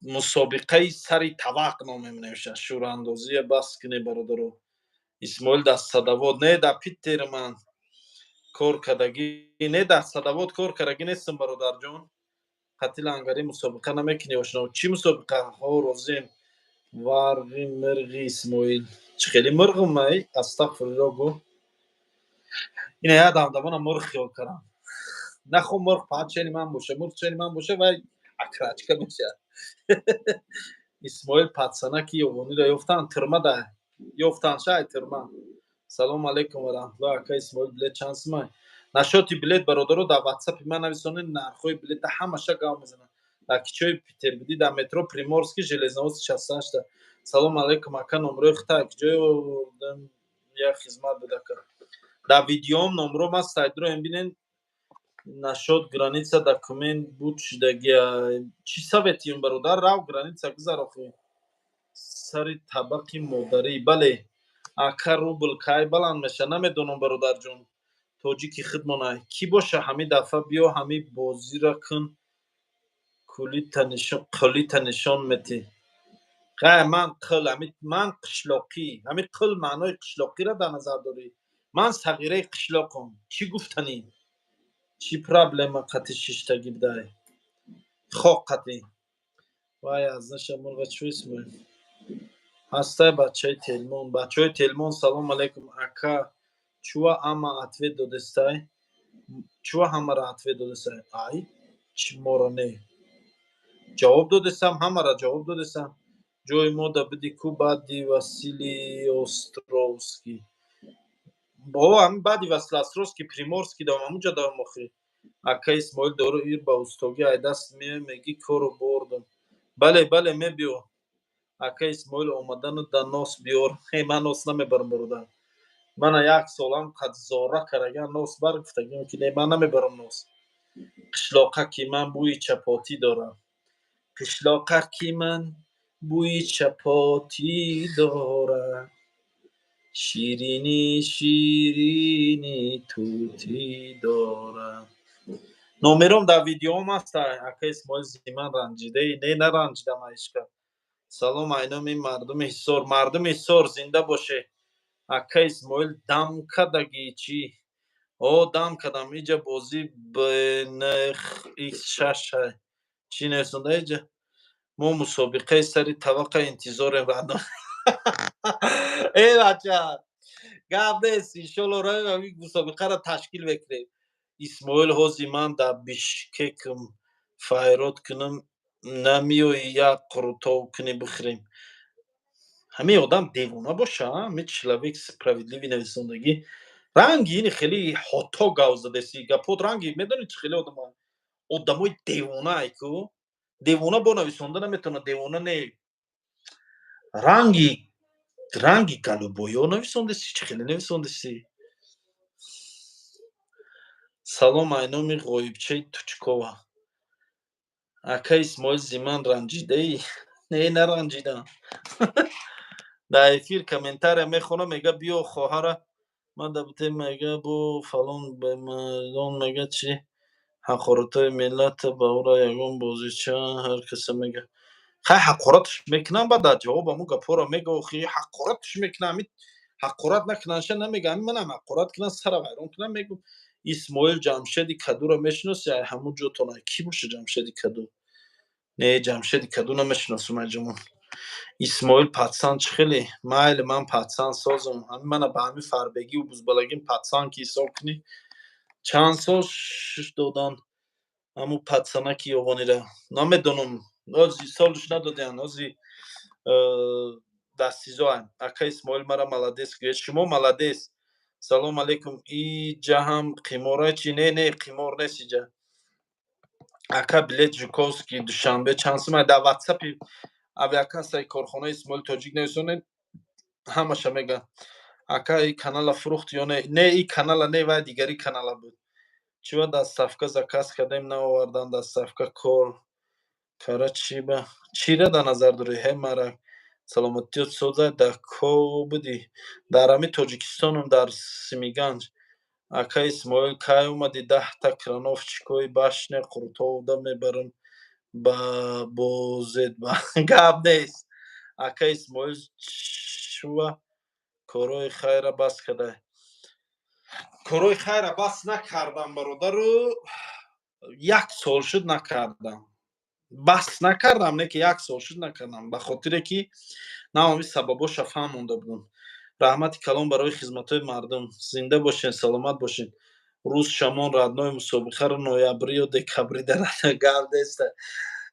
Мусобиқаи сари тавақ ном менавиша. Шӯрандозия бас куне, бародаро. Исмоил дар Садовод не, дар Питер ман кор кардагӣ не, дар Садовод кор кардагӣ нестам, бародарҷон. Қати лангарӣ мусобиқа намекунӣ, ошно? Чӣ мусобиқа? Ҳо, розием. Варғи мирғи Исмоил, чӣ хеле мирғум ай, астағфирулло, гу. Ина як дамдамона мурғ хиёл кардам. Нахо, мурғ фақат чени ман боша, мурғ чени ман боша, вай окорочка мешавад. Исмоил, пацанаки ёвониро ёфтан, тюрьма да ёфтан, шай тюрьма. Салому алайкум ва раҳматуллоҳ, ака Исмоил, билет чанд сумай? Нашоти билет, бародаро, дар Ватсапи ман нависонед, нархҳои билета ҳамаша гав мезанад. Дар кичои Питер будӣ? Дар метро Приморский, Железноводский 68. Салому алайкум, ака, номрои хута киҷое овурдем, як хизмат буд, ака. Дар видеом номро ман сайдроем, бинен. Нашод граница документ буд шудагия, чӣ советием, бародар? Рав, граница гузар охи. Сари табақи модарӣ, бале. Ака, рубл кай баланд меша? Намедонам, бародарҷон, тоҷики худмона кӣ боша. Ҳами дафъа биё, ҳами бозира кун, қулита нишон метӣ. Қай ман қил? Ҳами ман қишлоқӣ, ҳами қил маънои қишлоқиро дар назар дорӣ? Ман сағираи қишлоқам, чӣ гуфтанӣ? Чӣ проблема қати шиштагӣ будай, хок қати? Вай, аз наша мурға чӯ, Исмоил ҳастай. Бачаи Телмон, бачаҳои Телмон, салом алайкум. Ака, чуа ама ответ додестай? Чуа ҳамара ответ додестай? Ай, чӣ моро не ҷавоб додесам? Ҳамара ҷавоб додесам. Ҷои мо да биди ку, баъди Василий Островский. Бо ҳамин баъди Василий Островский, Приморский давом, ҳамунҷа давом охи. Ака Исмоил, дору ир ба устогӣ айдаст меои, мегӣ кору бордум. Бале, бале, мебиё. Ака Исмоил, омадану да нос биёр. Ман нос намебарам, бародар. Мана як солам қад зора караган, нос бар гуфтагим ки не, ман намебарам нос. Қишлоқа ки ман бӯи чапотӣ дорам, қишлоқа ки ман бӯи чапотӣ дорам, ширини ширини тутӣ дорам. Номером дар видеоам аст. Ака Исмоил, зиман ранҷидаи? Не, наранҷидам, аишка. Салом айноми мардуми Ҳисор, мардуми Ҳисор зинда боше. Ака Исмоил, дам кардагӣ чӣ? О, дам кардам. Иҷа бозӣ бнх6 чӣ нависонда иҷа? Мо мусобиқаи сари тавақа интизорем. Радо, э бача, гап нест, иншолло равем, мусобиқаро ташкил мекунем. Исмоил, ҳози ман дар Бишкекам, файрод кунам, намеоӣ, як қурутов кунӣ, бихӯрем? Ҳамин одам девона боша, ҳами человек справедливый нависондагӣ. Ранги ини хеле ҳото гав задаси, гапот ранги медонӣ чӣ хеле одама, одамои девона ку, девона бо нависонда наметавонад, девона не, ранги голубоё нависондаси, чӣ хеле нависондаси. Салом айноми ғоибчаи Тучкова. Ака Исмоил, зиман ранҷидаӣ? Не, наранҷидам. Дар эфир комментария мехонам, мега биё, хоҳара ман дабте, мега бо фалон бемадон, мега чи ҳақоратҳои миллата ба ӯра ягон бозича ҳар каса мега. Хай, ҳақоратш мекунам, баъд дар ҷавоб ҳамун гапҳоро мега. Охи, ҳақоратш мекунам, ҳами ҳақорат накунанша намега. Ҳами манам ҳақорат кунам, сара вайрон кунам, мегӯм. Исмоил, Ҷамшеди Кадуро мешиноси? Ай ҳамун ҷотон кӣ боша Ҷамшеди Каду? Не, Ҷамшеди Каду намешиносум, айҷамон. Исмоил, пацан чӣ хеле? Майли, ман пацан созам. Ҳами мана ба ҳами фарбегиву бузбалагим пацан ки ҳисоб кунӣ. Чанд сол додан ҳамун пацанаки ёвонира? Намедонам, ози солш надодиян, ози дастизоам. Ака Исмоил, мара молодец гӯед. Шумо молодец. Салом алейкум, иҷа ҳам қимора чи? Не, не, қимор нест иҷа. Ака, билет Жуковский Душанбе чанд сум? Дар Ватсапи авиакассаи корхонаи Исмоили Тоҷик нависонед, ҳамаша мегӯяд. Ака, и канала фурӯхт ё не? Не, и канала не, вай дигари канала буд. Чива доставка заказ кардем, наовардан? Доставка кор кара чиба? Чира дар назар дорӣ? Ҳе, мара саломатиёт соза. Дар ко будӣ? Дар ҳами Тоҷикистонам, дар Семиганҷ. Ака Исмоил, кай омадӣ? 10-та крановщикои башня Қуртовда мебарам ба бозед. Гап нест, ака Исмоил. Шува корҳои хайра бас кардай? Корҳои хайра бас накардам, бародару, як сол шуд накардам. Бас накардам, не ки як сол шуд накардам, ба хотире ки наоми сабабоша фаҳмонда будам. Раҳмати калон барои хизматҳои мардум, зинда бошен, саломат бошен. Рӯз шамон, родной, мусобиқаро ноябрӣ ё декабрӣ дар. Гап неста.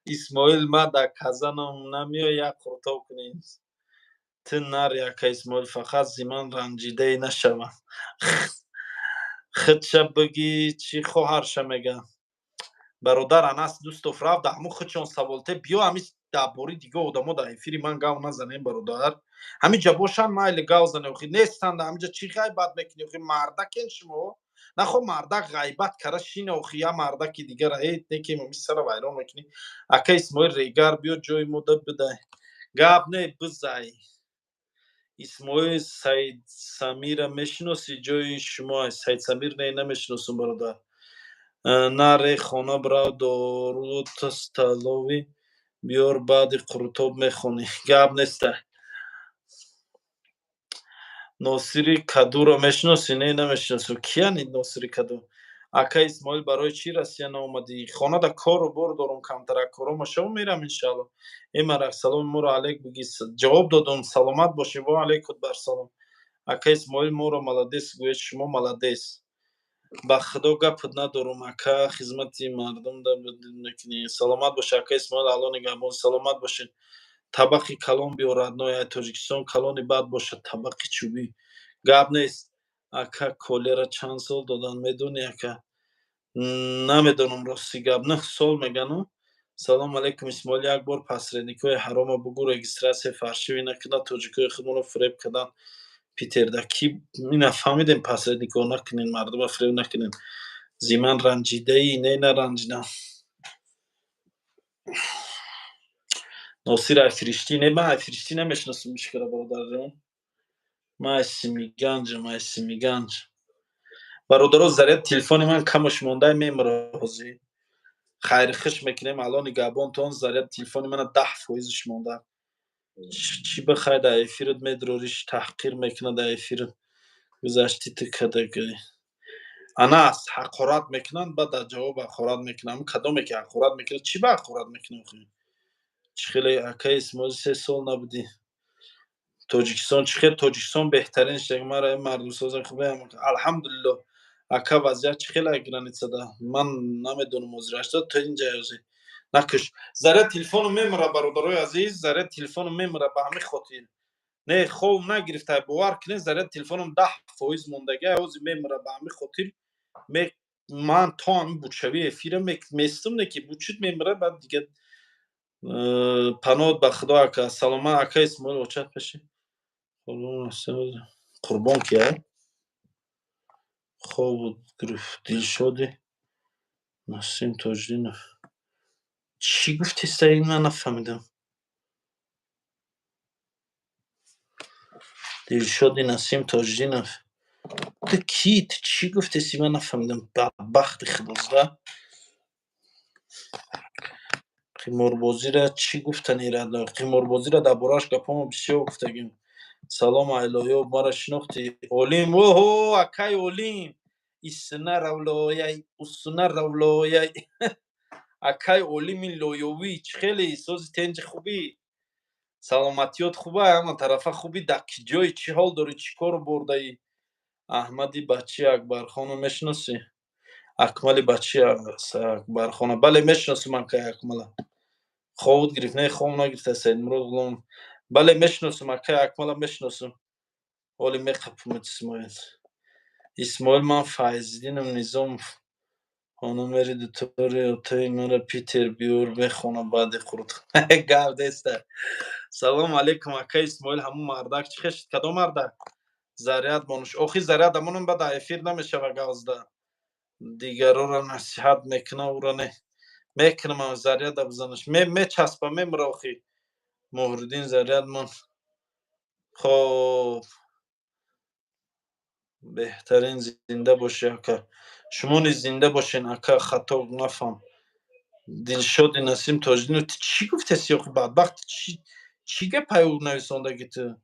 Исмоил, ма дар Казанам, намеои, як қуртоб кунем? Ту нари, ака Исмоил, фақат зиман ранҷидае нашавам. Худша бигӣ, чӣ хоҳарша мегӯям? Бародар Анас Дӯстов рафт, ҳамун худшон саволте. Биё, ҳами дар бори дига одамо дар эфири ман гав назанем, бародар. Ҳамиҷа бошанд, майли, гав зане. Охи нестанд ҳамиҷа, чӣ ғайбат мекунӣ? Охи мардакен шумо, нахо мардак ғайбат кара шина. Охи я мардаки дигара э неки сара вайрон мекунӣ. Ака Исмоил, регар биё, ҷои мода бидай. Гап не, бизай. Исмоил, Саидсамира мешиносӣ? Ҷои шумо Саидсамир? Не, намешиносам, бародар. Наре, хона бирав, дору столовый биёр, баъди қурутоб мехонӣ. Гап неста. Носири Кадуро мешиносӣ? Не, намешиносам. Кияни Носири Каду? Ака Исмоил, барои чӣ Россия наомадӣ? Хонада кору бор дорум, камтарак корома шава, мерам, иншаалло. Э, марак, саломи моро алейк бигӣ. Ҷавоб додум, саломат бошӣ. Во алейкут бар салом. Ака Исмоил, моро молодец гӯед. Шумо молодец. Ба худо, гапат надорум, ака, хизмати мардум да мекунӣ. Саломат бош, ака Исмоил, Алло нигаҳбон. Саломат бошед. Табақи калон биёр, родной, ай Тоҷикистон, калони бад бошад, табақи чӯбӣ. Гап нест. Ака, Колера чанд сол доданд, медонӣ, ака? Намедонам, рости гап, 9 сол мегану. Салом алейкум, Исмоил. Як бор посредникҳои ҳарома бугӯ, регистрация фальшивый накунад, тоҷикои худмонро фиреб карданд Питерда. Ки ина фаҳмидем, посредникҳо накунен, мардума фиреб накунен. Зиман ранҷидаӣ? Не, наранҷидам. Носир Айфириштӣ? Не, ман Айфириштӣ намешиносам, мишкара, бародарҷон. Ман ай Симиганҷам, ай Симиганҷ. Бародаро, заряд телефони ман камаш монда, мемира ҳозир. Хайрхуш мекунем, алло нигаҳбонтон. Заряд телефони мана 10 фоизш монда. Чӣ бихай, дар эфират медрориш, таҳқир мекунад дар эфират. Гузашти ту кадагай. Анас, ҳақорат мекунанд, баъд дар ҷавоб ҳақорат мекунанд. Кадоме ки ҳақорат мекунад, чӣ ба ҳақорат мекунад охи? Чӣ хеле, ака Исмоил, 3 сол набудӣ Тоҷикистон? Чӣ хел Тоҷикистон, беҳтарин шаг. Мара мардумсоза хубе, алҳамдулилло. Ака, вазъият чӣ хел границада? Ман намедонам ҳозирашта то инҷа ҳозир накуш. Заряд телефону мемира, бародарои азиз, заряд телефону мемира, ба ҳамин хотир. Не, хоб нагирифта, бовар кунед, заряд телефоном 10 фоиз мондага, ҳозир мемира. Ба ҳамин хотир ман то ҳамин бучавии эфира местум, не ки бучуд, мемира, баъд дига паноҳ ба худо. Ака, саломат. Ака Исмоил, очат пеши қурбон кия хоб гирифт. Дилшоди Насим Тоҷиддинов, чӣ гуфти, Саид? Ман нафаҳмидам. Дилшоди Насим Тоҷиддинов, ту кӣ? Ту чӣ гуфтеси? Ман нафаҳмидам, бадбахти худозда. Қиморбозира чӣ гуфтани, родной? Қиморбозира дар борааш гапҳомо бисёр гуфтагим. Салом, айлоёб, мара шинохтӣ? Олим, оҳо, акай Олим, исна равлояй, усна равлояй. Акай Олими Лоёвӣ, чӣ хеле сози, тенҷи, хубӣ, саломатиёт хуба, ҳама тарафа хубӣ? Дар ки ҷои, чӣ ҳол дорӣ, чӣ кору бурдаӣ? Аҳмади бачи Акбархоно мешиносӣ? Акмали бачи Акбархона, бале, мешиносам акай Акмала. Хобут гирифт? Не, хоб нагирифта. Саидмурод Ғулом, бале, мешиносам, акай Акмала мешиносам. Ҳоли меқапумед. Исмоил, Исмоил, ман Файзиддинам Низомов. Хона мери, дутори отаи мара Питер биёр, мехона баъди хурд. Гап неста. Салому алейкум, ака Исмоил, ҳамун мардак чӣ хешид? Кадом мардак? Заряд монуш охи, заряд амонам, баъд эфир намешава. Гавзда дигарора насиҳат мекуна, ура не мекунам. Заряда бизанаш, мечаспа, мемира охи. Муҳриддин, заряд мон. Хоб. Беҳтарин, зинда бошӣ, ака. Шумо низ зинда бошен, ака, хато нафаҳм. Дилшоди Насим Тоҷиддинов, ту чӣ гуфтеси, охи, бадбахт? Чӣ гапай ӯ нависондаги ту?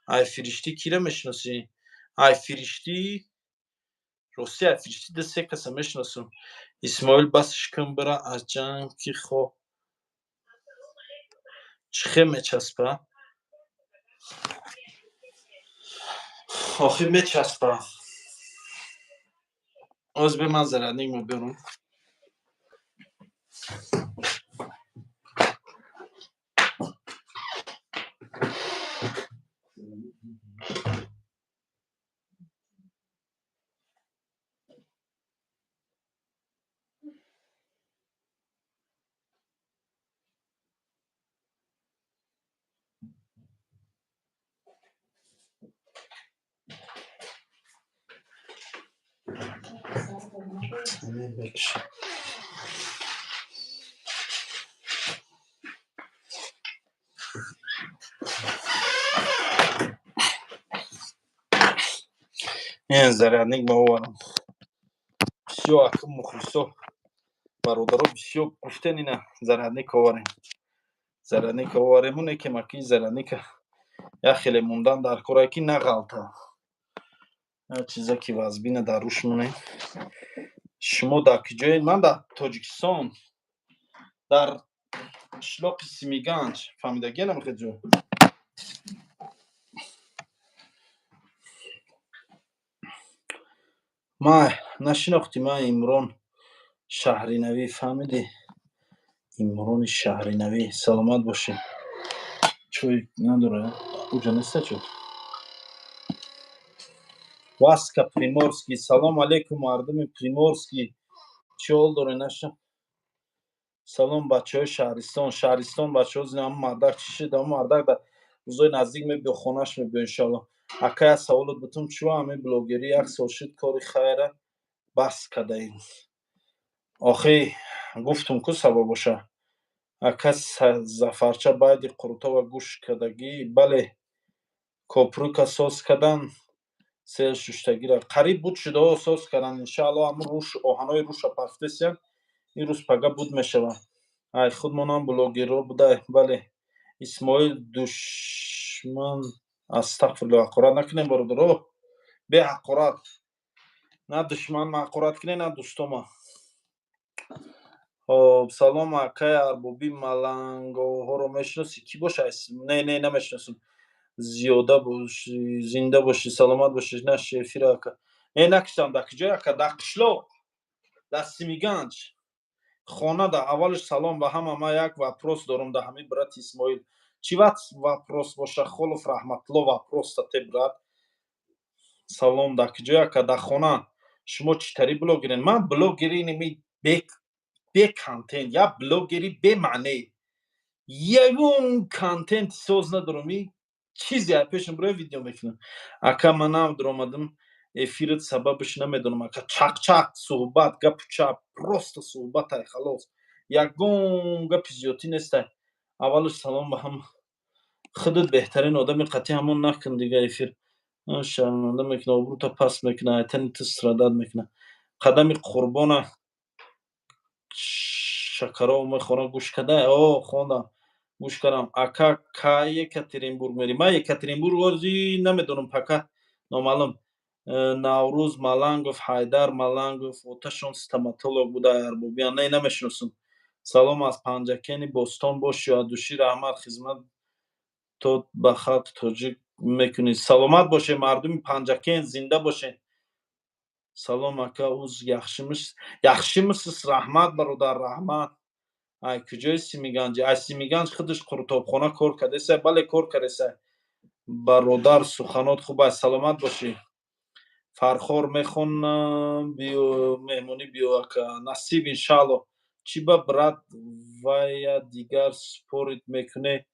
Ай Фириштӣ кира мешиносӣ? Ай Фириштӣ, рости, ай Фириштӣ ду се каса мешиносам. Исмоил, басш кун, бира аз ҷанг ки хо чӣ хел мечаспа? Охи, мечаспа. Оз бе, ман зарядник меберам. Мекушам. Ин зарядник ма оварам. Бисёр ака, мухлисо, бародаро, бисёр гуфтен, ина зарядник оварем, зарядник оварему. Некем, аки, зарядника як хеле мондан дар корае, ки нағалта. Як чизе ки вазбина дар рӯш монем. Шумо дар куҷоед? Ман дар Тоҷикистон, дар қишлоқи Симиганҷ. Фаҳмидагӣ намехеҷо? Ма нашинохтӣ? Ман Имрон Шаҳринавӣ, фаҳмидӣ? Имрони Шаҳринавӣ. Саломат бошед. Чой надора, уҷа неста чой. Васка Приморский, салом алейкум, мардуми Приморский, чӣ ҳол доред? Наша, салом, бачаҳои шаҳристон, шаҳристон бачаҳо. Зина мардак чӣ шуд? Ам мардак дар рӯзои наздик мебиё, хонаш мебиё, иншоалло. Ака, як саволот бутум: чӯ ҳамин блогерӣ як сол шуд, кори хайра бас кадаем? Охи, гуфтум ку, сабабоша. Ака Зафарча, байди Қурутова гӯш кардагӣ? Бале, копрука соз кардан, сел шуштагира қариб буд шуда, соз кардан, иншаалло. Ҳамун руш, оҳанои руша пафтесиян, ин рӯз пага буд мешавад. Ай худмонам блогерро будай. Бале, Исмоил душман. Астағфирулло, ҳақорат накунем, бародаро, беҳақорат. На душман ҳақорат кунем, на дӯстома. Хоб, салом, акаи Арбобӣ, маланговҳоро мешиносӣ? Кӣ боша? Не, не, намешиносам. Зиёда бошӣ, зинда бошӣ, саломат бошӣ. Наши эфира, ака? Не, накиштам. Дар куҷое, ака? Дар қишлоқ, дар Симиганҷ, хона. Да аввалш салом ба ҳама. Ман як вопрос дорам да ҳамин брат Исмоил. Чӣ вақт вопрос боша, Холов Раҳматулло, вопрос тате, брат. Салом, дар куҷое, ака? Дар хона. Шумо чӣ тари блогерен? Ман блогери неми, бе контент, як блогери бемаъне, ягон контенти соз надорам. И чизе пешам бироя, видео мекунам. Ака, ман нав дуромадам эфират, сабабаш намедонам, ака. Чақчақ, суҳбат, гапу чап, просто суҳбатай, халос, ягон гапи зиёдтӣ нестай. Аввалаш салом ба ҳама. Худат беҳтарин одами, қатъи ҳамон накун дига эфир, шарманда мекуна, обрӯта паст мекуна, айтани ту страдать мекуна. Қадами Қурбона Шакаров мехонам, гӯш када? О, хондам, гӯш кардам. Ака, кай Екатеринбург мерӣ? Ман Екатеринбург ози намедонам, пока номаълум. Наврӯз Малангов, Ҳайдар Малангов оташон стоматолог буда. Арбобиан не, намешиносам. Салом аз Панҷакени бостон бошӣ, аз души раҳмат, хизмат то ба халқи тоҷик мекунӣ. Саломат бошед, мардуми Панҷакен, зинда бошед. Салом, ака, уз яхшимисиз? Раҳмат, бародар, раҳмат. Ай куҷои Симиганҷи? Ай Симиганҷ худаш қурутобхона кор кардеса? Бале, кор кардеса. Бародар, суханот хуб аст, саломат бошӣ. Фархор мехонам, биё меҳмонӣ, биё, ака. Насиб, иншаалло. Чӣ ба брат вая дигар спорить мекунӣ,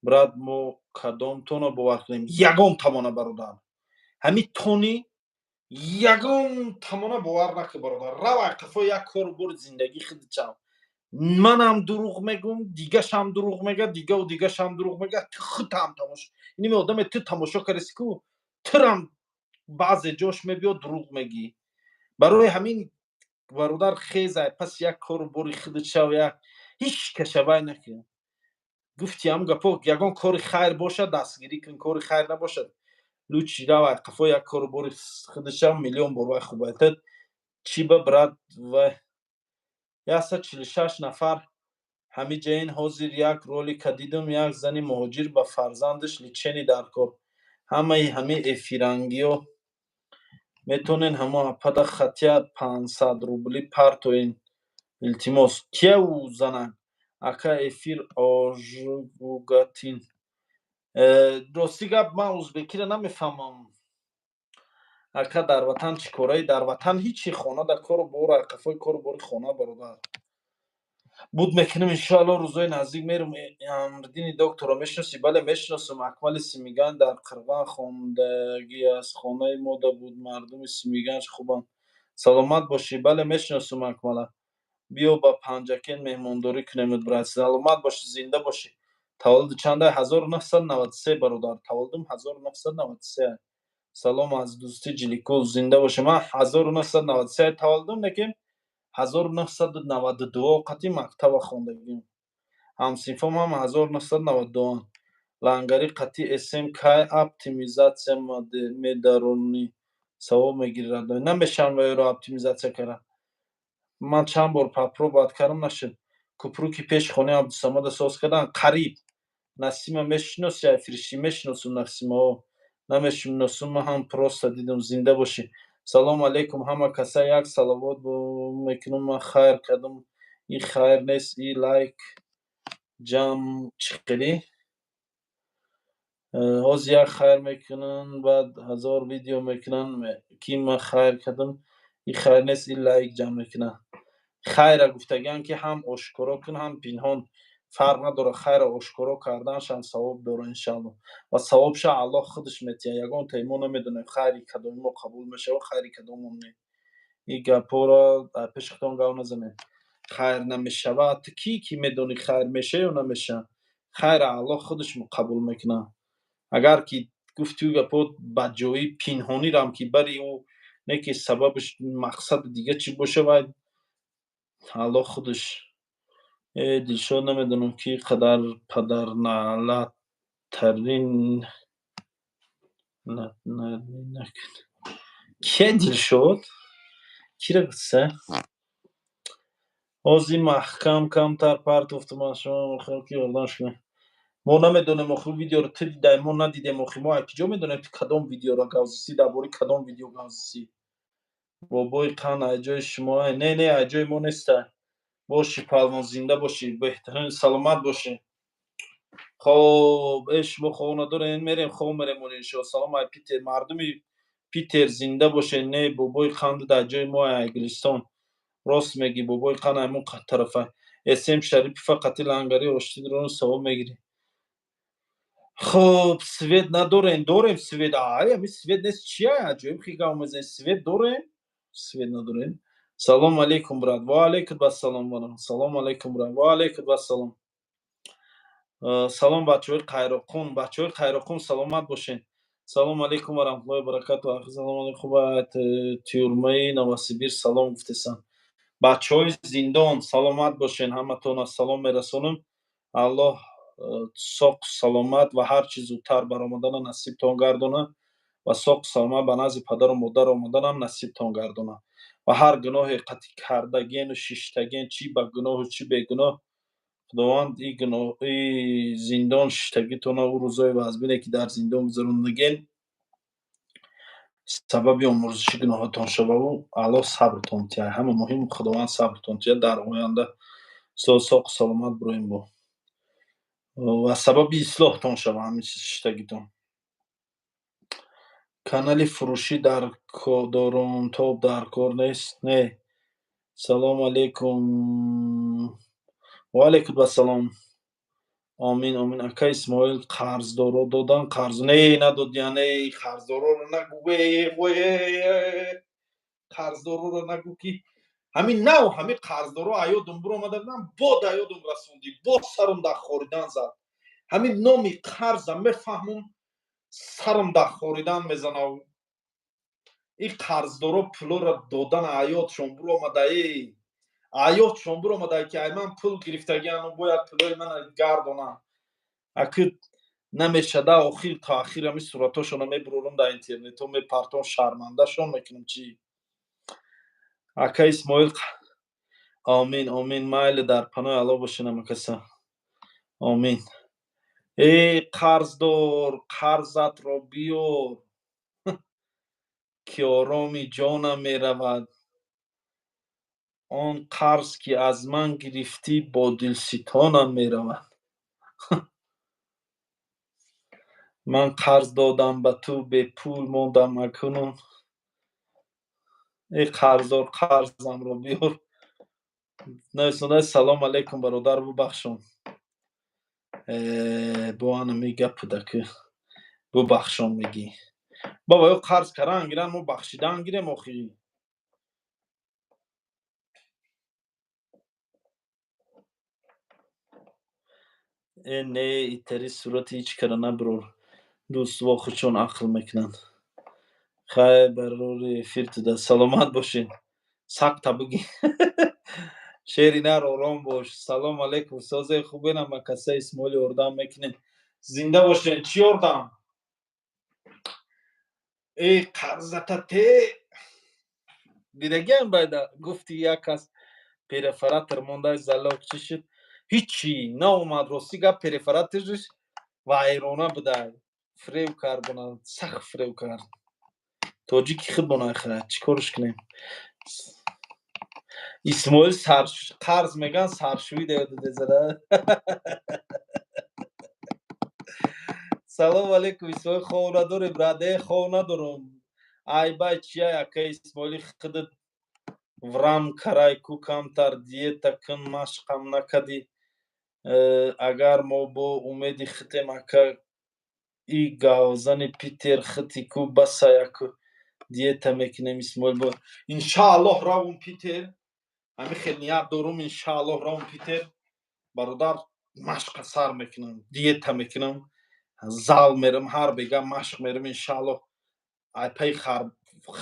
брат? Мо кадом тона бовар кунем? Ягон тамона, бародар, ҳамин тони ягон тамона бовар накун, бародар. Рав қафо, як кору бори зиндагӣ худи чав. Манам дурӯғ мегӯм, дигашам дурӯғ мега, дигаву дигашам дурӯғ мега, ту худтам тамошо. Иними одаме ту тамошо кардаси ку, турам. Баъзе ҷош мебиёд, дурӯғ мегӣ. Барои ҳамин, бародар, хезай, пас як кору бори худат шав, як ҳеҷ кашавай накун. Гуфти ҳам гапо, ягон кори хайр бошад, дастгирӣ кун, кори хайр набошад, лучше равай қафо, як кору бори худат шав, миллион бор вай хуб. Чӣ ба, брат, вай 146 нафар ҳамиҷа. Ин ҳозир як ролика дидум, як зани муҳоҷир ба фарзандаш лечение дар кор. Ҳамаи ҳамин эфирангиё метонен ҳамо апада хотя 500 рубли партоен, илтимос. Кия ӯ занак? Ака, эфир ожгугатин. Рости гап, ман узбекиро намефаҳмам. Ака, дар ватан чӣ кораи? Дар ватан ҳичи, хона дар кору бор, қафои кору бори хона, бародар. Буд мекунем, иншоалло, рӯзои наздик мерум. Амриддини докторро мешиносӣ? Бале, мешиносам. Акмали Симиган дар Қирған хондагӣ аст, хонаи мода буд. Мардуми Симиганш хубанд, саломат бошӣ. Бале, мешиносам Акмала. Биё, ба Панҷакен меҳмондорӣ кунем, брат. Саломат бошӣ, зинда бошӣ. Таваллуди чанда? 1993, бародар, таваллудум 1993. Салом аз дӯсти Ҷиликул, зинда бошӣ. Ман 1993 таваллудум, лекин 1992 қати мактаба хондагим, ҳамсинфом ҳам 1992. Лангари қати см кай оптимизатсия медаронӣ? Савоб мегирад. Намешавам ваёро оптимизатсия карда. Ман чанд бор попробовать кардам, нашуд. Купруки пеши хонаи Абдусамада соз кардан қариб. Насима мешиноси? Ай фиришти мешиносум Насимао намешиносум, ман ҳам просто дидум. Зинда бошӣ. Салому алейкум, ҳама каса як салавот мекунам. Ман хайр кардам, и хайр нест, и лайк ҷамъ. Чӣ хелӣ? Ҳозир як хайр мекунанд, баъд ҳазор видео мекунанд, ки ман хайр кардам, и хайр нест, и лайк ҷамъ мекунанд. Хайра гуфтагиам, ки ҳам ошкоро кун, ҳам пинҳон, фарқ надорад. Хайра ошкоро карданашам савоб дорад, иншаалло, ва савобша Аллоҳ худаш метиҳад. Ягон таи мо намедонем, хайри кадоми мо қабул мешавад, хайри кадомон не. Ин гапҳоро дар пеши худтон гап назанед. Хайр намешавад, ту кӣ, ки медонӣ хайр меша ё намеша? Хайра Аллоҳ худаш қабул мекунад. Агар ки гуфти ӯ гапҳо ба ҷои пинҳонирам, ки бари ӯ не, ки сабабаш мақсади дига чӣ боша, вай Аллоҳ худаш. Э, Дилшод, намедонам, ки қадар падарналаттарин. Кия Дилшод? Кира гуфтса? Ҳозир маҳкам камтар партофтум аз шумо, мехоҳам, ки ёрдам кунем. Мо намедонем, охи, видеоро ту дидай, мо надидем. Охи, мо аз куҷо медонем, ту кадом видеоро гап зисӣ, дар бораи кадом видео гап зисӣ? Бобои қанд аз ҷои шумо? Не, не, аз ҷои мо неста. Бошӣ, палвон, зинда бошӣ, беҳтарин, саломат бошӣ. Хоб, э, шумо хоб надорем, мерем, хоб мерем иншо. Салом ай Питер, мардуми Питер, зинда бошед. Не, бобои қанд дар ҷои мо, Англистон. Рост мегӣ, бобои қанд аймон тарафа. Эсем Шарипова қати лангари оштидро савоб мегирӣ. Хоб, свет надорем? Дорем свет. Ай, ами свет нест, чия? Аҷоиб хи гап мезанед. Свет дорем, свет надорем. Салом алейкум, брат. Ва алейкум ассалом. Салом алейкум, брат. Ва алейкум ассалом. Салом, бачаҳои Қайроқум, бачаҳои Қайроқум, саломат бошед. Салом алейкум ва раҳматуллоҳи ва баракату. Салом алейкум, тюрьмаи Новосибир салом гуфтесан. Бачаҳои зиндон, саломат бошед, ҳаматона салом мерасонам. Аллоҳ соқ саломат ва ҳарчи зудтар баромадана насибтон гардона ва соқ саломат ба назди падару модар омаданам насибтон гардона. Ва ҳар гуноҳе қатъи кардагену шиштаген, чӣ ба гуноҳу чӣ бегуноҳ, Худованд и гуноҳи зиндон шиштагитона, ӯ рӯзои вазбине, ки дар зиндон гузарондаген, сабаби омӯрзиши гуноҳотон шававу Аллоҳ сабртон тиҳад. Ҳама муҳим, Худованд сабртон тиҳад, дар оянда соқу саломат бироем бо ва сабаби ислоҳтон шава ҳамин шиштагитон. Канали фурӯшӣ дар дорум, тоб дар кор нест? Не. Салому алейкум. Ва алейкум ассалом. Омин, омин. Ака Исмоил, қарздоро додан? Қарз не, надодиян. Не, қарздороро нагӯ, қарздороро нагӯ, ки ҳамин нав ҳамин қарздоро аёдум биромада будам, бод аёдум расондӣ, боз сарум дар хоридан зад. Ҳамин номи қарза мефаҳмум, сарам дар хоридан мезанав. И қарздоро пулоро додан аётшон буромадаи, аётшон буромадай, ки ай ман пул гирифтагиану бояд пулои мана гардонанд. Аки намешада, охир то ахир ҳами суратошонро мебурорам, дар интернетҳо мепартом, шармандашон мекунам. Чӣ, ака Исмоил? Омин, омин. Майли, дар паноҳи Алло бошен, амакаса. Омин. Эй қарздор, қарзатро биёр, ки ороми ҷонам меравад. Он қарз, ки аз ман гирифтӣ, бо дилситонам меравад. Ман қарз додам ба ту, бепул мондам акнун. Эй қарздор, қарзамро биёр. Нависонда: «Салом алейкум, бародар, бубахшон». Бо анами гап буда, ки бубахшон мегӣ. Баба, ё қарз каран гиран, мо бахшидан гирем охи. Э, не, итари сурати ҳеҷ кара набирор. Дӯство худшон ақл мекунанд. Хайр, барори эфир туда, саломат бошед. Сақта бигӣ, шери нар, ором бош. Салом алейкум, созе хубенам, акаса Исмоил, ёрдам мекунед? Зинда бошед. Чӣ ёрдам? Эй, қарзата те дидагиам. Байда гуфти, як кас перфоратор мондай, залог чӣ шуд? Ҳичи наомад. Рости гап, перфораторш вайрона будай, фиреб кардона, сахт фиреб кард. Тоҷики худ бонайха, чӣ корш кунем? Исмоил, қарз меган, саршӯӣ дезада. Салому алейкум, Исмоил, хов надорӣ, брат? Э, хов надорам. Айбай чия, ака Исмоили? Худат врам карай ку, камтар диета кун, машқам накадӣ. Агар мо бо умеди хитем, ака, и гавзани Питер хити ку, баса, яку диета мекунем. Исмоил, бо иншааллоҳ равум Питер, ҳами хел ният дорум. Иншааллоҳ равум Питер, бародар, машқа сар мекунам, диета мекунам, зал мерам, ҳар бега машқ мерам. Иншааллоҳ, айпаи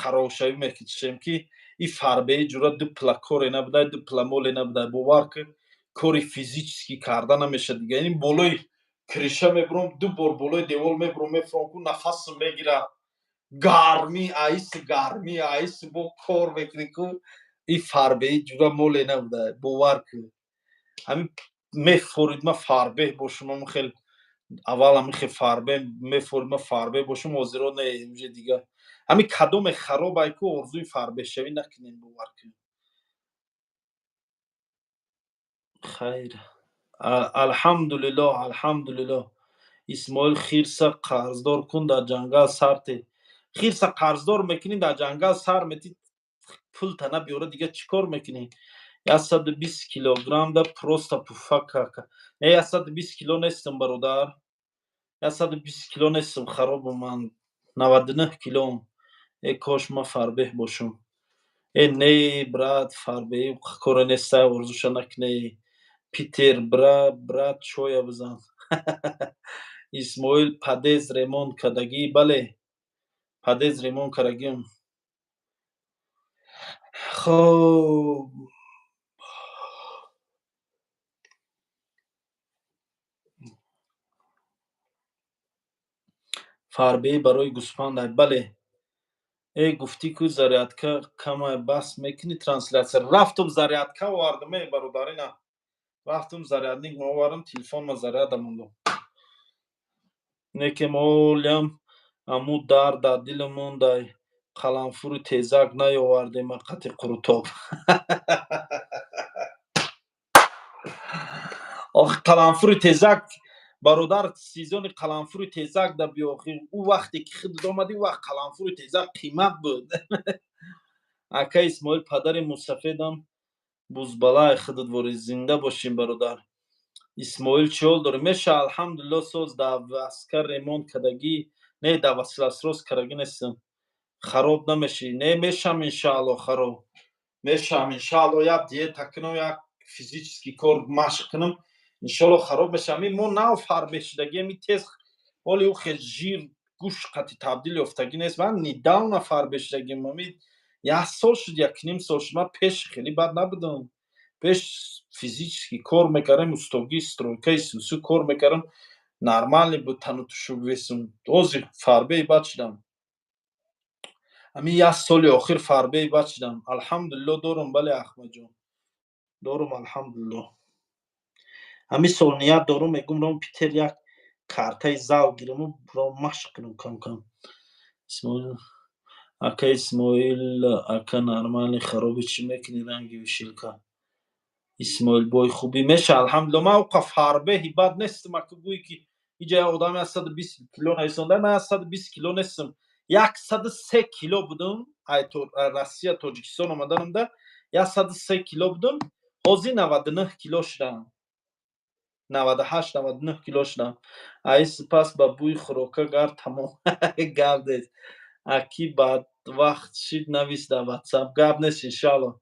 харошавӣ мекушем, ки и фарбеи ҷура ду пла коре набудай, ду пла моле набудай. Бовар ки, кори физически карда намешад дига. Ин болои крыша мебурам, ду бор болои девол мебурам, мефурам ку, нафасм мегирад, гармӣ, аиси гармӣ, аиси бо кор мекунӣ ку. И фарбеи ҷура моле набудай, бовар ки, ҳамин мефорид, ма фарбеҳ бошум. Ам хел аввал ҳамин хел фарбеҳ мефорид, ма фарбеҳ бошум, ҳозиро не, уже дига ҳамин кадоме харобай ку, орзуи фарбеҳшавӣ накунем, бовар ки. Хайр, алҳамдулиллоҳ, алҳамдулиллоҳ. Исмоил, хирса қарздор кун, дар ҷангал сарте. Хирса қарздор мекунӣ, дар ҷангал сар метӣ, пул тана биёра, дига чӣ кор мекунӣ? 120 килограмм да просто пуфака. Не, 120 кило нестам, бародар, 120 кило нестам, харобам ман, 99 килом. Э, кош ма фарбеҳ бошам. Э, не, брат, фарбеҳӣ коре нестай, орзуша накунӣ. Питер бра, брат, чоя бизан. Исмоил, подъезд ремонт кардагӣ? Бале, подъезд ремонт кардагиам. Хоб, фарбеҳӣ барои гӯспанд. Бале. Э, гуфтӣ ку, зарядка камай, бас мекунӣ трансляция. Рафтум, зарядка овардам. Э, бародарина, рафтум, зарядник овардам, телефонма заряда мондум. Не ки молям аму дар дар дилам мондай, қаламфури тезак наёвардем қати қурутоб. Ох, қаламфури тезак, бародар, сезони қаламфури тезак да биё. Охи, ӯ вақте ки худат омадӣ, вақт қаламфури тезак қимат буд. Ака Исмоил, падари мусафедам бузбалай худат вори. Зинда бошем, бародар. Исмоил, чӣ ҳол дорӣ? Меша, алҳамдулилло, соз. Да Васкар ремонт кардагӣ? Не, да Василасрос кардагӣ нестам. Хароб намешӣ? Не, мешам, иншаалло, хароб мешам, иншаалло. Як диета кунам, як физический кор машқ кунам, иншоалло, хароб мешам. Мо нав фарбе шудагиами, тез ҳоли ӯ хел жир. Гӯшт қати табдил ёфтагӣ нест. Ман недавно фарбе шудагим, ами як сол шуд, якним сол шуд. Ман пеш хеле бад набудам. Пеш физически кор мекардам, устогӣ, стройкаи сусу кор мекардам, нормальный буд тану тушук весум. Ҳозир фарбеи бад шудам, ҳамин як соли охир фарбеи бад шудам. Алҳамдулилло, дорум. Бале, Аҳмадҷон, дорум, алҳамдулилло. Ҳамин сол ният дорум, мегум, ром Питер як картаи зал гираму ром машқ кунам кам кам. Исмоил ака, Исмоил ака, нормальный хароби чӣ мекунӣ, ранги вишилка? Исмоилбой, хубӣ меша, алҳамдулилло. Ман оқа фарбеҳи бад нестам, ака. Гӯе ки иҷа як одами 120 кило нависонда, ман 120 кило нестам, 103 кило будам. Ай Россия Тоҷикистон омаданамда 103 кило будам, ҳозир 99 кило шудам, 98, 99 кило шудам. Ай сипас ба бӯи хӯрока гар тамом. Гап нест, аки, бадвақт шид, навис дар Ватсап. Гап нест, иншоалло.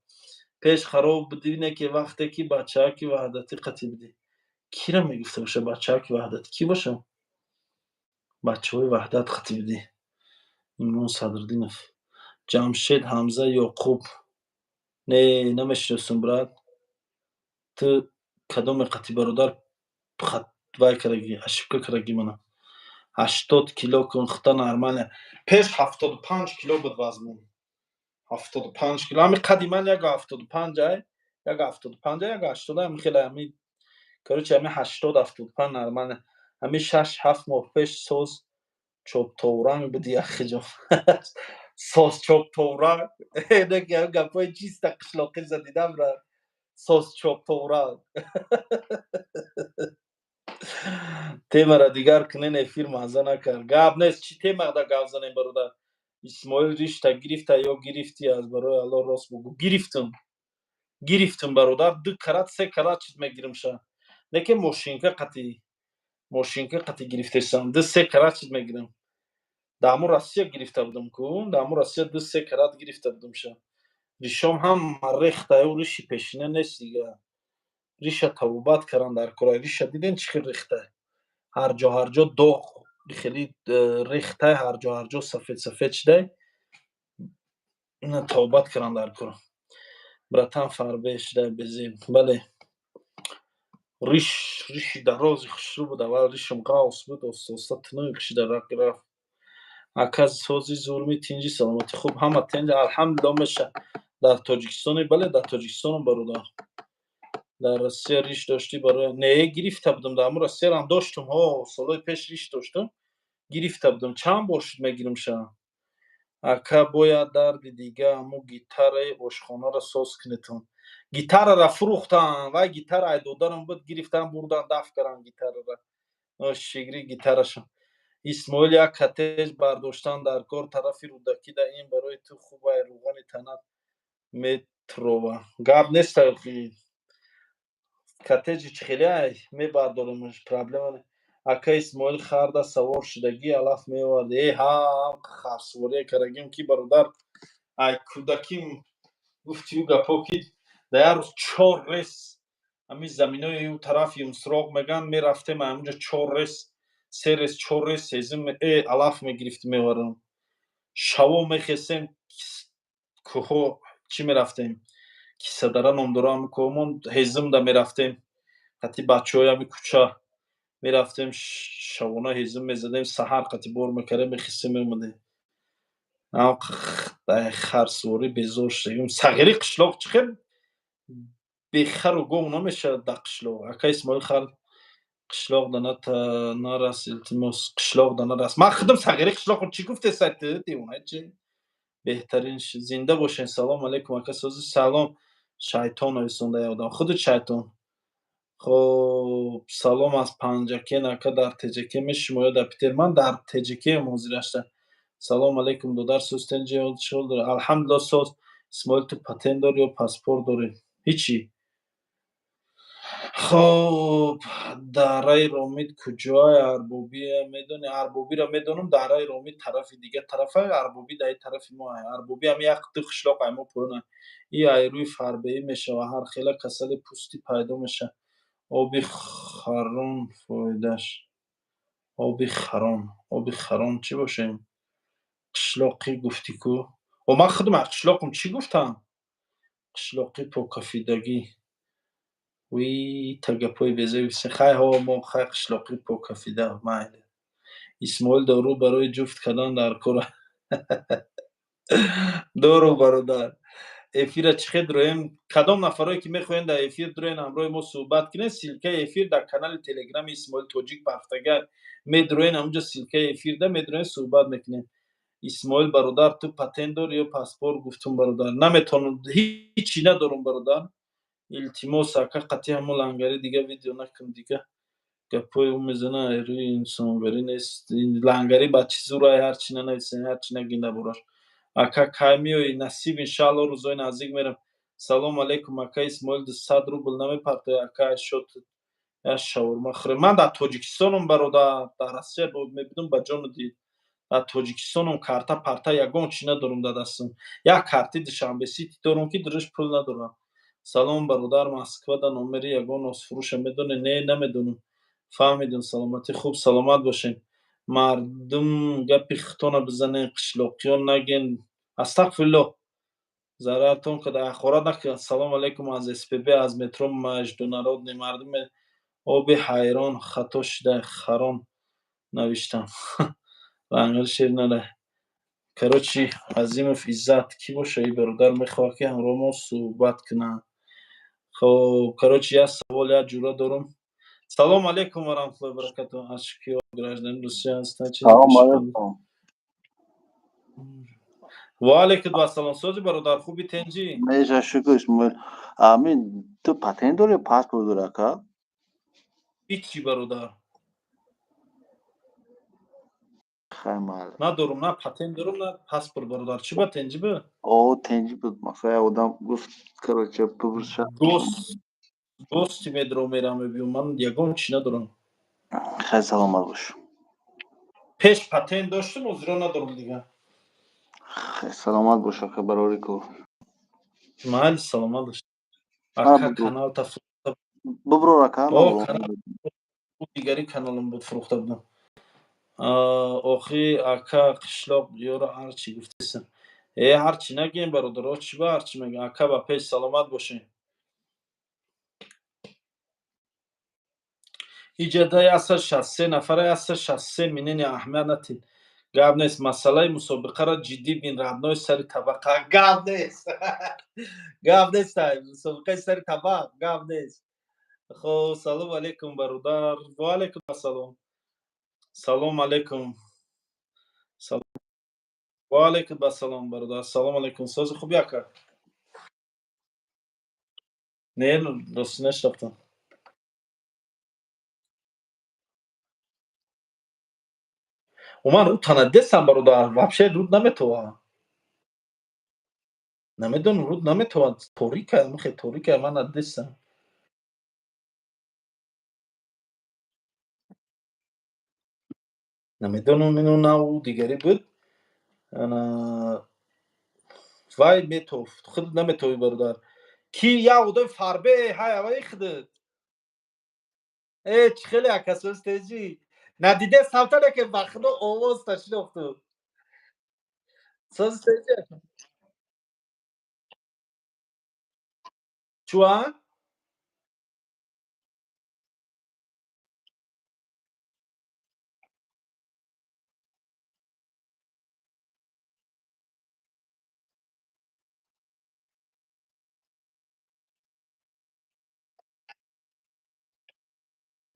Пеш хароб будӣ, не ки вақте ки бачааки Ваҳдатӣ қатӣ будӣ. Кира мегуфта боша бачааки Ваҳдатӣ? Кӣ бошам бачаҳои Ваҳдат қатӣ будӣ? Имрон Садриддинов, Ҷамшед, Ҳамза, Ёқуб, не, намешиносам, брат. Ту кадоме қатӣ, бародар, вай кардаги, ошибка кардаги мана. 80 кило кун хута, нормально. Пеш 75 кило буд вазнам, 75 кило. Ҳами қади ман яку 75 ай, яку 75, яку 80, ҳами хеле, ҳами, короче, ҳами 80, 75 нормально. Ҳами 6-7 моҳ пеш соз чоптовранг буди, яхиҷон, соз чоптовранг. Гапҳои чиста қишлоқӣ задидам, брат, соз чоптовранг. Темара дигар кунен, эфир мазза накард. Гап нест, чӣ темада гап занем, бародар? Исмоил, ришта гирифта ё гирифтӣ? Аз барои Алло рост бугӯ. Гирифтам, гирифтам, бародар, ду карат, се карат чиз мегирам ша, лекин мошинка қатӣ, мошинка қатӣ гирифтесам, ду се карат чиз мегирам. Дар ҳамун Россия гирифта будам ку, дар ҳамун Россия ду се карат гирифта будам ша. Ришом ҳама рехтаю, риши пешина нест дига. Риша табобат кардан дар кора. Риша диден, чӣ хел рехта? Ҳар ҷо, ҳар ҷо доғ хеле рехтай, ҳар ҷо, ҳар ҷо сафед сафед шудай. Ина табобат кардан дар кора. Братан, фарбе шудай, безеб. Бале, риш, риши дарози хушрӯ буд аввал, ришам ғавс буд, оста оста тунук шуда рафт. Ака, сози зурми, тинҷи, саломатӣ, хуб, ҳама тинҷ, алҳамдулилло. Меша, дар Тоҷикистоне? Бале, дар Тоҷикистонам, бародар. Дар Россия риш доштӣ? Барои не, гирифта будам, дар ҳамун Россиярам доштум. Ҳо, солҳои пеш риш доштум, гирифта будам, чанд бор шуд мегирам ша. Ака, бояд дарди дига, ҳамо гитараи ошхонаро соз кунетон. Гитарара фурӯхтам, вай гитара ай додарам буд, гирифтам, бурдан, даф кардам гитарара, шигри гитарашон. Исмоил, як коттедж бардоштан дар кор тарафи Рӯдакӣ да, ин барои ту хубай, рӯғани танат метрова. Гап нест, коттеҷи чӣ хеле ай мебардоремш, проблема не. Ака Исмоил, харда савор шудагӣ, алаф меовард? Э ҳа, харсувория кардагим ки, бародар, ай кӯдаким гуфтию гапҳо ки дар як рӯз чор рес ҳамин заминои ӯ тараф Юмсуроғ мегӯянд, мерафтем ҳаминҷо, чор рес, се рес, чор рес ҳезим алаф мегирифтем, меовардам. Шаво мехестем, кӯҳҳо чӣ мерафтем, Кисадара ном дора ҳами кӯҳмон, ҳезимда мерафтем, қати бачаҳои ҳами кӯча мерафтем, шабона ҳезим мезадем, саҳар қати бор мекардем, мехистем, меомадем. Харсуворӣ безор шудагим. Сағири қишлоқ чӣ хел бехару гов намешавад дар қишлоқ. Ака Исмоил, хар қишлоқ да нарас, илтимос, қишлоқ да нарас. Ман худам сағири қишлоқам, чӣ гуфтесай ту, девона чи? Беҳтарин, зинда бошен. Салом алейкум, ака, сози. Салом, шайтон нависонда одам, худат шайтон. Хоб, салом аз Панҷакен. Ака, дар Теҷаке мешимо ё дар Питер? Ман дар Теҷакеам ҳозир. Салом алейкум, додар, соз, тенҷи? Алҳамдулилло, соз. Исмоил, ту патент дорӣ ё паспорт дорӣ? Ҳичи. Хоб, дараи Ромид куҷоай? Арбобия медонӣ? Арбобиро медонам, дараи Ромид тарафи дига тарафай, Арбобӣ дар тарафи мо. Арбобӣ ҳами як ду қишлоқ ай мо поёна. И ай рӯи фарбеҳӣ мешава, ҳар хела касали пӯстӣ пайдо мешавад. Оби харон фоидаш. Оби харон, оби харон чӣ бошем? Қишлоқӣ гуфтӣ ку? О, ман худам аз қишлоқам, чӣ гуфтам? Қишлоқӣ покафидагӣ. Вий, та гапҳои безеб. Хай, ҳо, мо хай қишлоқӣ покафида, майли. Исмоил, дору барои ҷуфт кардан дар кор дору, бародар. Эфира чӣ хел дуроем? Кадом нафарое ки мехоҳед дар эфир дуроен, ҳамроҳи мо суҳбат кунед, ссылкаи эфир дар канали телеграми Исмоил Тоҷик пафтага, медуроен, ҳамунҷо ссылкаи эфирда медуроен, суҳбат мекунем. Исмоил бародар, ту патент дорӣ ё паспорт? Гуфтум, бародар, наметавонам, ҳичи надорам, бародар. Илтимос, ака, қатъи ҳамон лангари дига видео накун, дига гапҳои ӯ мезана, рӯи инсонгарӣ нест. Лангарӣ ба чӣ зурай, ҳарчи нанависен, ҳарчи нагин дар бораш. Ака, кай меоӣ? Насиб, иншаалло, рӯзҳои наздик мерам. Салом алейкум, ака Исмоил, 200 рубл намепартои, ака, шот як шаурма хӯре? Ман дар Тоҷикистонам, бародар, дар Россия мебинам, ба ҷону дил. Дар Тоҷикистонам, карта парта ягон чӣ надорам дар дастам, як карти Душанбе Сити дорам, ки дуриш пул надорам. Салом, бародар, Москвада номери ягон носфурӯша медонӣ? Не, намедонам. Фаҳмидем, саломатӣ, хуб, саломат бошед. Мардум, гапи хитона бизанен, қишлоқиён наген, астағфируллоҳ, зарартон када, ҳақорат накунед. Салом алейкум, аз СПБ, аз метро Международный. Мардуме оби ҳайрон, хато шуда, харон навиштам. Лангари шер нара. Короче, Азимов Иззат кӣ боша? И бародар мехоҳад, ки ҳамроҳ мо суҳбат кунад. Хоб, короче, як савол, як ҷура дорум. Салом алейкум ва раҳматуллоҳи баракатуҳ. Ашкиё гражданин Русия ҳастанд? Салом алейкум. Ва алейкум ассалом. Сози, бародар, хуби, тенҷӣ? Меша, шукр, Исмоил. Амин, ту патент дорӣ, паспорт дорӣ, ака? Ҳичи, бародар. Хай, майли. Надорум, на патент дорум, на паспорт, бародар. Чӣ ба, тенҷӣ ба? О, тенҷӣ буд. Масалан, як одам гуфт, короче, бипурса. Гости медро мерам, мебиём, ман ягон чӣ надорам. Хай, саломат бош. Пеш патент доштум, озиро надорам дига. Хай, саломат бош, ака, барори кор. Майли, саломат бош, ака. Каналта Биброр, ака. Дигари каналам буд, фурӯхта будам. Охи, ака, қишлоқ ёро ҳарчи гуфтесам. Э, ҳарчи нагем, бародаро, чӣ ба ҳарчи мегӯям? Ака, ба пеш, саломат бошед. Иҷада 163 нафара, 163 минени, аҳамият натин, гап нест. Масъалаи мусобиқаро ҷиддӣ бин, родной, сари табақа гап нест, гап нест, мусобиқаи сари табақ гап нест. Хоб, салом алейкум, бародар. Ва алейкум ассалом. Салом алейкум. Ва алейкум ассалом, бародар, салом алейкум. Сози, хуби, ака? Не, рости нашинохтам. Уман руд надесам, бародар, вообще руд наметовам, намедонам, руд наметовам, торика, михе торика, ман надесам. Намедонам, ину наву дигаре буд. Ана вай метофт, худ наметовӣ, бародар. Ки як одами фарбе ҳай, аваи худат. Э, чӣ хеле, акасоз, теҷӣ? Надиде самтане ки, ба худо, овоз ташинохту. Соз, теҷӣ? Чуа?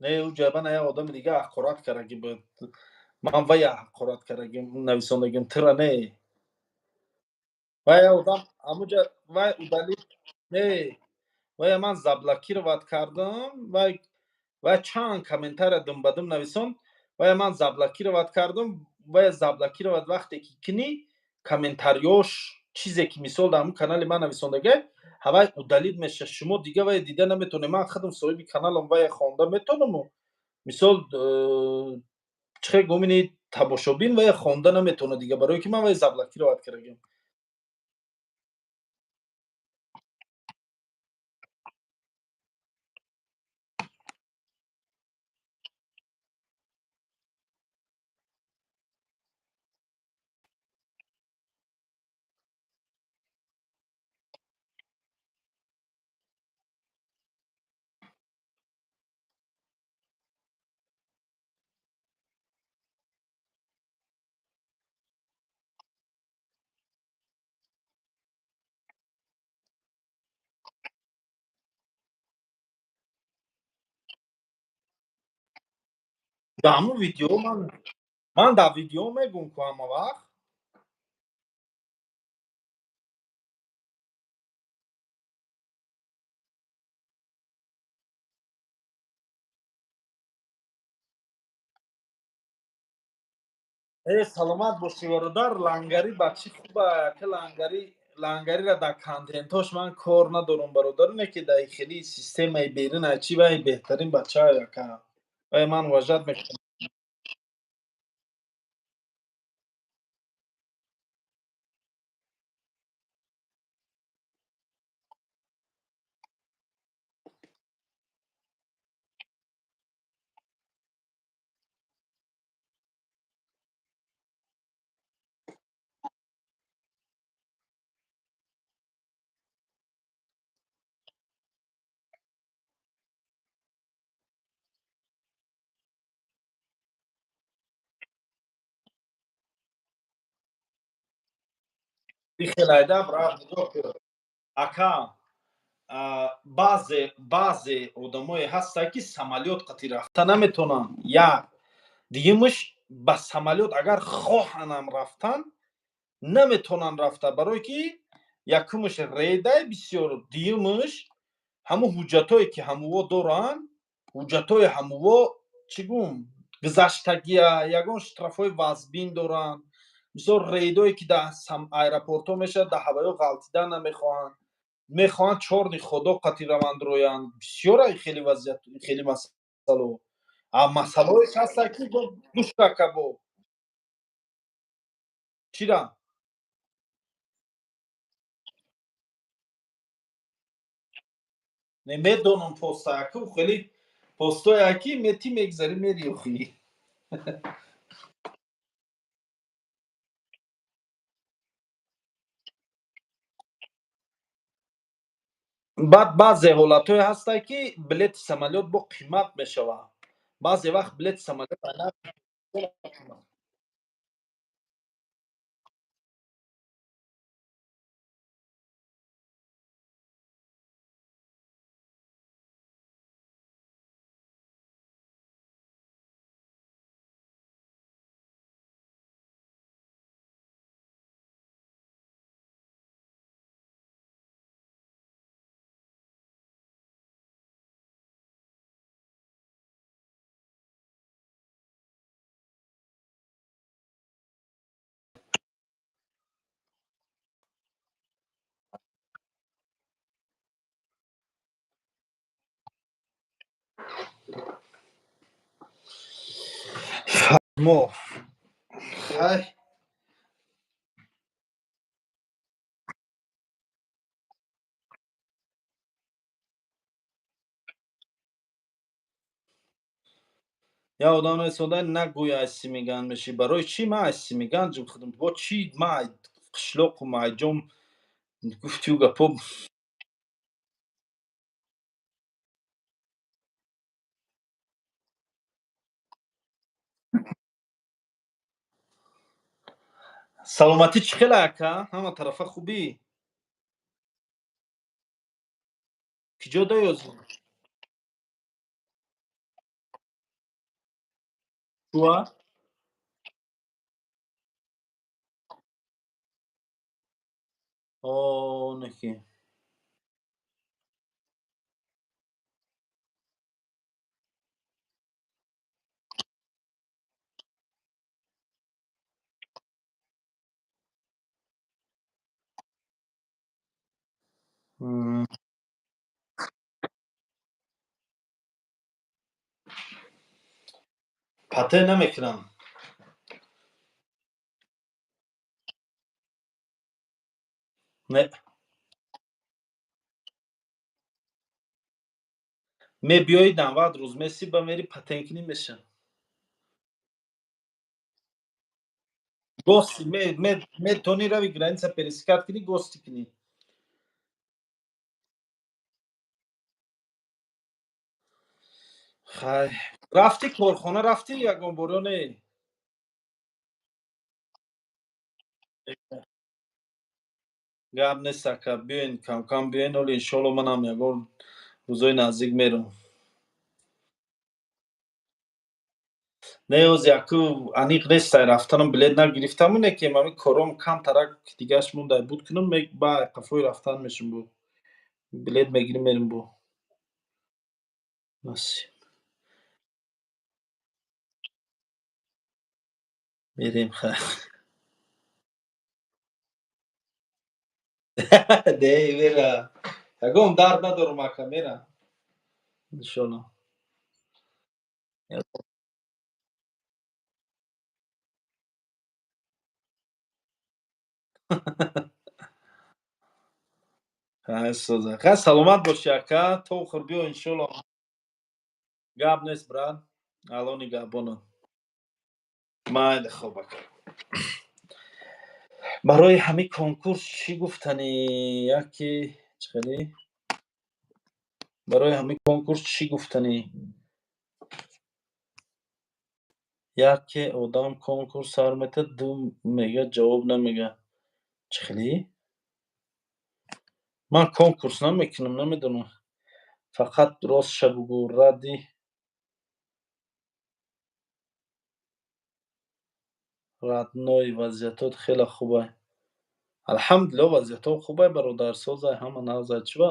Не, ӯ ҷабана як одами дига ҳақорат кардаги буд, ман вая ҳақорат кардагим, нависондагим, тира не. Вай одам ҳамуҷа вай удалить не, вая ман заблокировать кардам. Вай чанд комментария думбадум нависон, вая ман заблокировать кардам. Вая заблокировать вақте ки кунӣ, комментариёш, чизе ки мисол дар ҳамун канали ман нависондагай, ҳавай удалить меша, шумо дига вая дида наметавонед. Ман худам соҳиби каналам, вая хонда метавонаму, мисол, чӣ хел гумини, тамошобин вая хонда наметавонад дига, барое ки ман вая заблокировать кардагим. Дар ҳамун видео ман дар видео мегӯм ку ҳама вақт. Э, саломат бошӣ, бародар. Лангарӣ ба чӣ хуба, ки лангарӣ, лангариро дар контентош ман кор надорам, бародар, не ки дар хели системаи берина чӣ, вай беҳтарин бача яка, вай ман уважать мекунам. Ихелайда, брат, нигоҳ кун, ака, баъзе одамое ҳастанд, ки самолёт қати рафта наметавонанд. Як дуюмаш, ба самолёт агар хоҳанам рафтан, наметавонанд рафта, барое ки якумаш рейдай бисёр, дуюмаш ҳамун ҳуҷҷатое ки ҳамуво доранд, ҳуҷҷатҳои ҳамуво чӣ гум гузаштагия, ягон штрафҳои вазбин доранд. Мисол, рейдое ки дар аэропортҳо мешавад, дар ҳавоё ғалтидан намехоҳанд, мехоҳанд чорни ходо қати раванд, роянд. Бисёра хеле вазъият, хеле масъало, а масъалаҳоеш ҳастанд, ки гӯш кака, бо чира не медонам. Постаяку хеле постое ки мети мегзари, мери охи. Баъд баъзе ҳолатҳое ҳастанд, ки билети самолёт бо қимат мешавад. Баъзе вақт билети самолёт айнан. Мо ай. Я одам нарисонда, нагӯй, ай Симиган мешӣ. Барои чӣ ман ай Симиган ҷум худам бо чӣ? Ман ай қишлоқу майҷом гуфтию гапо. Саломатӣ чӣ хела, ака? Ҳама тарафа хубӣ? Киҷо доёзӣ? Чуа? Онеки. Патент намекунам. Не, мебиёи, 90 рӯз месӣ, ба мери патент кунӣ, меша. Гости метавонӣ рави граница пересекать кунӣ, гости кунӣ. Хай, рафтӣ корхона, рафтӣ ягон бор ё не? Гап нест, ака, биёен, камкам биёен. Оли иншоалло манам ягон рӯзои наздик мерам. Не, оз яку аниқ нестай рафтанам, билет нагирифтаму, не ки ами кором камтарак дигаш мондай буд, кунам, ба қафои рафтан мешум, бу билет мегирим, мерим, бу насиб мерем. Хайр, де мера, ягон дард надорум, ака, мера, иншолло. Соза, ха, саломат боши, ака, то охир биё, иншолло. Гап нест, брат, алони гапбона. Майли, хоб, ака. Барои ҳамин конкурс чӣ гуфтанӣ? Яке чӣ хеле, барои ҳамин конкурс чӣ гуфтанӣ? Яке одам конкурс сар метад, ду мега, ҷавоб намега. Чӣ хеле? Ман конкурс намекунам, намедонам, фақат ростша бугӯ. Ради родной, вазъиятот хеле хубай? Алҳамдулилло, вазъиятҳо хубай, бародар, созай, ҳама нағзай. Чӣ ба?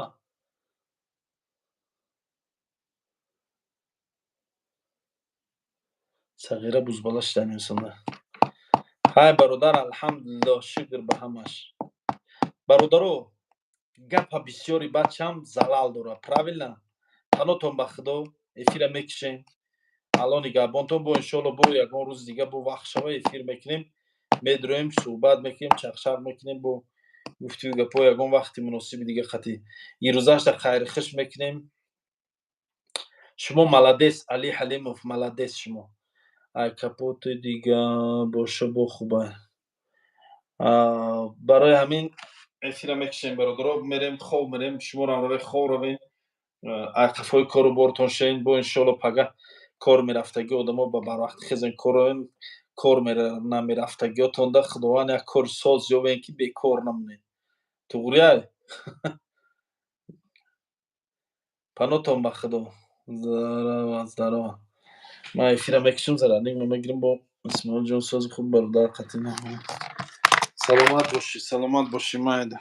Сағира бузбала шида инсонда. Ҳай, бародар, алҳамдулилло, шукр ба ҳамаш. Бародаро, гапа бисёри бачам залал дорад, правильно? Панотон ба Худо, эфира мекишем. Алло нигаҳбонтон. Бо иншоалло, бо ягон рӯзи дига, бо вақт шава, эфир мекунем, медроем, суҳбат мекунем, чақчақ мекунем, бо гуфтию гапҳо ягон вақти муносиби дига. Хати ирӯзашда хайрихиш мекунем. Шумо молодец, Али Ҳалимов, молодец шумо. Ай капоти дига боша, бо хубай. Барои ҳамин эфира мекишем, бародаро, мерем, хоб мерем, шуморам раве, хоб равем, ай қафои кору бортон шавем. Бо иншоалло, пага кор мерафтагӣ одамо ба барвақт хезен, кор равем, кор намерафтагиотонда Худованд як кори соз ёбем, ки бекор намонем. Туғрияй? Панотон ба Худо. Здорово, здорово. Ман эфира мекишам, зарадник мегирем. Бо Исмоилҷон, сози хуб, бародар, қатъи. Саломат бошӣ, саломат бошӣ, майда.